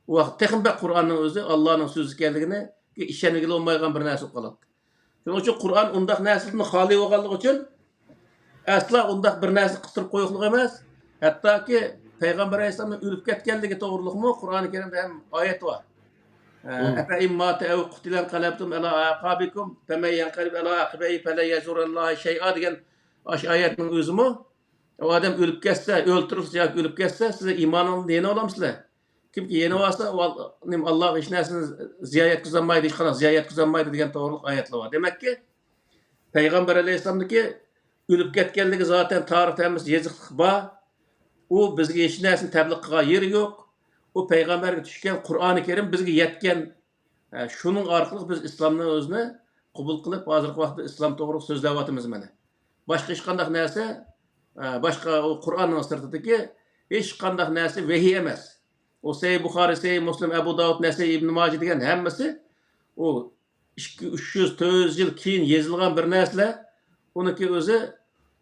ئۇ ۋاقىت تېخىمۇ بەك قۇرئاننىڭ ئۆزى ئاللانىڭ سۆزى ئىكەنلىكىنىگە ئىشەنگىلى بولمايدىغان بىر نەرسە بولۇپ قالاتتى. شۇنىڭ ئۈچۈن قۇرئان ئۇنداق نەرسىدىن خالىي بولغانلىقى ئۈچۈن، ئەسلا ئۇنداق بىر نەرسە قىستۇرۇپ قويۇقلۇق ئەمەس. ھەتتاكى پەيغەمبەر ئەلەيھىسسالامنىڭ ئۆلۈپ كەتكەنلىكى توغرۇلۇقمۇ قۇرئانى كەرىمدە ھەم ئايەت بار. ئە، مم. «أفإن مات أو قتل انقلبتم على أعقابكم فمن ينقلب على عقبيه فلن يضر الله شيئا» دېگەن ئاشۇ ئايەتنىڭ ئۆزىمۇ، ئۇ ئادەم ئۆلۈپ كەتسە، ئۆلتۈرۈلسە ياكى ئۆلۈپ كەتسە، سىلەر ئىمانىڭلارنى يېنىۋالامسىلەر؟ كىمكى يېنىۋالسا، ئۇ ئال-، نېمە، ئاللاغا ھېچ نەرسىنى زىيان يەتكۈزەلمەيدۇ، ھېچقانداق زىيان يەتكۈزەلمەيدۇ دېگەن توغرۇلۇق ئايەتلەر بار. دېمەككى، پەيغەمبەر ئەلەيھىسسالامنىڭكى ئۆلۈپ كەتكەنلىكى زاتەن تارىختا ھەممىسى يېزىقلىق بار. ئۇ بىزگە ھېچ نەرسىنى تەبلىغ قىلغان يېرى يوق. ئۇ پەيغەمبەرگە چۈشكەن قۇرئانى كەرىم بىزگە يەتكەن. ھە، شۇنىڭ ئارقىلىق بىز ئىسلامنى ئۆزىنى قوبۇل قىلىپ، ھازىرقى ۋاقىتتا ئىسلام توغرۇلۇق سۆزلەۋاتىمىز مانا. باشقا ھېچقانداق نەرسە، ھە، باشقا ئۇ قۇرئاننىڭ سىرتىدىكى ھېچقانداق نەرسە ۋەھىي ئەمەس. ئۇ سەھىھ بۇخارىي، سەھىھ مۇسلىم، ئەبۇ داۋۇد، نەسەئىي، ئىبن ماجە دېگەن ھەممىسى ئۇ ئىككى، ئۈچ يۈز، تۆت يۈز يىل كېيىن يېزىلغان بىر نەرسىلەر، ئۇنىڭكى ئۆزى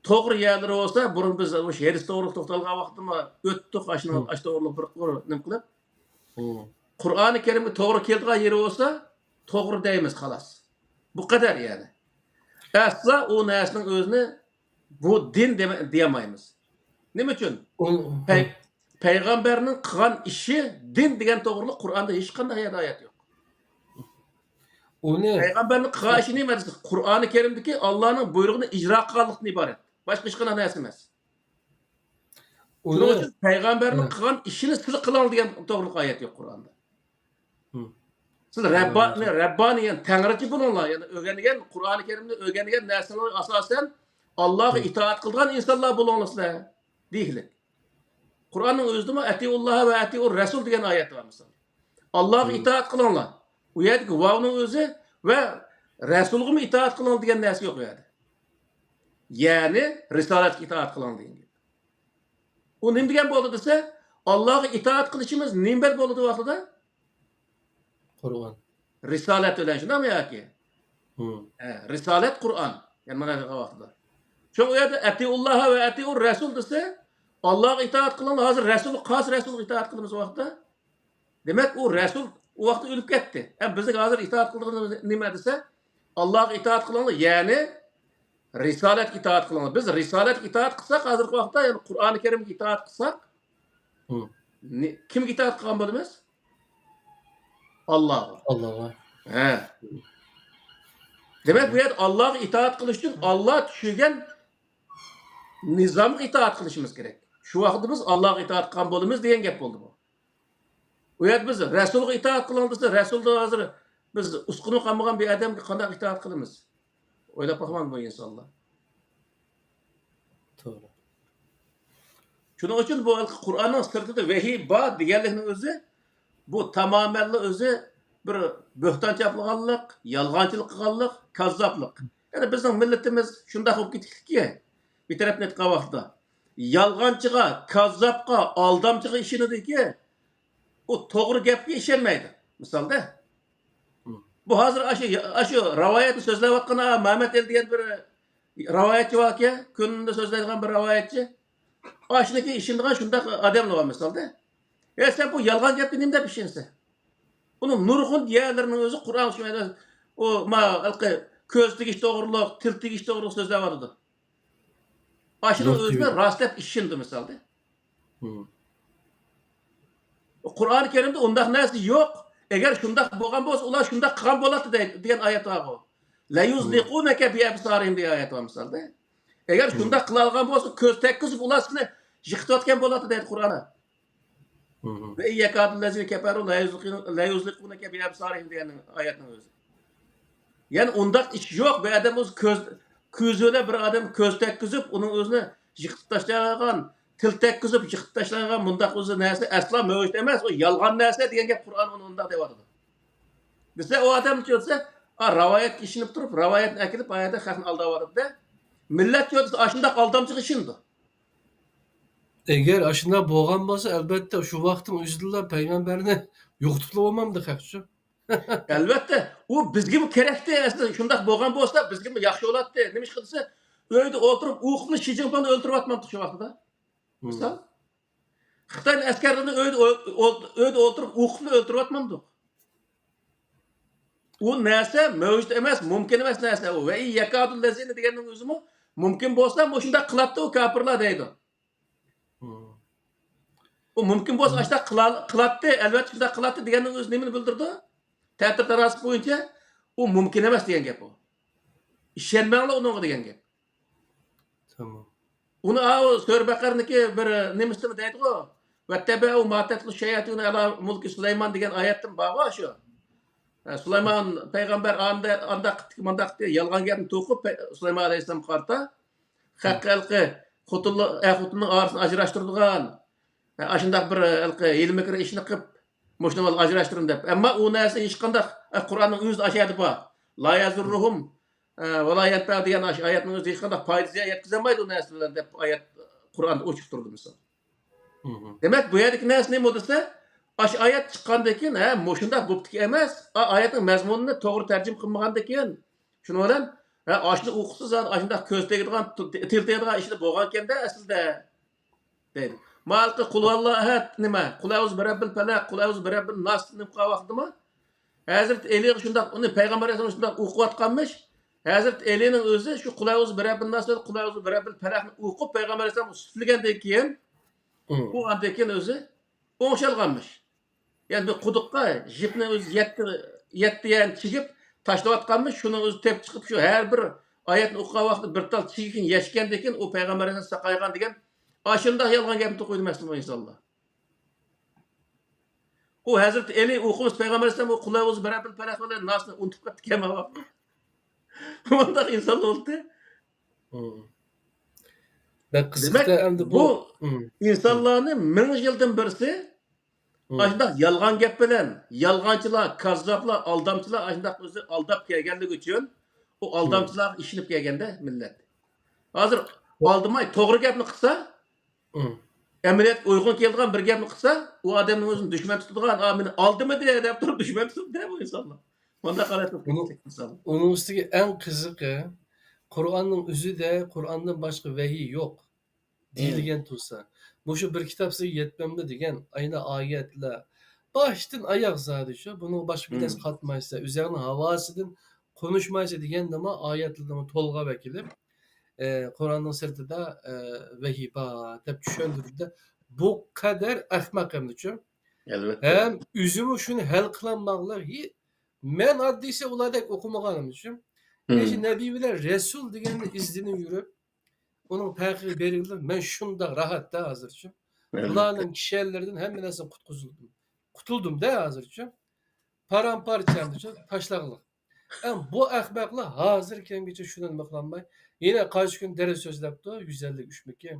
توغرا يەرلىرى بولسا، بۇرۇن بىز مۇشۇ ھەدىس توغرىلىق توختالغان ۋاقىتتىمۇ ئۆتتۇق، ئاشۇنى، ئاش توغرىلىق بىر قۇر نېمە قىلىپ. قۇرئانى كەرىمگە توغرا كېلىدىغان يېرى بولسا، توغرا دەيمىز، خالاس. بۇ قەدەر يەنى. ئەسلا ئۇ نەرسىنىڭ ئۆزىنى بۇ دىن دېمە-، دېيەلمەيمىز. نېمە ئۈچۈن؟ پەي-، پەيغەمبەرنىڭ قىلغان ئىشى دىن دېگەن توغرىلىق قۇرئاندا ھېچقانداق يەردە ئايەت يوق. ئۇنى پەيغەمبەرنىڭ قىلغان ئىشى نېمە دېسە، قۇرئانى كەرىمدىكى ئاللانىڭ بۇيرۇقىنى ئىجرا قىلغانلىقتىن ئىبارەت. باشقا ھېچقانداق نەرسە ئەمەس. شۇنىڭ ئۈچۈن پەيغەمبەرنىڭ قىلغان ئىشىنى سىلەر قىلىڭ دېگەن توغرىلىق ئايەت يوق قۇرئاندا. سىز رەببانى، رەببانى، يەنى تەڭرىچى بولۇڭلار. يەنى ئۆگەنگەن، قۇرئانى كەرىمدە ئۆگەنگەن نەرسىلەرگە ئاساسەن ئاللاغا ئىتائەت قىلىدىغان ئىنسانلار بولۇڭلار سىلەر دېگىلىك. قۇرئاننىڭ ئۆزىدىمۇ «ئەتىئۇللاھە ۋە ئەتىئۇر رەسۇل» دېگەن ئايەت بار، مىسال. ئاللاغا ئىتائەت قىلىڭلار. ئۇ يەردىكى ۋاۋنىڭ ئۆزى ۋە رەسۇلغىمۇ ئىتائەت قىلىڭ دېگەن نەرسە يوق ئۇ يەردە. يەنى رىسالەتكە ئىتائەت قىلىڭ دېگەن گەپ. ئۇ نېمە دېگەن بولدى دېسە، ئاللاغا ئىتائەت قىلىشىمىز نېمە بىلەن بولىدۇ ۋاقتىدا؟ قۇرئان. رىسالەت بىلەن، شۇنداقمۇ ياكى؟ ھە، رىسالەت قۇرئان. يەنى مانا دېگەن ۋاقتىدا. شۇڭا ئۇ يەردە «ئەتىئۇللاھە ۋە ئەتىئۇر رەسۇل» دېسە، ئاللاغا ئىتائەت قىلىڭلار، ھازىر رەسۇل، قايسى رەسۇلغا ئىتائەت قىلىمىز ۋاقتىدا؟ دېمەك، ئۇ رەسۇل ئۇ ۋاقىتتا ئۆلۈپ كەتتى. ئە، بىزگە ھازىر ئىتائەت قىلىدىغىنىمىز نېمە دېسە، ئاللاغا ئىتائەت قىلىڭلار، يەنى رىسالەتكە ئىتائەت قىلىڭلار. بىز رىسالەتكە ئىتائەت قىلساق، ھازىرقى ۋاقىتتا، يەنى قۇرئانى كەرىمگە ئىتائەت قىلساق، نې-، كىمگە ئىتائەت قىلغان بولىمىز؟ ئاللاغا. ئاللاغا. ھە. دېمەك، بۇ يەردە ئاللاغا ئىتائەت قىلىش ئۈچۈن ئاللا چۈشۈرگەن نىزامغا ئىتائەت قىلىشىمىز كېرەك. شۇ ۋاقىتتا بىز ئاللاغا ئىتائەت قىلغان بولىمىز دېگەن گەپ بولدى بۇ. ئۇ يەردە بىز رەسۇلغا ئىتائەت قىلىڭ دېسە، رەسۇلدا ھازىر بىز ئۇسقۇنۇپ قالمىغان بىر ئادەمگە قانداق ئىتائەت قىلىمىز؟ ئويلاپ باقمامدۇ بۇ ئىنسانلار؟ توغرا. شۇنىڭ ئۈچۈن بۇ قۇرئاننىڭ سىرتىدا ۋەھىي بار دېگەنلىكنىڭ ئۆزى، بۇ تامامەنلا ئۆزى بىر بۆھتان چاپلىغانلىق، يالغانچىلىق قىلغانلىق، كاززاپلىق. يەنى بىزنىڭ مىللىتىمىز شۇنداق بولۇپ كېتىكلىككى، بىر تەرەپتىن ئېيتقان ۋاقىتتا، يالغانچىغا، كاززاپقا، ئالدامچىغا ئىشىنىدۇكى، ئۇ توغرا گەپكە ئىشەنمەيدۇ. مىسالدا، بۇ ھازىر ئاشۇ، ئاشۇ راۋايەتنى سۆزلەۋاتقان، ئا، مەمەت ئەلى دېگەن بىر راۋايەتچى باركەن، كۈندە سۆزلەيدىغان بىر راۋايەتچى. ئاشۇنىڭكى ئىشىنىدىغان شۇنداق ئادەملەر بار مىسالدا. ئە، سەن بۇ يالغان گەپكە نېمە دەپ ئىشىنىسەن؟ ئۇنىڭ نۇرغۇن يەرلىرىنىڭ ئۆزى قۇرئان ئۇ، ما، ھېلىقى كۆز تېگىش توغرۇلۇق، تىل تېگىش توغرۇلۇق سۆزلەۋاتىدۇ. ئاشۇنىڭ ئۆزىنى راست دەپ ئىشىنىدۇ مىسالدا. قۇرئانى كەرىمدە ئۇنداق نەرسە يوق. ئەگەر شۇنداق بولغان بولسا، ئۇلار شۇنداق قىلغان بولاتتى دەيدۇ، دېگەن ئايەت بارغۇ. لەيۇزلىقۇنەكە بىئەبسارىھىم دېگەن ئايەت بار مىسالدا. ئەگەر شۇنداق قىلالىغان بولسا، كۆز تەگكۈزۈپ ئۇلار سېنى يىقىتىۋەتكەن بولاتتى دەيدۇ قۇرئان. ۋە يەكادۇللەزىنە كەفەرۇ لەيۇزلىقۇنەكە بىئەبسارىھىم دېگەن ئايەتنىڭ ئۆزى. يەنى ئۇنداق ئىش يوق. بىر ئادەم ئۆزى كۆز، كۆزى بىلەن بىر ئادەم كۆز تەگكۈزۈپ، ئۇنىڭ ئۆزىنى يىقىتىپ تاشلايدىغان، تىل تەگكۈزۈپ يىقىتىپ تاشلايدىغان مۇنداق ئۆزى نەرسە ئەسلا مەۋجۇت ئەمەس. ئۇ يالغان نەرسە دېگەن گەپ قۇرئان ئۇنى ئۇنداق دەۋاتىدۇ. دېسە، ئۇ ئادەم دېسە، ئا، راۋايەتكە ئىشىنىپ تۇرۇپ، راۋايەتنى ئەكېلىپ، ئا يەردە خەقنى ئالداۋاتىدۇ-دە. مىللەت دېسە ئاشۇنداق ئالدامچىغا ئىشىنىدۇ. ئەگەر ئاشۇنداق بولغان بولسا، ئەلۋەتتە، شۇ ۋاقىتنىڭ ئۆزىدىلا پەيغەمبەرنى يوقىتىپلا بولمامدۇ خەقچۇ؟ ئەلۋەتتە، ئۇ بىزگىمۇ كېرەكتى، ئەسلى شۇنداق بولغان بولسا، بىزگىمۇ ياخشى بولاتتى. نېمىشقا دېسە، ئۆيدە ئولتۇرۇپ، ئۇقۇپلا شى جىنپىڭنى ئۆلتۈرۈۋاتمامدۇق شۇ ۋاقتىدا. مىسال، خىتاينىڭ ئەسكەرلىرىنى ئۆيدە ئول-، ئۆيدە ئولتۇرۇپ، ئۇقۇپلا ئۆلتۈرۈۋاتمامدۇق. ئۇ نەرسە مەۋجۇت ئەمەس، مۇمكىن ئەمەس نەرسە ئۇ. ۋە يەكادۇللەزىنە دېگەننىڭ ئۆزىمۇ مۇمكىن بولسا، مۇشۇنداق قىلاتتى ئۇ كاپىرلار دەيدۇ. ئۇ مۇمكىن بولسا، ئاشۇنداق قىلا-، قىلاتتى، ئەلۋەتتە شۇنداق قىلاتتى دېگەننىڭ ئۆزى نېمىنى بىلدۈرىدۇ؟ تەتۈر تاناسۇب بويىچە ئۇ مۇمكىن ئەمەس دېگەن گەپ ئۇ. ئىشەنمەڭلار ئۇنىڭغا دېگەن گەپ. تامام. ئۇنى ئاۋۇ سۈرە بەقەرىنىڭكى بىر نېمىسىدىمۇ دەيدىغۇ؟ «ۋەتتەبەئۇ ما تەتلۇ شەياتىنۇ ئەلا مۇلكى سۇلايمان» دېگەن ئايەتتىمۇ بارغۇ شۇ. ھە، سۇلايمان پەيغەمبەر ئاندا-، ئانداق قىپتىكى، مانداق قىپتىكى يالغان گەپنى توقۇپ، پەي-، سۇلايمان ئەلەيھىسسالامغا قارىتا، خەققە ھېلىقى خوتۇنلار، ئەر-خوتۇننىڭ ئارىسىنى ئاجراشتۇرىدىغان، ھە، ئاشۇنداق بىر ھېلىقى ھىيلە-مىكىر ئىشنى قىلىپ، مۇشۇنى ئاجراشتۇرۇم دەپ. ئەمما ئۇ نەرسە ھېچقانداق، ئە، قۇرئاننىڭ ئۆزىدە ئاشۇ يەردە بار. «لا يەزۇررۇھۇم، ئە، ۋە لا يەنپەئۇ» دېگەن ئاشۇ ئايەتنىڭ ئۆزى ھېچقانداق پايدا زىيان يەتكۈزەلمەيدۇ ئۇ نەرسە بىلەن دەپ ئايەت قۇرئاندا ئوچۇق تۇرىدۇ مىسال. دېمەك، بۇ يەردىكى نەرسە نېمە دېسە، ئاشۇ ئايەت چىققاندىن كېيىن، ھە، مۇشۇنداق بوپتىكەن ئەمەس، ئا-، ئايەتنىڭ مەزمۇنىنى توغرا تەرجىمە قىلمىغاندىن كېيىن، شۇنىڭ بىلەن، ھە، ئاشۇنى ئوقۇسا زادى ئاشۇنداق كۆز تېگىدىغان، تىل، تىل تېگىدىغان ئىشلار بولغانىكەن-دە ئەسلىدە، دەيدۇ. ماۋۇ قۇل ھۇۋاللاھۇ ئەھەد نېمە؟ قۇل ئەئۇزۇ بىرەببىل پەلەق، قۇل ئەئۇزۇ بىرەببىن ناس نېمە قىلغان ۋاقتىدىمۇ؟ ھەزرىتى ئەلىگە شۇنداق، ئۇنى پەيغەمبەر ئەلەيھىسسالام شۇنداق ئوقۇۋاتقانمىش. ھەزرىتى ئەلىنىڭ ئۆزى شۇ قۇل ئەئۇزۇ بىرەببىن ناس ۋە قۇل ئەئۇزۇ بىرەببىل پەلەقنى ئوقۇپ، پەيغەمبەر ئەلەيھىسسالامغا سۈپلىگەندىن كېيىن، ئۇ ئاندىن كېيىن ئۆزى ئوڭشالغانمىش. يەنى بىر قۇدۇققا يىپنى ئۆزى يەتتە، يەتتە يەرنى چىگىپ تاشلاۋاتقانمىش، شۇنىڭ ئۆزى تېپىپ چىقىپ، شۇ ھەر بىر ئايەتنى ئوقۇغان ۋاقتىدا بىر تال چىگىكىنى يەشكەندىن كېيىن، ئۇ پەيغەمبەر ئەلەيھىسسالام ساقايغان دېگەن ئاشۇنداق يالغان گەپنى توقۇيدۇ مەسىلەن ئۇ ئىنسانلار. ئۇ ھەزرىتى ئەلى ئوقۇمىسا پەيغەمبەر ئەلەيھىسسالام ئۇ قۇل ئەئۇزۇ بىرەببىل پەلەق بىلەن ناسنى ئۇنتۇپ قاپتىكەن ماۋاققا. مۇنداق ئىنسان بولدى. مم. بەك دېمەك، قىزىقتى ئەمدى بۇ بۇ، مم. ئىنسانلارنى مىڭ يىلدىن بىرسى مم. ئاشۇنداق يالغان گەپ بىلەن، يالغانچىلار، كاززاپلار، ئالدامچىلار ئاشۇنداق ئۆزى ئالداپ كەلگەنلىكى ئۈچۈن، ئۇ مم. ئالدامچىلارغا ئىشىنىپ كەلگەندە مىللەت. ھازىر ئالدىماي توغرا گەپنى قىلسا، مم. ئەمەلىيەتكە ئۇيغۇن كېلىدىغان بىر گەپنى قىلسا، ئۇ ئادەمنىڭ ئۆزىنى دۈشمەن تۇتىدىغان، «ئا، مېنى ئالدىمىدى» دەپ تۇرۇپ دۈشمەن تۇتىدۇ بۇ ئىنسانلار. مۇنداق ھالەتتە ئۇنىڭ، ئىنسان. ئۇنىڭ ئۈستىگە ئەڭ قىزىقى، قۇرئاننىڭ ئۆزىدە قۇرئاندىن باشقا ۋەھىي يوق مم. دېيىلگەن تۇرسا، مۇشۇ بىر كىتاب سىزگە يەتمەمدۇ دېگەن ئاينا ئايەتلەر باشتىن ئاياغ زادى شۇ. بۇنىڭغا باشقا بىر نەرسە مم. قاتمايسىز، ئۆزەڭنىڭ ھاۋاسىدىن قونۇشمايسىز دېگەندىمۇ ئايەتلىرىنى تولغاپ ئەكېلىپ، ئە، قۇرئاننىڭ سىرتىدا، ئە، ۋەھىي بار دەپ چۈشەندۈردى. بۇ قەدەر ئەخمەق ئەمدىچۇ. ئەلۋەتتە. ھەم ئۆزىمۇ شۇنى ھەل قىلالماغلىق. ھى، مەن ئاددىيسى ئۇلاردەك ئوقۇمىغانىمچۇ. مم. ئەشۇ نەبىي بىلەن رەسۇل دېگەننى ئىزدىنىپ يۈرۈپ، ئۇنىڭ پەرقىگە بېرىلدى. مەن شۇنداق راھەتتە ھازىرچۇ. ئەلۋەتتە. بۇلارنىڭ كىشەنلىرىدىن ھەممە نەرسىدىن قۇتقۇزۇلدۇم. قۇتۇلدۇم-دە ھازىرچۇ. پارام-پارچە ئەمدىچۇ، تاشلاغلىق. ئەم، بۇ ئەخمەقلەر ھازىر كەمگىچە شۇنى نېمە قىلالماي، يەنە قايسى كۈنى دەرس سۆزلەپتۇ، يۈز ئەللىك ئۈچمىكىن.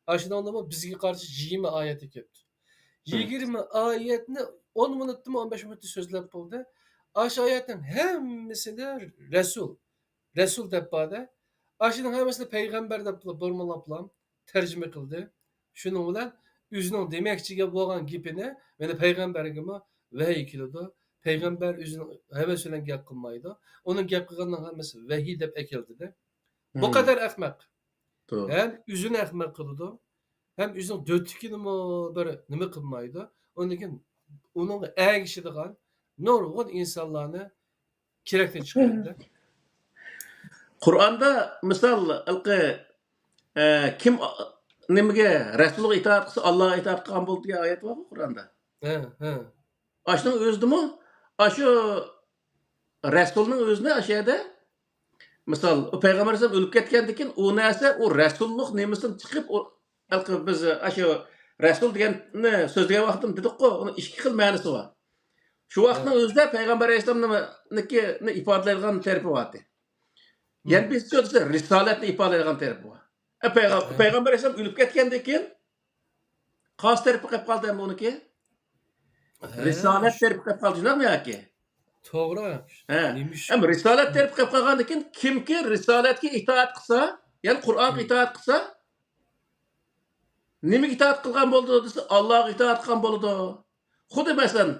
ئاشۇنىڭدىمۇ بىزگە قارشى يىگىرمە ئايەت كەپتۇ. مم. يىگىرمە ئايەتنى ئون مىنۇتتىمۇ، ئون بەش مىنۇتتا سۆزلەپ بولدى. ئاشۇ ئايەتنىڭ ھەممىسىنى رەسۇل، رەسۇل دەپ باردى. ئاشۇنىڭ ھەممىسىنى پەيغەمبەر دەپ بۇرمىلاپلا تەرجىمە قىلدى. شۇنىڭ بىلەن ئۆزىنىڭ دېمەكچى بولغان گېپىنى، مانا پەيغەمبەرگىمۇ ۋەھىي كېلىدۇ. پەيغەمبەر ئۆزىنىڭ ھەۋەسى بىلەن گەپ قىلمايدۇ. ئۇنىڭ گەپ قىلغاننىڭ ھەممىسى ۋەھىي دەپ ئەكەلدى. بۇ مم. قەدەر ئەخمەق. توغرا. ھەم ئۆزىنى ئەخمەق قىلىدۇ، ھەم ئۆزىنىڭ دۆتىكىنىمۇ بىر نېمە قىلمايدۇ. ئۇندىن كېيىن ئۇنىڭغا ئەگىشىدىغان نۇرغۇن ئىنسانلارنى كېرەكتىن چىقىرىدۇ. قۇرئاندا مىسال، ھېلىقى، ئە، كىم، ئا، نېمىگە، رەسۇلغا ئىتائەت قىلسا، ئاللاغا ئىتائەت قىلغان بولىدۇ دېگەن ئايەت بارغۇ قۇرئاندا. ھە، ھە. ئاشۇنىڭ ئۆزىدىمۇ، ئاشۇ رەسۇلنىڭ ئۆزىنى ئاشۇ يەردە، مىسال، ئۇ پەيغەمبەر ئەلەيھىسسالام ئۆلۈپ كەتكەندىن كېيىن، ئۇ نەرسە، ئۇ رەسۇللۇق نېمىسىدىن چىقىپ، ئۇ، ھېلىقى بىز ئاشۇ رەسۇل دېگەننى سۆزلىگەن ۋاقتىمىز دېدۇققۇ، ئۇنىڭ ئىككى خىل مەنىسى بار. شۇ ھە. ۋاقىتنىڭ ئۆزىدە پەيغەمبەر ئەلەيھىسسالامنىڭكىنى ئىپادىلەيدىغان تەرىپى بار ئىدى. يەنە مم. بىرسى دېسە، رىسالەتنى ئىپادىلەيدىغان تەرىپى بار. ئە، پەيغەم-، ھە. پەيغەمبەر ئەلەيھىسسالام ئۆلۈپ كەتكەندىن كېيىن، قايسى تەرىپى قېلىپ قالدى ئەمدى ئۇنىڭكى؟ ھە. رىسالەت تەرىپى قېلىپ قالدى، شۇنداقمۇ ياكى؟ توغرا. ھە. نېمىش-، ئەمما رىسالەت تەرىپى قېلىپ قالغاندىن كېيىن، كىمكى رىسالەتكە ئىتائەت قىلسا، يەنى قۇرئانغا مم. ئىتائەت قىلسا، نېمىگە ئىتائەت قىلغان بولىدۇ دېسە، ئاللاغا ئىتائەت قىلغان بولىدۇ. خۇددى مەسىلەن،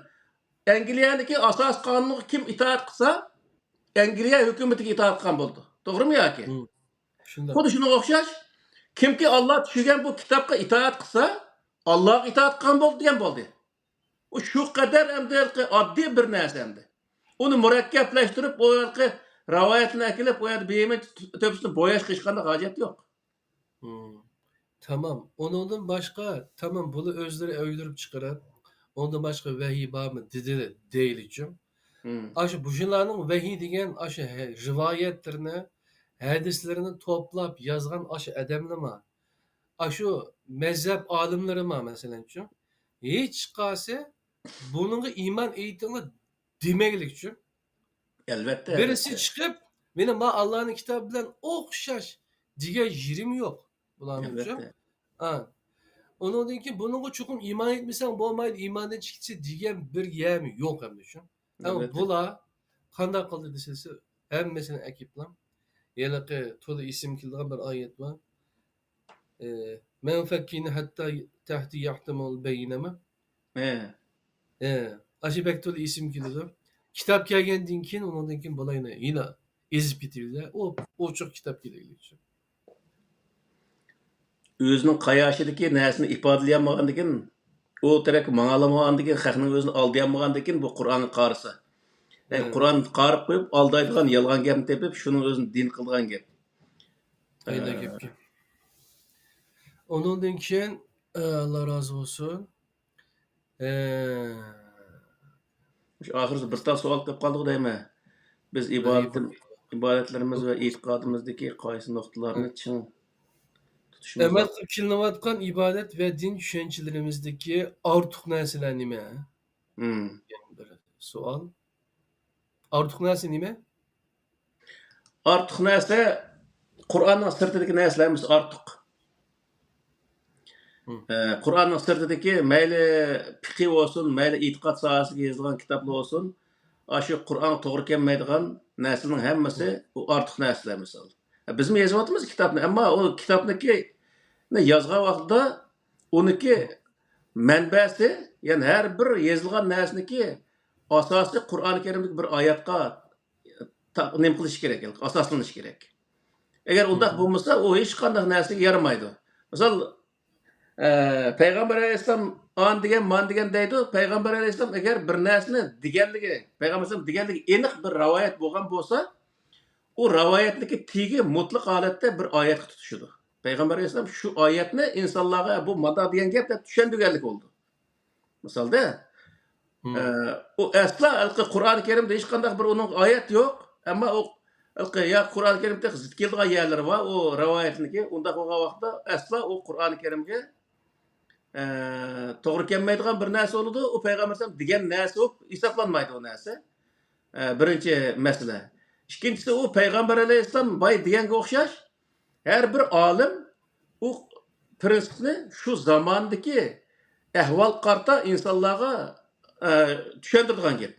ئەنگلىيەدىكى ئاساسىي قانۇنغا كىم ئىتائەت قىلسا، ئەنگلىيە ھۆكۈمىتىگە ئىتائەت قىلغان بولىدۇ. توغرىمۇ ياكى؟ مم. شۇنداق. خۇددى شۇنىڭغا ئوخشاش، كىمكى ئاللا چۈشۈرگەن بۇ كىتابقا ئىتائەت قىلسا، ئاللاغا ئىتائەت قىلغان بولدى دېگەن بولدى. ئۇ شۇ قەدەر ئەمدى ھېلىقى ئاددىي بىر نەرسە ئەمدى. ئۇنى مۇرەككەپلەشتۈرۈپ، ئۇ ھېلىقى رىۋايەتنى ئەكېلىپ، ئۇ يەردە بىر يېمەن تۆپىسىنى بوياشقا ھېچقانداق ھاجەت يوق. مم. تامام. ئۇنىڭدىن باشقا، تامام، بۇلار ئۆزلىرى ئويدۇرۇپ چىقىرىپ، ئۇنىڭدىن باشقا ۋەھىي بارمۇ دېدى دەيلىچۇ. مم. ئاشۇ بۇشۇلارنىڭ ۋەھىي دېگەن ئاشۇ ھە-، رىۋايەتلىرىنى، ھەدىسلىرىنى توپلاپ يازغان ئاشۇ ئادەملىرىمۇ، ئاشۇ مەزھەپ ئالىملىرىمۇ، مەسىلەنچۇ، ھېچقايسى بۇنىڭغا ئىمان ئېيتىڭلار دېمەيلىكچۇ. ئەلۋەتتە، بىرسى ئەلۋەتتە. چىقىپ، مېنى ما ئاللانىڭ كىتابى بىلەن ئوخشاش دېگەن يېرىم يوق بۇلارنىڭچۇ. ئەلۋەتتە. ھا. ئۇنىڭدىن كېيىن بۇنىڭغا چوقۇم ئىمان ئېيتمىساڭ بولمايدۇ، ئىماندىن چىقىسى دېگەن بىر يەرمۇ يوق ئەمدىچۇ. ئەمما ئەلۋەتتە. بۇلار قانداق قىلدى دېسىلىسە، ھەممىسىنى ئەكىپلا. ھېلىقى تولا ئېسىمگە كېلىدىغان بىر ئايەت بار. ئى، مەن فەككىنى ھەتتا تەھتى يەھتىمۇل بەينەمە. ھە. ئاشۇ بەك تولا ئېسىمگە كېلىدۇ. كىتاب كەلگەندىن كېيىن، ئۇنىڭدىن كېيىن بۇلارنى يەنە ئېزىپ كېتىۋېرىدۇ. ئۇ ئوچۇق كىتاب كېرەكلىك ئۈچۈن. ئۆزىنىڭ قاياشىدىكى نەرسىنى ئىپادىلىيەلمىگەندىكىن، ئۇ تەرەپكە ماڭالمىغاندىكىن، خەقنىڭ ئۆزىنى ئالدىيالمىغاندىكىن، بۇ قۇرئانغا قارىسا. يەنى قۇرئان قارىپ قويۇپ، ئالدايدىغان يالغان گەپنى تېپىپ، شۇنىڭ ئۆزىنى دىن قىلىدىغان گەپ. ئايدا گەپكە. ئۇنىڭدىن كېيىن، ئاللا رازى بولسۇن. مۇشۇ ئاخىرىدا بىر تال سوئال قېلىپ قالدىغۇ دەيمەن. بىز ئىبادەت، ئىبادەتلىرىمىز ۋە ئېتىقادىمىزدىكى قايسى نۇقتىلارنى چىڭ تۇتۇشىمىز ئەمەل لازىم؟ قىلىپ كېلىنىۋاتقان ئىبادەت ۋە دىن چۈشەنچىلىرىمىزدىكى ئارتۇق نەرسىلەر نېمە؟ مم. دېگەن بىر سوئال. ئارتۇق نەرسە نېمە؟ ئارتۇق نەرسە، قۇرئاننىڭ سىرتىدىكى نەرسىلەر ھەممىسى ئارتۇق. مم. ئە، قۇرئاننىڭ سىرتىدىكى مەيلى پىقھى بولسۇن، مەيلى ئېتىقاد ساھەسىگە يېزىلغان كىتابلار بولسۇن، ئاشۇ قۇرئانغا توغرا كەلمەيدىغان نەرسىنىڭ ھەممىسى ئۇ ئارتۇق نەرسىلەر مىسال. ئە، بىزمۇ يېزىۋاتىمىز كىتابنى، ئەمما ئۇ كىتابنىكى يازغان ۋاقتىدا ئۇنىكى مەنبەسى، يەنى ھەر بىر يېزىلغان نەرسىنىكى ئاساسى قۇرئان كەرىمدىكى بىر ئايەتقا تا-، نېمە قىلىش كېرەك، ئاساسلىنىش كېرەك. ئەگەر ئۇنداق بولمىسا، ئۇ ھېچقانداق نەرسىگە يارىمايدۇ. مىسال، ئە، پەيغەمبەر ئەلەيھىسسالام ئان دېگەن، مان دېگەن دەيدۇ. پەيغەمبەر ئەلەيھىسسالام ئەگەر بىر نەرسىنى دېگەنلىكى، پەيغەمبەر ئەلەيھىسسالام دېگەنلىكى ئېنىق بىر رىۋايەت بولغان بولسا، ئۇ رىۋايەتنىڭكى تېگى مۇتلەق ھالەتتە بىر ئايەتكە تۇتىشىدۇ. پەيغەمبەر ئەلەيھىسسالام شۇ ئايەتنى ئىنسانلارغا بۇ مانا دېگەن گەپ دەپ چۈشەندۈرگەنلىك بولىدۇ. مىسالدا، مم. ئە، ئۇ ئەسلا ھېلىقى قۇرئان كەرىمدە ھېچقانداق بىر ئۇنىڭ ئايەت يوق. ئەمما ئۇ ھېلىقى يا قۇرئان كەرىمدە زىت كېلىدىغان يەرلىرى بار، ئۇ رىۋايەتنىكى. ئۇنداق بولغان ۋاقىتتا ئەسلا ئۇ قۇرئان كەرىمگە، ئە، توغرا كەلمەيدىغان بىر نەرسە بولىدۇ. ئۇ پەيغەمبەر ئەلەيھىسسالام دېگەن نەرسە بولۇپ ھېسابلانمايدۇ ئۇ نەرسە. ئە، بىرىنچى مەسىلە. ئىككىنچىسى، ئۇ پەيغەمبەر ئەلەيھىسسالام بايا دېگەنگە ئوخشاش، ھەر بىر ئالىم ئۇ پىرىنسىپنى شۇ زاماندىكى ئەھۋالغا قارىتا ئىنسانلارغا، ئە، چۈشەندۈرىدىغان گەپ.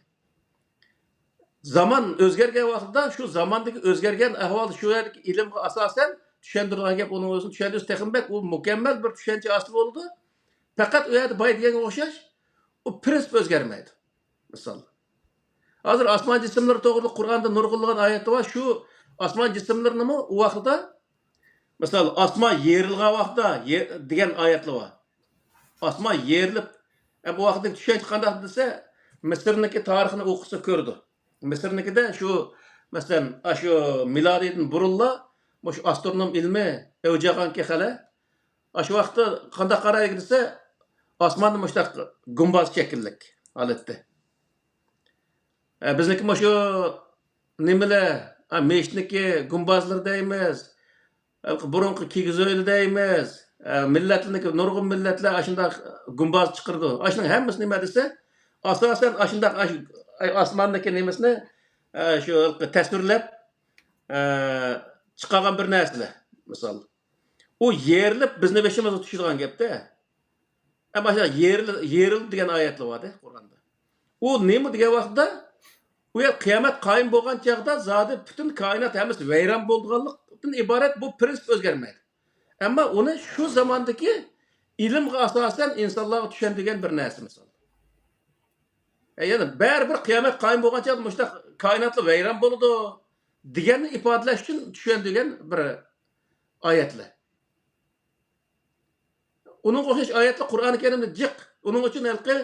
زامان ئۆزگەرگەن ۋاقتىدا شۇ زاماندىكى ئۆزگەرگەن ئەھۋال، شۇ يەردىكى ئىلىمغا ئاساسەن چۈشەندۈرىدىغان گەپ. ئۇنىڭ ئۆزىنى چۈشەندۈرسە تېخىمۇ بەك ئۇ مۇكەممەل بىر چۈشەنچە ھاسىل بولىدۇ. پەقەت ئۇ يەردە بايا دېگەنگە ئوخشاش ئۇ پىرىنسىپ ئۆزگەرمەيدۇ. مىسال، ھازىر ئاسمان جىسىملىرى توغرىلىق قۇرئاندا نۇرغۇنلىغان ئايەتلەر بار. شۇ ئاسمان جىسىملىرىنىمۇ ئۇ ۋاقتىدا، مىسال، ئاسمان يېرىلغان ۋاقتىدا يە-، دېگەن ئايەتلەر بار. ئاسمان يېرىلىپ، ئە، بۇ ۋاقىتتىكى چۈشەنچە قانداق دېسە، مىسىرنىڭكى تارىخىنى ئوقۇسا كۆرىدۇ. مىسىرنىڭكىدە شۇ، مەسىلەن، ئاشۇ مىلادىدىن بۇرۇنلا مۇشۇ ئاسترونوم ئىلمى ئەۋج ئالغانكى خېلى. ئاشۇ ۋاقىتتا قانداق قارايدۇ دېسە، ئاسماندا مۇشۇنداق گۇمباز شەكىللىك ھالەتتە. ئە، بىزنىڭكى مۇشۇ نېمىلەر، ئە، مېشىتنىڭكى گۇمبازلىرى دەيمىز، ھېلىقى بۇرۇنقى كىگىز ئۆيلەر دەيمىز، ئە، مىللەتلەرنىڭكى، نۇرغۇن مىللەتلەر ئاشۇنداق گۇمباز چىقىرىدۇ. ئاشۇنىڭ ھەممىسى نېمە دېسە، ئاساسەن ئاشۇنداق ئاش-، ئاسماندىكى نېمىسىنى، ئە، شۇ ھېلىقى تەسۋىرلەپ، ئە، چىقارغان بىر نەرسىلەر، مىسال. ئۇ يېرىلىپ بىزنى بېشىمىزغا چۈشىدىغان گەپتە. ئەمما يېرىل-، يېرىلدى دېگەن ئايەتلەر بار-دە قۇرئاندا. ئۇ نېمە دېگەن ۋاقىتتا، ئۇ يەر قىيامەت قايىم بولغان چاغدا زادى پۈتۈن كائىنات ھەممىسى ۋەيران بولىدىغانلىقتىن ئىبارەت بۇ پىرىنسىپ ئۆزگەرمەيدۇ. ئەمما ئۇنى شۇ زاماندىكى ئىلىمغا ئاساسەن ئىنسانلارغا چۈشەندۈرگەن بىر نەرسە مىسال. ئە، يەنى بەرىبىر قىيامەت قايىم بولغان چاغدا مۇشۇنداق كائىناتلا ۋەيران بولىدۇ دېگەننى ئىپادىلەش ئۈچۈن چۈشەندۈرگەن بىر ئايەتلەر. ئۇنىڭغا ئوخشاش ئايەتلەر قۇرئانى كەرىمدە جىق. ئۇنىڭ ئۈچۈن ھېلىقى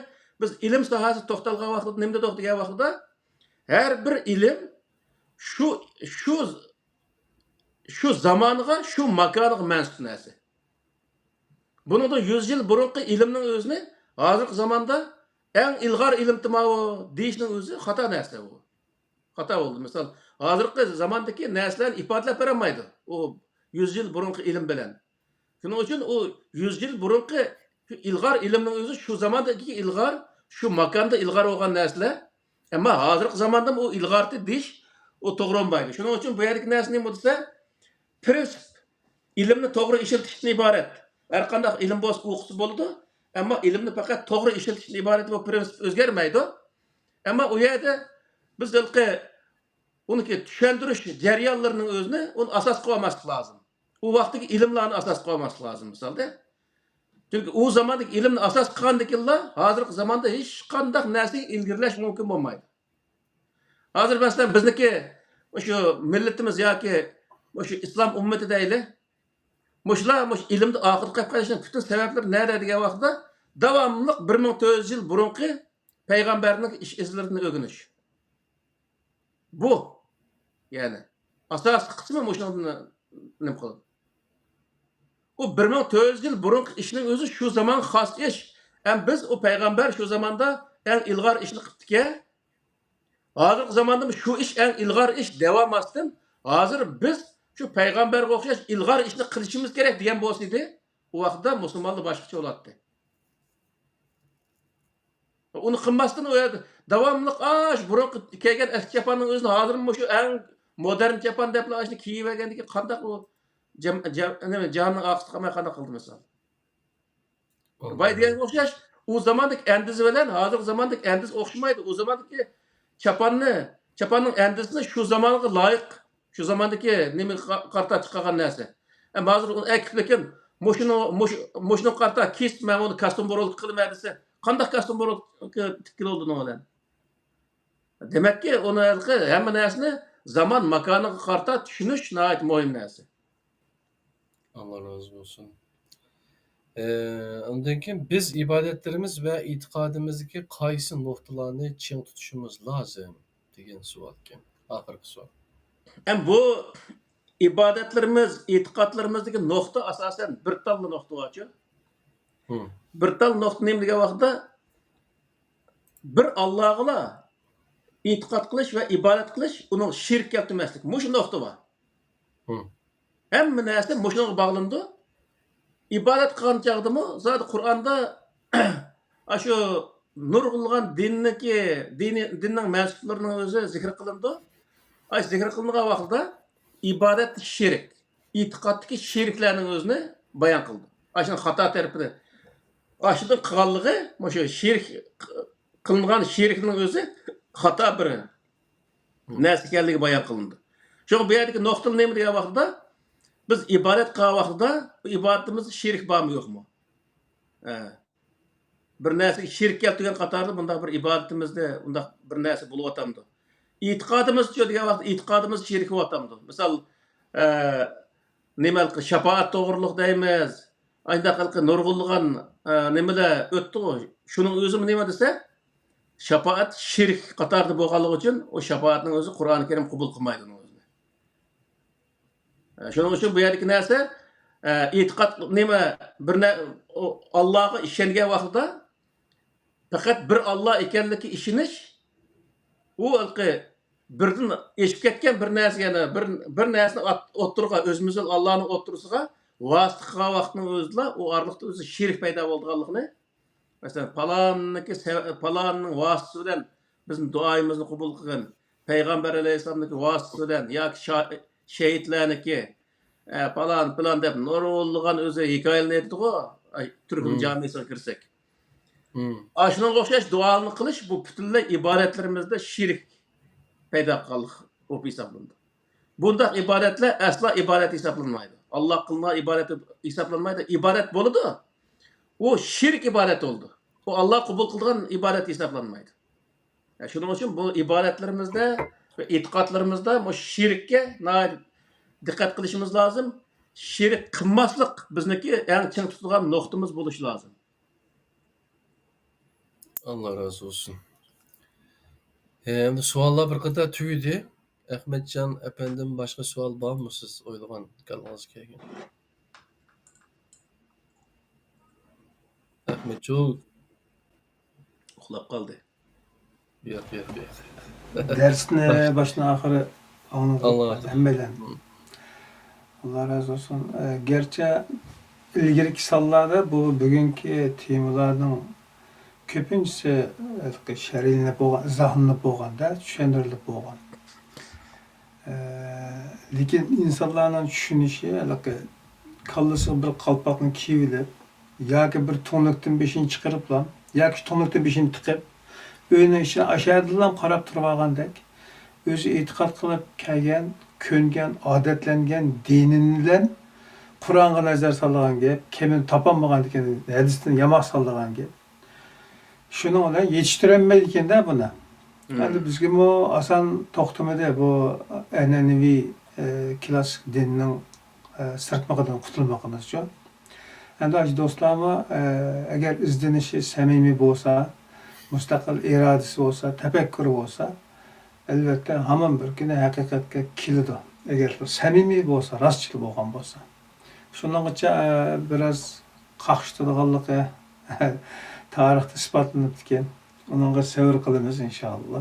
بىز ئىلىم ساھەسىدە توختالغان ۋاقتىدا نېمە دېدۇق دېگەن ۋاقتىدا، ھەر بىر ئىلىم شۇ، شۇ، شۇ زامانغا، شۇ ماكانغا مەنسۇپ نەرسە. بۇنىڭدا يۈز يىل بۇرۇنقى ئىلىمنىڭ ئۆزىنى ھازىرقى زاماندا ئەڭ ئىلغار ئىلىم تېماۋۇ دېيىشنىڭ ئۆزى خاتا نەرسە بۇ. خاتا بولدى. مىسال، ھازىرقى زاماندىكى نەرسىلەرنى ئىپادىلەپ بېرەلمەيدۇ ئۇ يۈز يىل بۇرۇنقى ئىلىم بىلەن. شۇنىڭ ئۈچۈن ئۇ يۈز يىل بۇرۇنقى شۇ ئىلغار ئىلىمنىڭ ئۆزى شۇ زاماندىكى ئىلغار، شۇ ماكاندا ئىلغار بولغان نەرسىلەر. ئەمما ھازىرقى زاماندىمۇ ئۇ ئىلغارتى دېيىش ئۇ توغرا بولمايدۇ. شۇنىڭ ئۈچۈن بۇ يەردىكى نەرسە نېمە دېسە، پىرىنسىپ، ئىلىمنى توغرا ئىشلىتىشتىن ئىبارەت. ھەر قانداق ئىلىم بولسا ئوقۇسا بولىدۇ. ئەمما ئىلىمنى پەقەت توغرا ئىشلىتىشتىن ئىبارەت، بۇ پىرىنسىپ ئۆزگەرمەيدۇ. ئەمما ئۇ يەردە بىز ھېلىقى ئۇنىڭكى چۈشەندۈرۈش جەريانلىرىنىڭ ئۆزىنى ئۇنى ئاساس قىلىۋالماسلىق لازىم. ئۇ ۋاقىتتىكى ئىلىملارنى ئاساس قىلىۋالماسلىق لازىم. مىسالدا، چۈنكى ئۇ زاماندىكى ئىلىمنى ئاساس قىلغاندىكىنلا، ھازىرقى زاماندا ھېچقانداق نەرسىگە ئىلگىرىلەش مۇمكىن بولمايدۇ. ھازىر مەسىلەن، بىزنىكى مۇشۇ مىللىتىمىز ياكى مۇشۇ ئىسلام ئۈممىتى دەيلى، مۇشۇلار مۇشۇ ئىلىمدە ئارقىدا قېلىپ قېلىشنىڭ پۈتۈن سەۋەبلىرى نەدە دېگەن ۋاقىتتا، داۋاملىق بىر مىڭ تۆت يۈز يىل بۇرۇنقى پەيغەمبەرنىڭ ئىش ئىزلىرىدىن ئۆگىنىش. بۇ، يەنى، ئاساسلىق قىسمى مۇشۇنىڭدىن نېمە قىلىدۇ. ئۇ بىر مىڭ تۆت يۈز يىل بۇرۇنقى ئىشنىڭ ئۆزى شۇ زامانغا خاس ئىش. ھەم بىز ئۇ پەيغەمبەر شۇ زاماندا ئەڭ ئىلغار ئىشنى قىپتىكەن. ھازىرقى زاماندا شۇ ئىش ئەڭ ئىلغار ئىش دەۋالماستىن، ھازىر بىز شۇ پەيغەمبەرگە ئوخشاش ئىلغار ئىشنى قىلىشىمىز كېرەك دېگەن بولسىدى، ئۇ ۋاقىتتا مۇسۇلمانلار باشقىچە بولاتتى. ئۇنى قىلماستىن، ئۇ يەردە داۋاملىق ئاشۇ بۇرۇنقى كىيگەن ئەسكى چاپاننىڭ ئۆزىنى ھازىرمۇ مۇشۇ ئەڭ مودېرن چاپان دەپلا ئاشۇنى كىيىۋەرگەندىكىن، قانداق ئۇ جەم-، جەم-، نېمە، جاھاننىڭ ئارقىسىدا قالماي قانداق قىلدى مىسال؟ باي دېگەنگە ئوخشاش، ئۇ زاماندىكى ئەندىزە بىلەن ھازىرقى زاماندىكى ئەندىزە ئوخشىمايدۇ. ئۇ زاماندىكى چاپاننى، چاپاننىڭ ئەندىزىسىنى شۇ زامانغا لايىق، شۇ زاماندىكى نېمىگە قا-، قارىتا چىقارغان نەرسە. ئەمما ھازىر ئۇنى ئەكىپ لېكىن، مۇشۇنى، مۇش-، مۇشۇنىڭغا قارىتا كېسىپ، مەن ئۇنى كاستيۇم بۇرۇلكا قىلىمەن دېسە، قانداق كاستيۇم بۇرۇلكا تىككىلى بولىدۇ ئۇنىڭ بىلەن؟ دېمەككى، ئۇنى ھېلىقى ھەممە نەرسىنى زامان ماكانىغا قارىتا چۈشىنىش ناھايىتى مۇھىم نەرسە. ئاللا رازى بولسۇن. ئى، ئاندىن كېيىن بىز ئىبادەتلىرىمىز ۋە ئېتىقادىمىزدىكى قايسى نۇقتىلارنى چىڭ تۇتۇشىمىز لازىم؟ دېگەن سوئالكەن. ئاخىرقى سوئال. ھەم بۇ ئىبادەتلىرىمىز، ئېتىقادلىرىمىزدىكى نۇقتا ئاساسەن بىر تاللا نۇقتا بارچۇ. ھىم. بىر تال نۇقتا نېمە دېگەن ۋاقىتتا، بىر ئاللاغىلا ئېتىقاد قىلىش ۋە ئىبادەت قىلىش، ئۇنىڭغا شېرىك كەلتۈرمەسلىك. مۇشۇ نۇقتا بار. ھىم. ھەممە نەرسە مۇشۇنىڭغا باغلىنىدۇ. ئىبادەت قىلغان چاغدىمۇ زادى قۇرئاندا ئاشۇ نۇرغۇنلىغان دىننىڭكى، دىنى، دىننىڭ مەنسۇپلىرىنىڭ ئۆزى زىكىر قىلىنىدۇ. ئاشۇ زىكىر قىلىنغان ۋاقتىدا ئىبادەتتىكى شېرىك، ئېتىقادتىكى شېرىكلەرنىڭ ئۆزىنى بايان قىلىدۇ. ئاشۇنىڭ خاتا تەرىپىنى، ئاشۇنىڭ قىلغانلىقى مۇشۇ شېرىك، قىلىنغان شېرىكنىڭ ئۆزى خاتا بىر نەرسە ئىكەنلىكى بايان قىلىنىدۇ. شۇڭا بۇ يەردىكى نۇقتىلى نېمە دېگەن ۋاقتىدا، بىز ئىبادەت قىلغان ۋاقتىدا بۇ ئىبادىتىمىزدە شېرىك بارمۇ يوقمۇ؟ ھە. بىر نەرسىگە شېرىك كەلتۈرگەن قاتاردا بۇنداق بىر ئىبادىتىمىزدە ئۇنداق بىر نەرسە بولۇۋاتامدۇ؟ ئېتىقادىمىزچۇ دېگەن ۋاقىتتا ئېتىقادىمىز شېرىك بولۇۋاتامدۇ؟ مىسال، ئە، نېمە ھېلىقى شاپائەت توغرۇلۇق دەيمىز. ئانداق ھېلىقى نۇرغۇنلىغان، ئە، نېمىلەر ئۆتتىغۇ. شۇنىڭ ئۆزىمۇ نېمە دېسە، شاپائەت شېرىك قاتارىدا بولغانلىقى ئۈچۈن ئۇ شاپائەتنىڭ ئۆزى قۇرئانى كەرىم قوبۇل قىلمايدۇ ئۇنىڭ ئۆزىنى. ئە، شۇنىڭ ئۈچۈن بۇ يەردىكى نەرسە، ئە، ئېتىقاد نېمە، بىر نە-، ئۇ ئاللاغا ئىشەنگەن ۋاقتىدا پەقەت بىر ئاللا ئىكەنلىكىگە ئىشىنىش، ئۇ ھېلىقى بىردىن ئېشىپ كەتكەن بىر نەرسە، يەنى بىر، بىر نەرسىنى ئات-، ئوتتۇرىغا، ئۆزىمىز بىلەن ئاللانىڭ ئوتتۇرىسىغا ۋاسىتە قىلغان ۋاقىتنىڭ ئۆزىدىلا ئۇ ئارىلىقتا ئۆزى شېرىك پەيدا بولىدىغانلىقىنى، مەسىلەن، پالاننىڭكى سەۋ-، پالاننىڭ ۋاسىتىسى بىلەن بىزنىڭ دۇئايىمىزنى قوبۇل قىلغىن، پەيغەمبەر ئەلەيھىسسالامنىڭكى ۋاسىتىسى بىلەن ياكى شا-، شېھىتلەرنىڭكى، ئە، پالان، پىلان دەپ نۇرغۇنلىغان ئۆزى ھېكايىلەرنى ئېيتىدىغۇ، ئاي، تۈركۈم مم. جامىسىغا كىرسەك. مم. ئاشۇنىڭغا ئوخشاش دۇئالارنى قىلىش، بۇ پۈتۈنلەي ئىبادەتلىرىمىزدە شېرىك پەيدا قىلغانلىق بولۇپ ھېسابلىنىدۇ. بۇنداق ئىبادەتلەر ئەسلا ئىبادەت ھېسابلانمايدۇ. ئاللا قىلىنغان ئىبادەت ھېسابلانمايدۇ. ئىبادەت بولىدۇ، ئۇ شېرىك ئىبادەت بولىدۇ. ئۇ ئاللا قوبۇل قىلىدىغان ئىبادەت ھېسابلانمايدۇ. يا، شۇنىڭ ئۈچۈن بۇ ئىبادەتلىرىمىزدە ۋە ئېتىقادلىرىمىزدا مۇشۇ شېرىككە ناھايىتى دىققەت قىلىشىمىز لازىم. شېرىك قىلماسلىق بىزنىڭكى ئەڭ چىڭ تۇتىدىغان نۇقتىمىز بولۇشى لازىم. ئاللا رازى بولسۇن. ئەمدى سوئاللار بىر قاتار تۈگىدى. ئەخمەتجان ئەپەندىم، باشقا سوئال بارمۇ سىز ئويلىغان، كاللىڭىزغا كەلگەن؟ ئەخمەتجان. ئۇخلاپ قالدى. ياق، ياق، ياق. دەرسنى باشتىن ئاخىرى ئاڭلىدۇق ھەممەيلەن. ئاللا رازى بولسۇن. ئە، گەرچە ئىلگىرىكى سانلاردا بۇ بۈگۈنكى تېمىلارنىڭ كۆپىنچىسى ھېلىقى شەرھلىنىپ بولغان، ئىزاھلىنىپ بولغاندا، چۈشەندۈرۈلۈپ بولغان. ئە، لېكىن ئىنسانلارنىڭ چۈشىنىشى ھېلىقى كاللىسىغا بىر قالپاقنى كىيىۋېلىپ، ياكى بىر تۈڭلۈكتىن بېشىنى چىقىرىپلا، ياكى تۈڭلۈكتىن بېشىنى تىقىپ، ئۆينىڭ ئىچىنى ئاشۇ يەردىلا قاراپ تۇرۇۋالغاندەك، ئۆزى ئېتىقاد قىلىپ كەلگەن، كۆنگەن، ئادەتلەنگەن دىنى بىلەن قۇرئانغا نەزەر سالىدىغان گەپ، كېمىنى تاپالمىغاندىكىن ھەدىستىن ياماق سالىدىغان گەپ. شۇنىڭ بىلەن يېتىشتۈرەلمەيدىكەن-دە بۇنى. مم. ئەمدى بىزگىمۇ ئاسان توختىمىدى بۇ ئەنئەنىۋى، ئە، كلاسسىك دىننىڭ، ئە، سىرتمىقىدىن قۇتۇلمىقىمىزچۇ. ئەمدى ئاشۇ دوستلارمۇ، ئە، ئەگەر ئىزدىنىشى سەمىمىي بولسا، مۇستەقىل ئىرادىسى بولسا، تەپەككۇرى بولسا، ئەلۋەتتە، ھامان بىر كۈنى ھەقىقەتكە كېلىدۇ. ئەگەر سەمىمىي بولسا، راستچىل بولغان بولسا. شۇنىڭغىچە، ئە، بىراز قاقشىتىدىغانلىقى تارىختا ئىسپاتلىنىپتىكەن. ئۇنىڭغا سەۋر قىلىمىز، ئىنشائاللا.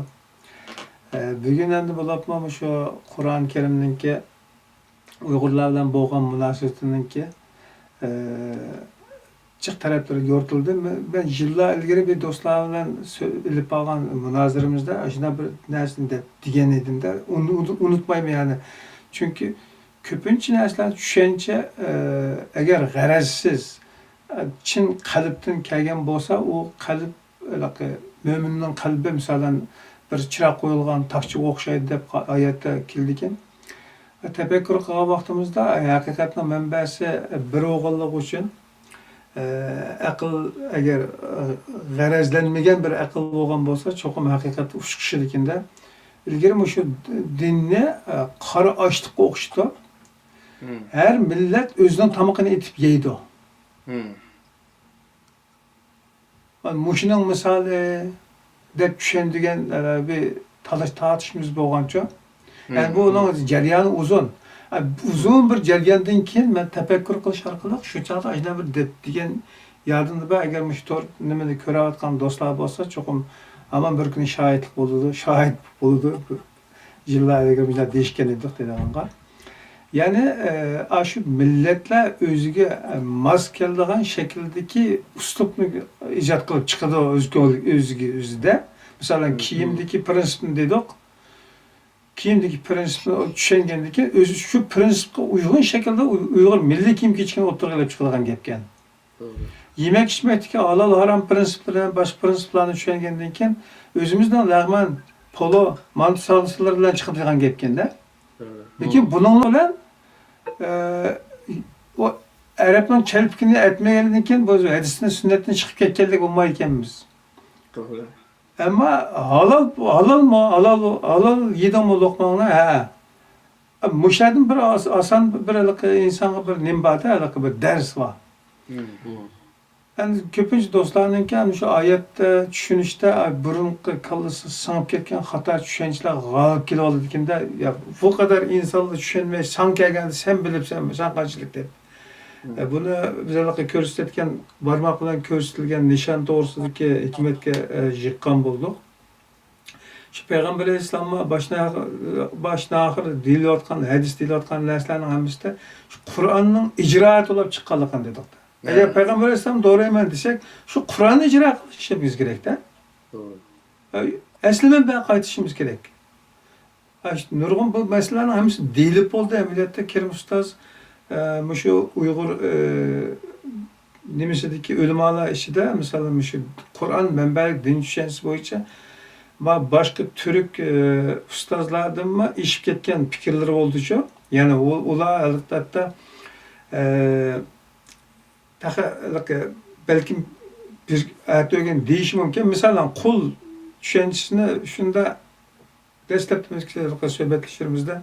ئە، بۈگۈن ئەمدى بولۇپمۇ مۇشۇ قۇرئان كەرىمنىڭكى ئۇيغۇرلار بىلەن بولغان مۇناسىۋىتىنىڭكى، ئە، جىق تەرەپلىرى يورۇتۇلدى. مەن، مەن يىللار ئىلگىرى بىر دوستلار بىلەن سۆ-، ئېلىپ بارغان مۇنازىرىمىزدە ئاشۇنداق بىر نەرسىنى دەپ دېگەن ئىدىم-دە، ئۇنى ئۇنۇ-، ئۇنتۇمايمەن يەنى. چۈنكى كۆپىنچە نەرسىلەر چۈشەنچە، ئە، ئەگەر غەرەزسىز، ئە، چىن قەلبتىن كەلگەن بولسا، ئۇ قەلب ھېلىقى مۆمىننىڭ قەلبى، مىسالەن، بىر چىراغ قويۇلغان تاكچىغا ئوخشايدۇ دەپ ئايەتتە كېلىدىكەن. تەپەككۇر قىلغان ۋاقتىمىزدا ھەقىقەتنىڭ مەنبەسى بىر بولغانلىقى ئۈچۈن، ئەقىل ئەگەر غەرەزلەنمىگەن بىر ئەقىل بولغان بولسا، چوقۇم ھەقىقەت ئۇچقۇچىدىكىندە. ئىلگىرى مۇشۇ دىننى قارا ئاشلىققا ئوخشىتىپ، مم. ھەر مىللەت ئۆزىنىڭ تامىقىنى ئېتىپ يەيدۇ. مم. مۇشۇنىڭ مىسالى دەپ چۈشەندۈرگەن، ئە، بىر تالاش تارتىشىمىز بولغانچۇ. يەنى بۇ ئۇنىڭ جەريانى ئۇزۇن. ئە، ئۇزۇن بىر جەرياندىن كېيىن مەن تەپەككۇر قىلىش ئارقىلىق شۇ چاغدا ئاشۇنداق بىر دەپ دېگەن يادىمدا بار. ئەگەر مۇشۇ تور نېمىنى كۆرۈۋاتقان دوستلار بولسا، چوقۇم ھامان بىر كۈنى شاھىتلىق بولىدۇ، شاھىت بولىدۇ. يىللار ئىلگىرى مۇشۇنداق دېيىشكەن ئىدۇق دېگەنغا. يەنى، ئە، ئاشۇ مىللەتلەر ئۆزىگە، ئە، ماس كېلىدىغان شەكىلدىكى ئۇسلۇبنى ئىجاد قىلىپ چىقىدۇ ئۆز كۆڭلى، ئۆزىگە ئۆزىدە. مىسالەن، كىيىمدىكى پىرىنسىپنى دېدۇق. كىيىمدىكى پىرىنسىپنى چۈشەنگەندىن كېيىن، ئۆزى شۇ پىرىنسىپقا ئۇيغۇن شەكىلدە ئۇ-، ئۇيغۇر مىللىي كىيىم-كېچىكىنى ئوتتۇرىغا ئېلىپ چىقىدىغان گەپكەن. توغرا. يېمەك-ئىچمەكتىكى ھالال-ھارام پىرىنسىپلىرى بىلەن باشقا پىرىنسىپلارنى چۈشەنگەندىن كېيىن، ئۆزىمىزنىڭ لەغمەن، پولۇ، مانتا سالىسىلىرى بىلەن چىقىدىغان گەپكەن-دە. توغرا. لېكىن بۇنىڭ بىلەن، ئە، ئۇ ئەرەبنىڭ كەلپىكىنى ئەتمىگەندىن كېيىن، بۇ ھەدىستىن، سۈننەتتىن چىقىپ كەتكەنلىك بولمايدىكەنمىز. توغرا. ئەمما ھالال، ھالالمۇ، ھالال، ھالال يېدىڭمۇ لوقماڭنى؟ ھە. مۇشۇ يەردىن بىر ئاس-، ئاسان بىر ھېلىقى ئىنسانغا بىر نېمە بار-دە، ھېلىقى بىر دەرس بار. مم. ئەمدى كۆپىنچە دوستلارنىڭكى ئەنە شۇ ئايەتتە چۈشىنىشتە، ئاي، بۇرۇنقى كاللىسى سىڭىپ كەتكەن خاتا چۈشەنچىلەر غالىب كېلىۋالىدىكىن-دە، يا، بۇ قەدەر ئىنسانلار چۈشەنمەي، ساڭا كەلگەندە سەن بىلىپسەن، سەن قانچىلىك دەپ. مم. ئە، بۇنى بىز ھېلىقى كۆرسىتىۋەتكەن، بارماق بىلەن كۆرسىتىلگەن نىشان توغرىسىدىكى ھېكمەتكە، ئە، يىغقان بولدۇق. شۇ پەيغەمبەر ئەلەيھىسسالاممۇ باشتىن ئاخىر، باشتىن ئاخىر دېيىلىۋاتقان، ھەدىس دېيىلىۋاتقان نەرسىلەرنىڭ ھەممىسىدە شۇ قۇرئاننىڭ ئىجرائاتى بولۇپ چىققانلىقىنى دېدۇق. ئەگەر پەيغەمبەر ئەلەيھىسسالام دوغرا ئەمەل دېسەك، شۇ قۇرئاننى ئىجرا قىلىشىمىز كېرەكتە. توغرا. ئەسلى مەنبەگە قايتىشىمىز كېرەك. ئاشۇ نۇرغۇن بۇ مەسىلىلەرنىڭ ھەممىسى دېيىلىپ بولدى. ئەمەلىيەتتە كېرىم ئۇستاز، ئە، مۇشۇ ئۇيغۇر، ئە، نېمىسىدىكى ئۆلىمالار ئىچىدە، مىسالەن، مۇشۇ قۇرئان مەنبەلىك دىن چۈشەنچىسى بويىچە ما-، باشقا تۈرك، ئە، ئۇستازلاردىنمۇ ئېشىپ كەتكەن پىكىرلىرى بولدىچۇ. يەنى ئۇ-، ئۇلار، ئەلۋەتتە، ئە، تېخى، بەلكىم بىر ئەتىگەن دېيىشى مۇمكىن. مىسالەن، قۇل چۈشەنچىسىنى شۇنداق دەسلەپتە بىز سۆھبەتلىشىشىمىزدە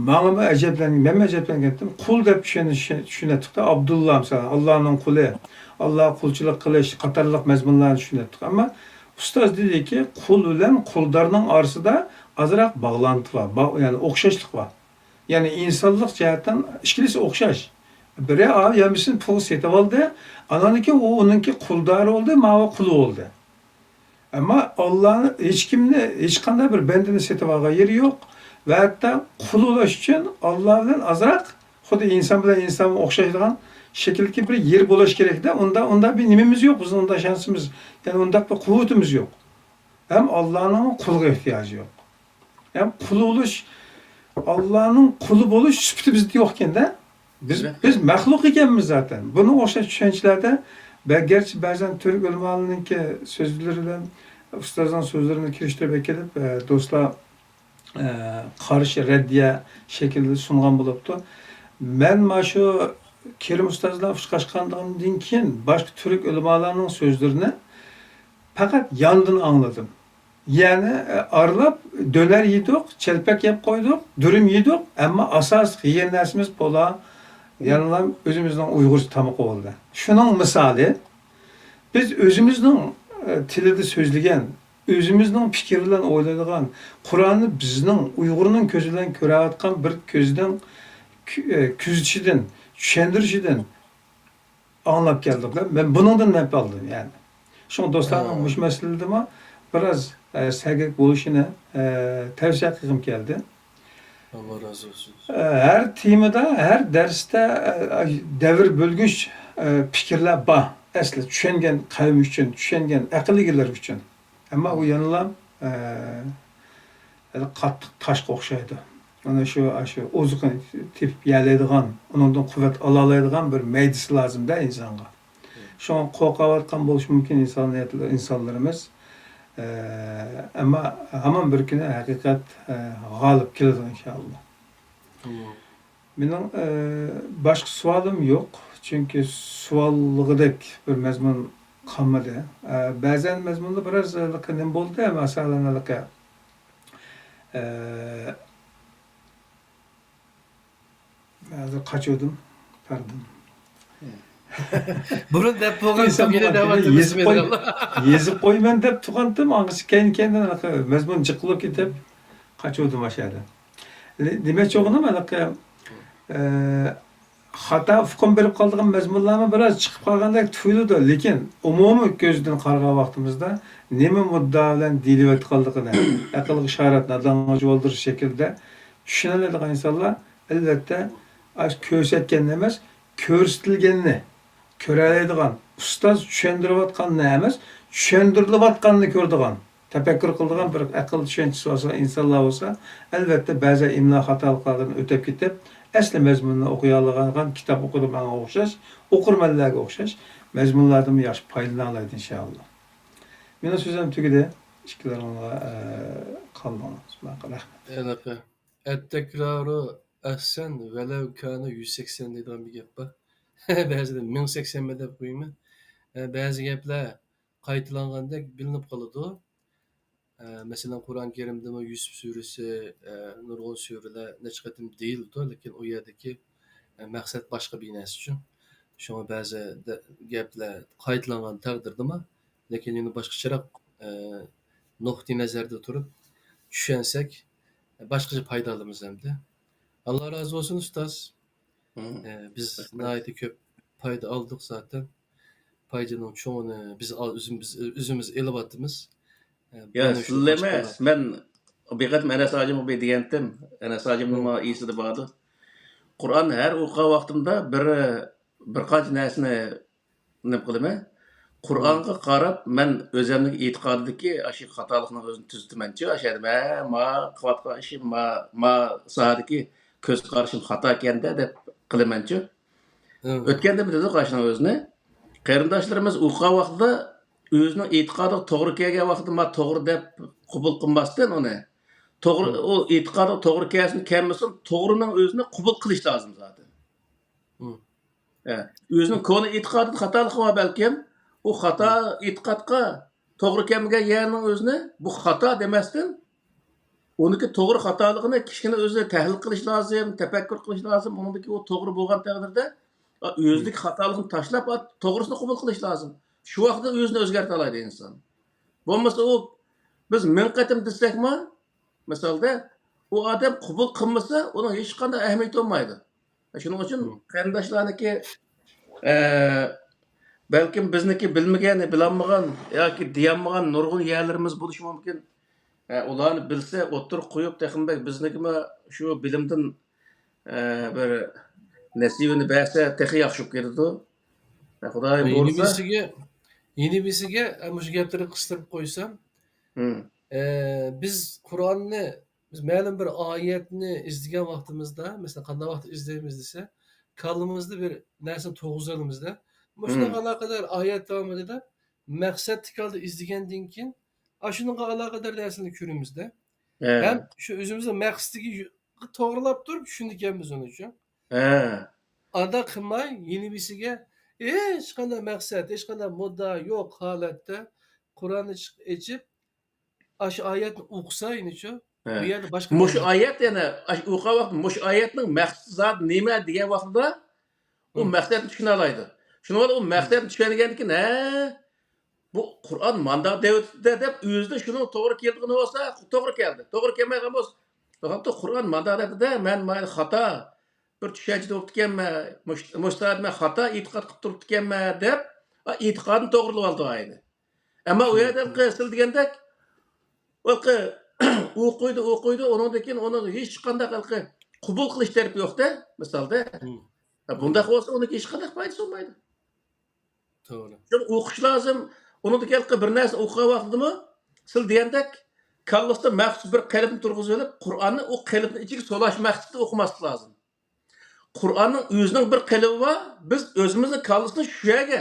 ماڭىمۇ ئەجەبلەنگەن، مەنمۇ ئەجەبلەنگەنتىم. قۇل دەپ چۈشىنىش-، چۈشىنەتتۇق-دە، ئابدۇللا، مىسالەن، ئاللانىڭ قۇلى، ئاللاغا قۇلچىلىق قىلىش قاتارلىق مەزمۇنلارنى چۈشىنەتتۇق. ئەمما ئۇستاز دېدىكى، قۇل بىلەن قۇلدارنىڭ ئارىسىدا ئازراق باغلانتى بار، با-، يەنى ئوخشاشلىق بار. يەنى ئىنسانلىق جەھەتتىن ئىككىلىسى ئوخشاش. بىرى ئا-، ھەممىسىنى پۇلغا سېتىۋالدى، ئانان كېيىن ئۇ ئۇنىڭكى قۇلدارى بولدى، ماۋۇ قۇلى بولدى. ئەمما ئاللانى ھېچكىمنى، ھېچقانداق بىر بەندىنى سېتىۋالغان يېرى يوق. ۋە ھەتتا قۇل بولۇش ئۈچۈن ئاللا بىلەن ئازراق، خۇددى ئىنسان بىلەن ئىنسان ئوخشايدىغان شەكىلدىكى بىر يېرى بولۇش كېرەكتە. ئۇندا، ئۇندا بىر نېمىمىز يوق، بىزنىڭ ئۇنداق شانسىمىز، يەنى ئۇنداق بىر قۇۋۋىتىمىز يوق. ھەم ئاللانىڭ قۇلغا ئېھتىياجى يوق. ھەم قۇل بولۇش، ئاللانىڭ قۇلى بولۇش سۈپىتى بىزدە يوق ئىكەن-دە. بىز، بىز مەخلۇق ئىكەنمىز زاتەن. بۇنىڭغا ئوخشاش چۈشەنچىلەردە، بە-، گەرچە بەزەن تۈرك ئۆلىمالىرىنىڭكى سۆزلىرى بىلەن ئۇستازنىڭ سۆزلىرىنى كىرىشتۈرۈپ ئەكېلىپ، ئە، دوستلار، ئە، قارشى رەددىيە شەكلىدە سۇنغان بولۇپتۇ. مەن مانا شۇ كېرىم ئۇستاز بىلەن ئۇچراشقاندىن كېيىن باشقا تۈرك ئۆلىمالارنىڭ سۆزلىرىنى پەقەت ياندىن ئاڭلىدىم. يەنى، ئارىلاپ دۆنەر يېدۇق، چەلپەك يەپ قويدۇق، دۈرۈم يېدۇق، ئەمما ئاساسلىق يېگەن نەرسىمىز پولا، يەنىلا ئۆزىمىزنىڭ ئۇيغۇرچە تامىقى بولدى. شۇنىڭ مىسالى، بىز ئۆزىمىزنىڭ، ئە، تىلىدا سۆزلىگەن، ئۆزىمىزنىڭ پىكرى بىلەن ئويلايدىغان، قۇرئاننى بىزنىڭ ئۇيغۇرنىڭ كۆزى بىلەن كۆرۈۋاتقان بىر كۆزنىڭ كۆ-، ئە، كۆزىتىشىدىن، چۈشەندۈرۈشىدىن ئاڭلاپ كەلدۇق-دە. مەن بۇنىڭدىن نەپ ئالدىم، يەنى. شۇڭا دوستلارنىڭ ھە. مۇشۇ مەسىلىدىمۇ بىراز، ئە، سەگەك بولۇشىنى، ئە، تەۋسىيە قىلغۇم كەلدى. ئاللا رازى بولسۇن. ئە، ھەر تېمىدا، ھەر دەرستە، ئە، دەۋر بۆلگۈچ، ئە، پىكىرلەر بار. ئەسلى چۈشەنگەن قەۋم ئۈچۈن، چۈشەنگەن ئەقىل ئىگىلىرى ئۈچۈن. ئەمما ئۇ يەنىلا، ئە، قاتتىق تاشقا ئوخشايدۇ. ئۇنى شۇ، شۇ ئوزۇقىنى تېپىپ يېيەلەيدىغان، ئۇنىڭدىن قۇۋۋەت ئالالايدىغان بىر مەيدىسى لازىم-دە ئىنسانغا. شۇڭا قورقۇۋاتقان بولۇشى مۇمكىن ئىنسانىيەت، ئىنسانلىرىمىز. ئە، ئەمما ھامان بىر كۈنى ھەقىقەت، ئە، غالىب كېلىدۇ، ئىنشائاللا. مېنىڭ، ئە، باشقا سوئالىم يوق، چۈنكى سوئاللىغۇدەك بىر مەزمۇن قالمىدى. ئە، بەزەن مەزمۇندا بىراز ھېلىقى نېمە بولدى، مەسىلەن، ھېلىقى، ئە، ھازىر قاچىۋىدىم، پەردىن. بۇرۇن دەپ بولغان ئىنسان سۆزنى بولغان دەۋاتىمىز، يېزىپ قوي-، يېزىپ قويىمەن دەپ تۇرغانتىم، ئاڭغىچە كەينى-كەينىدىن مەزمۇن جىقلىپ كېتىپ، قاچىۋىدىم ئاشۇ يەردىن. دېمەكچى بولغىنىم، ھېلىقى، ئە، خاتا ئۇقۇم بېرىپ قالىدىغان مەزمۇنلارمۇ بىراز چىقىپ قالغاندەك تۇيۇلىدۇ، لېكىن ئومۇمىي كۆزدىن قارىغان ۋاقتىمىزدا نېمە مۇددىئا بىلەن دېيىلىۋاتقانلىقىنى ئەقىلگە ئىشارەت، نادانغا جۇۋالدۇرۇش شەكلىدە چۈشىنەلەيدىغان ئىنسانلار، ئەلۋەتتە، ئاشۇ كۆرسەتكەننى ئەمەس، كۆرسىتىلگەننى كۆرەلەيدىغان، ئۇستاز چۈشەندۈرۈۋاتقاننى ئەمەس، چۈشەندۈرۈلۈۋاتقاننى كۆرىدىغان، تەپەككۇر قىلىدىغان بىر ئەقىل چۈشەنچىسى بولسا، ئىنسانلار بولسا، ئەلۋەتتە، بەزى ئىملا خاتالىقلاردىن ئۆتۈپ كېتىپ، ئەسلى مەزمۇننى ئوقۇيالىغان، كىتاب ئوقۇدى ماڭا ئوخشاش، ئوقۇرمەنلەرگە ئوخشاش مەزمۇنلاردىنمۇ ياخشى پايدىلىنالايدۇ، ئىنشائاللا. مېنىڭ سۆزۈم تۈگىدى. ئىككىلىرىڭلار، ئە، قالدىڭلار. رەھمەت. ھېلىقى، «ئەتتەكرارۇ ئەھسەن ۋەلەۋ كانە يۈز سەكسەن» دەيدىغان بىر گەپ بار. بەزىدە مىڭ سەكسەنمۇ دەپ قويىمەن. ئە، بەزى گەپلەر قايتىلانغاندەك بىلىنىپ قالىدۇ. ئە، مەسىلەن، قۇرئان كەرىمدىمۇ يۈسۈپ سۈرىسى، ئە، نۇرغۇن سۈرىلەر نەچچە قېتىم دېيىلىدۇ، لېكىن ئۇ يەردىكى، ئە، مەقسەت باشقا بىر نەرسە ئۈچۈن. شۇڭا بەزى دە-، گەپلەر قايتىلانغان تەقدىردىمۇ، لېكىن يەنە باشقىچىراق، ئە، نۇقتىئى نەزەردە تۇرۇپ چۈشەنسەك، باشقىچە پايدا ئالىمىز ئەمدى. ئاللا رازى بولسۇن، ئۇستاز. مم. ئە، بىز رەھمەت. ناھايىتى كۆپ پايدا ئالدۇق زاتەن. پايدىنىڭ چوڭىنى بىز ئال-، ئۆزىمىز، ئۆزىمىز ئېلىۋاتىمىز. ئە، يا، مانا شۇ سىلەر باشقىلار ئەمەس، مەن بىر قېتىم ئەنەس ھاجىمغا بىر دېگەنتىم. ئەنەس ھاجىمنىڭ مم. ماڭا ئېسىدە باردۇ. قۇرئان ھەر ئوقۇغان ۋاقتىمدا بىر، بىر قانچە نەرسىنى نېمە قىلىمەن؟ مم. قۇرئانغا قاراپ مەن ئۆزەمنىڭ ئېتىقادىدىكى ئاشۇ خاتالىقنىڭ ئۆزىنى تۈزىتىمەنچۇ، ئاشۇ يەردە مەن ما قىلىۋاتقان ئىشىم، ما، ما ساھەدىكى كۆز قارىشىم خاتا ئىكەندە دەپ قىلىمەنچۇ. مم. ئۆتكەندە بىلدۇق ئاشۇنىڭ ئۆزىنى. قېرىنداشلىرىمىز ئوقۇغان ۋاقتىدا ئۆزىنىڭ ئېتىقادىغا توغرا كەلگەن ۋاقتىدا ما توغرا دەپ قوبۇل قىلماستىن ئۇنى، توغرا، مم. ئۇ ئېتىقادىغا توغرا كەلسۇن، كەلمىسۇن، توغرىنىڭ ئۆزىنى قوبۇل قىلىش لازىم زادى. مم. ئە، ئۆزىنىڭ كونا ئېتىقادىدا خاتالىقى بار بەلكىم. ئۇ خاتا مم. ئېتىقادقا توغرا كەلمىگەن يەرنىڭ ئۆزىنى بۇ خاتا دېمەستىن، ئۇنىڭكى توغرا خاتالىقىنى كىشىنىڭ ئۆزى تەھلىل قىلىش لازىم، تەپەككۇر قىلىش لازىم. ئۇنىڭدىكى ئۇ توغرا بولغان تەقدىردە، ئا، ئۆزىدىكى مم. خاتالىقنى تاشلاپ، ئا، توغرىسىنى قوبۇل قىلىش لازىم. شۇ ۋاقىتتا ئۆزىنى ئۆزگەرتەلەيدۇ ئىنسان. بولمىسا ئۇ، بىز مىڭ قېتىم دېسەكمۇ، مىسالدا، ئۇ ئادەم قوبۇل قىلمىسا، ئۇنىڭ ھېچقانداق ئەھمىيىتى بولمايدۇ. شۇنىڭ ئۈچۈن مم. قېرىنداشلارنىڭكى، ئە، بەلكىم بىزنىڭكى بىلمىگەن، بىلالمىغان ياكى دېيەلمىگەن نۇرغۇن يەرلىرىمىز بولۇشى مۇمكىن. ئە، ئۇلارنى بىلسە، ئوتتۇرىغا قويۇپ، تېخىمۇ بەك بىزنىڭكىمۇ شۇ بىلىمدىن، ئە، بىر نەسىۋىنى بەرسە، تېخى ياخشى بولۇپ كېتىدۇ. ئە، خۇدايىم يەنە بۇيرۇسا. بىرسىگە، يەنە بىرسىگە، ئە، مۇشۇ گەپلەرنى قىستۇرۇپ قويسام، مم. ئە، بىز قۇرئاننى بىز مەلۇم بىر ئايەتنى ئىزدىگەن ۋاقتىمىزدا، مەسىلەن، قانداق ۋاقىتتا ئىزدەيمىز دېسە، كاللىمىزدا بىر نەرسىنى تۇرغۇزالىمىزدە. مۇشۇنىڭغا مم. ئالاقىدار ئايەت داۋامىدا مەقسەتلىك ھالدا ئىزدىگەندىن كېيىن، ئاشۇنىڭغا ئالاقىدار نەرسىنى كۆرىمىزدە. ھە. ھەم شۇ ئۆزىمىزنىڭ مەقسىتىگە يۇ-، توغرىلاپ تۇرۇپ چۈشىنىدىكەنمىز ئۇنى ئۈچۈن. ھە. ئانداق قىلماي، يېنىۋېسىگە ھېچقانداق مەقسەت، ھېچقانداق مۇددىئا يوق ھالەتتە قۇرئاننى چىق-، ئېچىپ، ئاشۇ ئايەتنى ئوقۇسا، يەنىچۇ، ھە. بۇ يەردە باشقا مۇشۇ مەنە. ئايەت يەنە، ئاش-، ئوقۇغان ۋاقىت مۇشۇ ئايەتنىڭ مەقسىتى زادى نېمە دېگەن ۋاقتىدا ئۇ ھىم. مەقسەتنى چۈشىنەلەيدۇ. شۇنىڭ بىلەن ئۇ ھىم. مەقسەتنى چۈشەنگەندىن كېيىن، ھە، بۇ قۇرئان مانداق دەۋېتىپتۇ دەپ ئۆزىدە شۇنىڭ توغرا كېلىدىغىنى بولسا، توغرا كەلدى. توغرا كەلمەيدىغان بولسا، بۇ خاتا، قۇرئان مانداق دەپتۇ-دە، مەن مانا خاتا بىر چۈشەنچىدە بوپتىكەنمەن، مۇش-، مۇشۇ سائەت مەن خاتا ئېتىقاد قىلىپ تۇرۇپتىكەنمەن دەپ، ئېتىقادىنى توغرىلىۋالىدۇ ئەينى. ئەمما ئۇ يەردە ھېلىقى سىل دېگەندەك، ھېلىقى ئوقۇيدۇ، ئوقۇيدۇ، ئۇنىڭدىن كېيىن ئۇنىڭ ھېچقانداق ھېلىقى قوبۇل قىلىش تەرىپى يوق-دە، مىسالدا. ھىم. بۇنداق بولسا ئۇنىڭ ھېچقانداق پايدىسى بولمايدۇ. توغرا. شۇڭا ئوقۇش لازىم. ئۇنىڭدىن كېيىن بىر نەرسە ئوقۇغان ۋاقتىدىمۇ سىل دېگەندەك كاللىسىدا مەخسۇس بىر قېلىپنى تۇرغۇزۇۋېلىپ، قۇرئاننى ئۇ قېلىپنىڭ ئىچىگە سولاش مەقسىتىدە ئوقۇماسلىق لازىم. قۇرئاننىڭ ئۆزىنىڭ بىر قېلىپى بار. بىز ئۆزىمىزنىڭ كاللىسىنى شۇ يەرگە،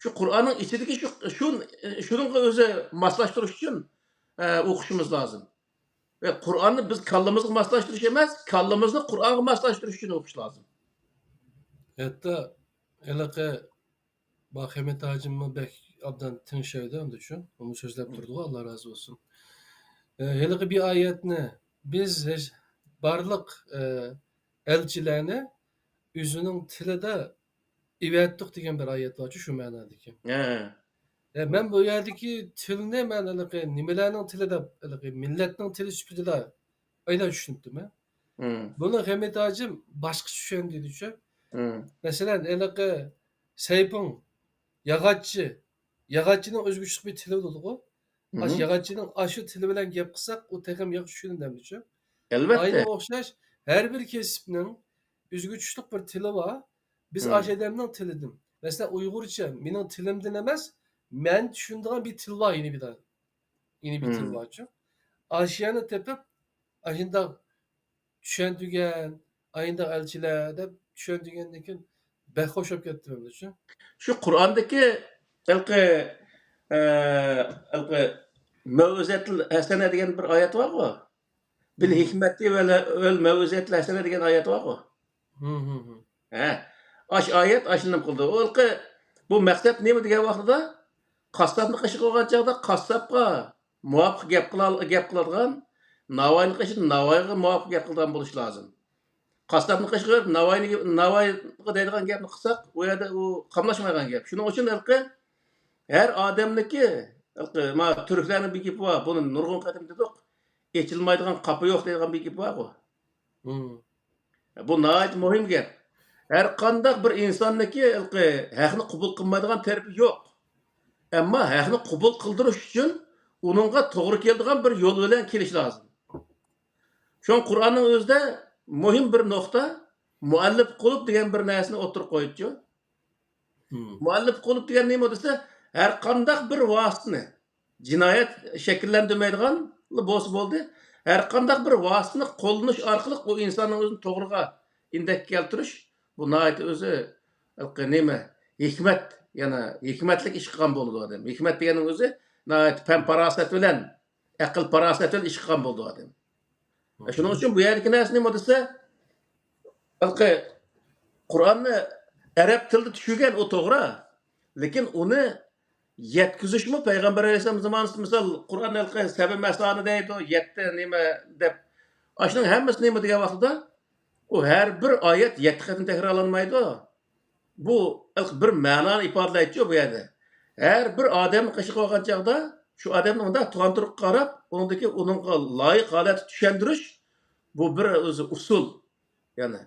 شۇ قۇرئاننىڭ ئىچىدىكى شۇ، شۇ، شۇنىڭغا ئۆزى ماسلاشتۇرۇش ئۈچۈن، ئە، ئوقۇشىمىز لازىم. ۋە قۇرئاننى بىز كاللىمىزغا ماسلاشتۇرۇش ئەمەس، كاللىمىزنى قۇرئانغا ماسلاشتۇرۇش ئۈچۈن ئوقۇش لازىم. ھەتتا ھېلىقى بۇ خەمىت ھاجىممۇ بەك ئابدان تىڭشايدۇ ئەمدى شۇ. ئۇمۇ سۆزلەپ تۇرىدىغۇ، ئاللا رازى بولسۇن. ئە، ھېلىقى بىر ئايەتنى بىز ھېچ-، بارلىق، ئە، ئەلچىلەرنى ئۆزىنىڭ تىلىدا ئېۋەتتۇق دېگەن بىر ئايەت بارچۇ، شۇ مەنادىكى. ھە. ئە، مەن بۇ يەردىكى تىلنى مەن ھېلىقى نېمىلەرنىڭ تىلى دەپ، ھېلىقى مىللەتنىڭ تىلى سۈپىتىدە ئايلاپ چۈشىنىپتىمەن. مم. بۇنى خەمىت ھاجىم باشقىچە چۈشەندى دېدىچۇ. مم. مەسىلەن، ھېلىقى سەيپىڭ ياغاچچى، ياغاچچىنىڭ ئۆزگىچىلىق بىر تىلى بولىدىغۇ. ئاشۇ مم. ياغاچچىنىڭ ئاشۇ تىلى بىلەن گەپ قىلساق، ئۇ تېخىمۇ ياخشى چۈشىنىدۇ ئەمدىچۇ. ئەلۋەتتە. ئاينى ئوخشاش، ھەر بىر كەسىپنىڭ ئۆزگىچىلىك بىر تىلى بار. بىز مم. ئاشۇ ئادەمنىڭ تىلىدىن، مەسىلەن، ئۇيغۇرچە مېنىڭ تىلىمدىن ئەمەس، مەن چۈشىنىدىغان بىر تىل بار، يەنە بىر، يەنە بىر تىل مم. بارچۇ. ئاشۇ يەرنى تېپىپ، ئاشۇنداق چۈشەندۈرگەن، ئاينداق ئەلچىلەر دەپ چۈشەندۈرگەندىن كېيىن بەك خوش بولۇپ كەتتىم ئەمدىچۇ. شۇ قۇرئاندىكى ھېلىقى، ئە، ھېلىقى مەۋئىزەتىل ھەسەنە دېگەن بىر ئايەت بارغۇ. بىل مم. ھېكمەتى ۋەل، ۋەل مەۋئىزەتىل ھەسەنە دېگەن ئايەت بارغۇ. مم، مم، مم. ھە. ئاش ئايەت ئاشۇنداق قىلدى. ئۇ ھېلىقى بۇ مەقسەت نېمە دېگەن ۋاقتىدا، قاسساپنى قېشىغا ئالغان چاغدا قاسساپقا مۇۋاپىق گەپ قىلا-، گەپ قىلىدىغان، ناۋاينىڭ قېشىدا ناۋايغا مۇۋاپىق گەپ قىلىدىغان بولۇش لازىم. قاسساپنىڭ قېشىغا بېرىپ، ناۋاينى، ناۋايغا دەيدىغان گەپنى قىلساق، ئۇ يەردە ئۇ قاملاشمايدىغان گەپ. شۇنىڭ ئۈچۈن ھېلىقى ھەر ئادەمنىڭكى، ھېلىقى، ما، تۈركلەرنىڭ بىر گېپى بار، بۇنى نۇرغۇن قېتىم دېدۇق، ئېچىلمايدىغان قاپا يوق دەيدىغان بىر گېپى بارغۇ. مم. بۇ ناھايىتى مۇھىم گەپ. ھەر قانداق بىر ئىنساننىڭكى ھېلىقى ھەقنى قوبۇل قىلمايدىغان تەرىپى يوق. ئەمما ھەقنى قوبۇل قىلدۇرۇش ئۈچۈن ئۇنىڭغا توغرا كېلىدىغان بىر يول بىلەن كېلىش لازىم. شۇڭا قۇرئاننىڭ ئۆزىدە مۇھىم بىر نۇقتا، مۇئەللىپ قۇلۇب دېگەن بىر نەرسىنى ئوتتۇرىغا قويۇپچۇ. مم. مۇئەللىپ قۇلۇب دېگەن نېمە دېسە، ھەر قانداق بىر ۋاسىتىنى، جىنايەت شەكىللەندۈرمەيدىغان بولسا بولدى، ھەر قانداق بىر ۋاسىتىنى قوللىنىش ئارقىلىق ئۇ ئىنساننىڭ ئۆزىنى توغرىغا ئىندەككە كەلتۈرۈش، بۇ ناھايىتى ئۆزى ھېلىقى نېمە، ھېكمەت، يەنە ھېكمەتلىك ئىش قىلغان بولىدۇ ئادەم. ھېكمەت دېگەننىڭ ئۆزى ناھايىتى پەن-پاراسەت بىلەن، ئەقىل-پاراسەت بىلەن ئىش قىلغان بولىدۇ ئادەم. مم. شۇنىڭ ئۈچۈن بۇ يەردىكى نەرسە نېمە دېسە، ھېلىقى قۇرئاننى ئەرەب تىلىدا چۈشۈرگەن، ئۇ توغرا. لېكىن ئۇنى يەتكۈزۈشمۇ پەيغەمبەر ئەلەيھىسسالام زامانىسىدا، مىسال، قۇرئان ھېلىقى سەبە مەسانى دەيدۇ، يەتتە نېمە دەپ. ئاشۇنىڭ ھەممىسى نېمە دېگەن ۋاقتىدا، ئۇ ھەر بىر ئايەت يەتتە قېتىم تەكرارلانمايدۇ. بۇ بىر مەنانى ئىپادىلەيدۇ بۇ يەردە. ھەر بىر ئادەمنى قېشىغا ئالغان چاغدا، شۇ ئادەمنى ئۇنداق تۇغان تۇرققا قاراپ، ئۇنىڭدىكى، ئۇنىڭغا لايىق ھالەتتە چۈشەندۈرۈش، بۇ بىر ئۆزى ئۇسۇل. يەنى،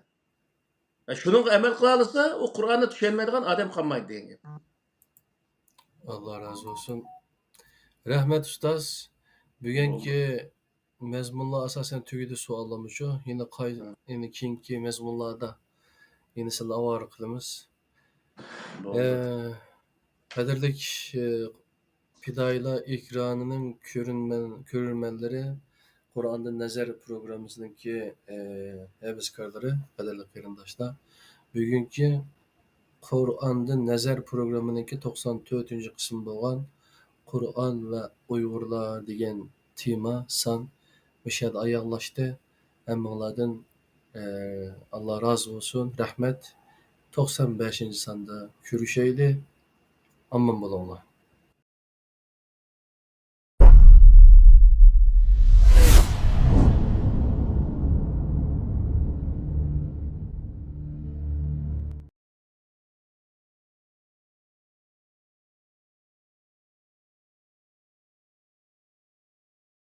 شۇنىڭغا ئەمەل قىلالىسا، ئۇ قۇرئاننى چۈشەنمەيدىغان ئادەم قالمايدۇ دېگەن گەپ. ئاللا رازى بولسۇن. رەھمەت، ئۇستاز. بۈگۈنكى مەزمۇنلار ئاساسەن تۈگىدى، سوئاللارمۇ شۇ. يەنە قاي-، يەنە كېيىنكى مەزمۇنلاردا يەنە سىلەرنى ئاۋارە قىلىمىز. بولدى. ئە، قەدىرلىك، ئە، پىدائىيلار ئېكرانىنىڭ كۆرۈرمەن-، كۆرۈرمەنلىرى، قۇرئاندىن نەزەر پروگراممىسىنىڭكى، ئە، ھەۋەسكارلىرى، قەدىرلىك قېرىنداشلار. بۈگۈنكى قۇرئاندىن نەزەر پروگراممىنىڭكى توقسان تۆتىنچى قىسمى بولغان قۇرئان ۋە ئۇيغۇرلار دېگەن تېما، سان مۇشۇ يەردە ئاياغلاشتى. ھەممىڭلاردىن، ئە، ئاللا رازى بولسۇن، رەھمەت. توقسان بەشىنچى ساندا كۆرۈشەيلى. ئامان بولۇڭلار.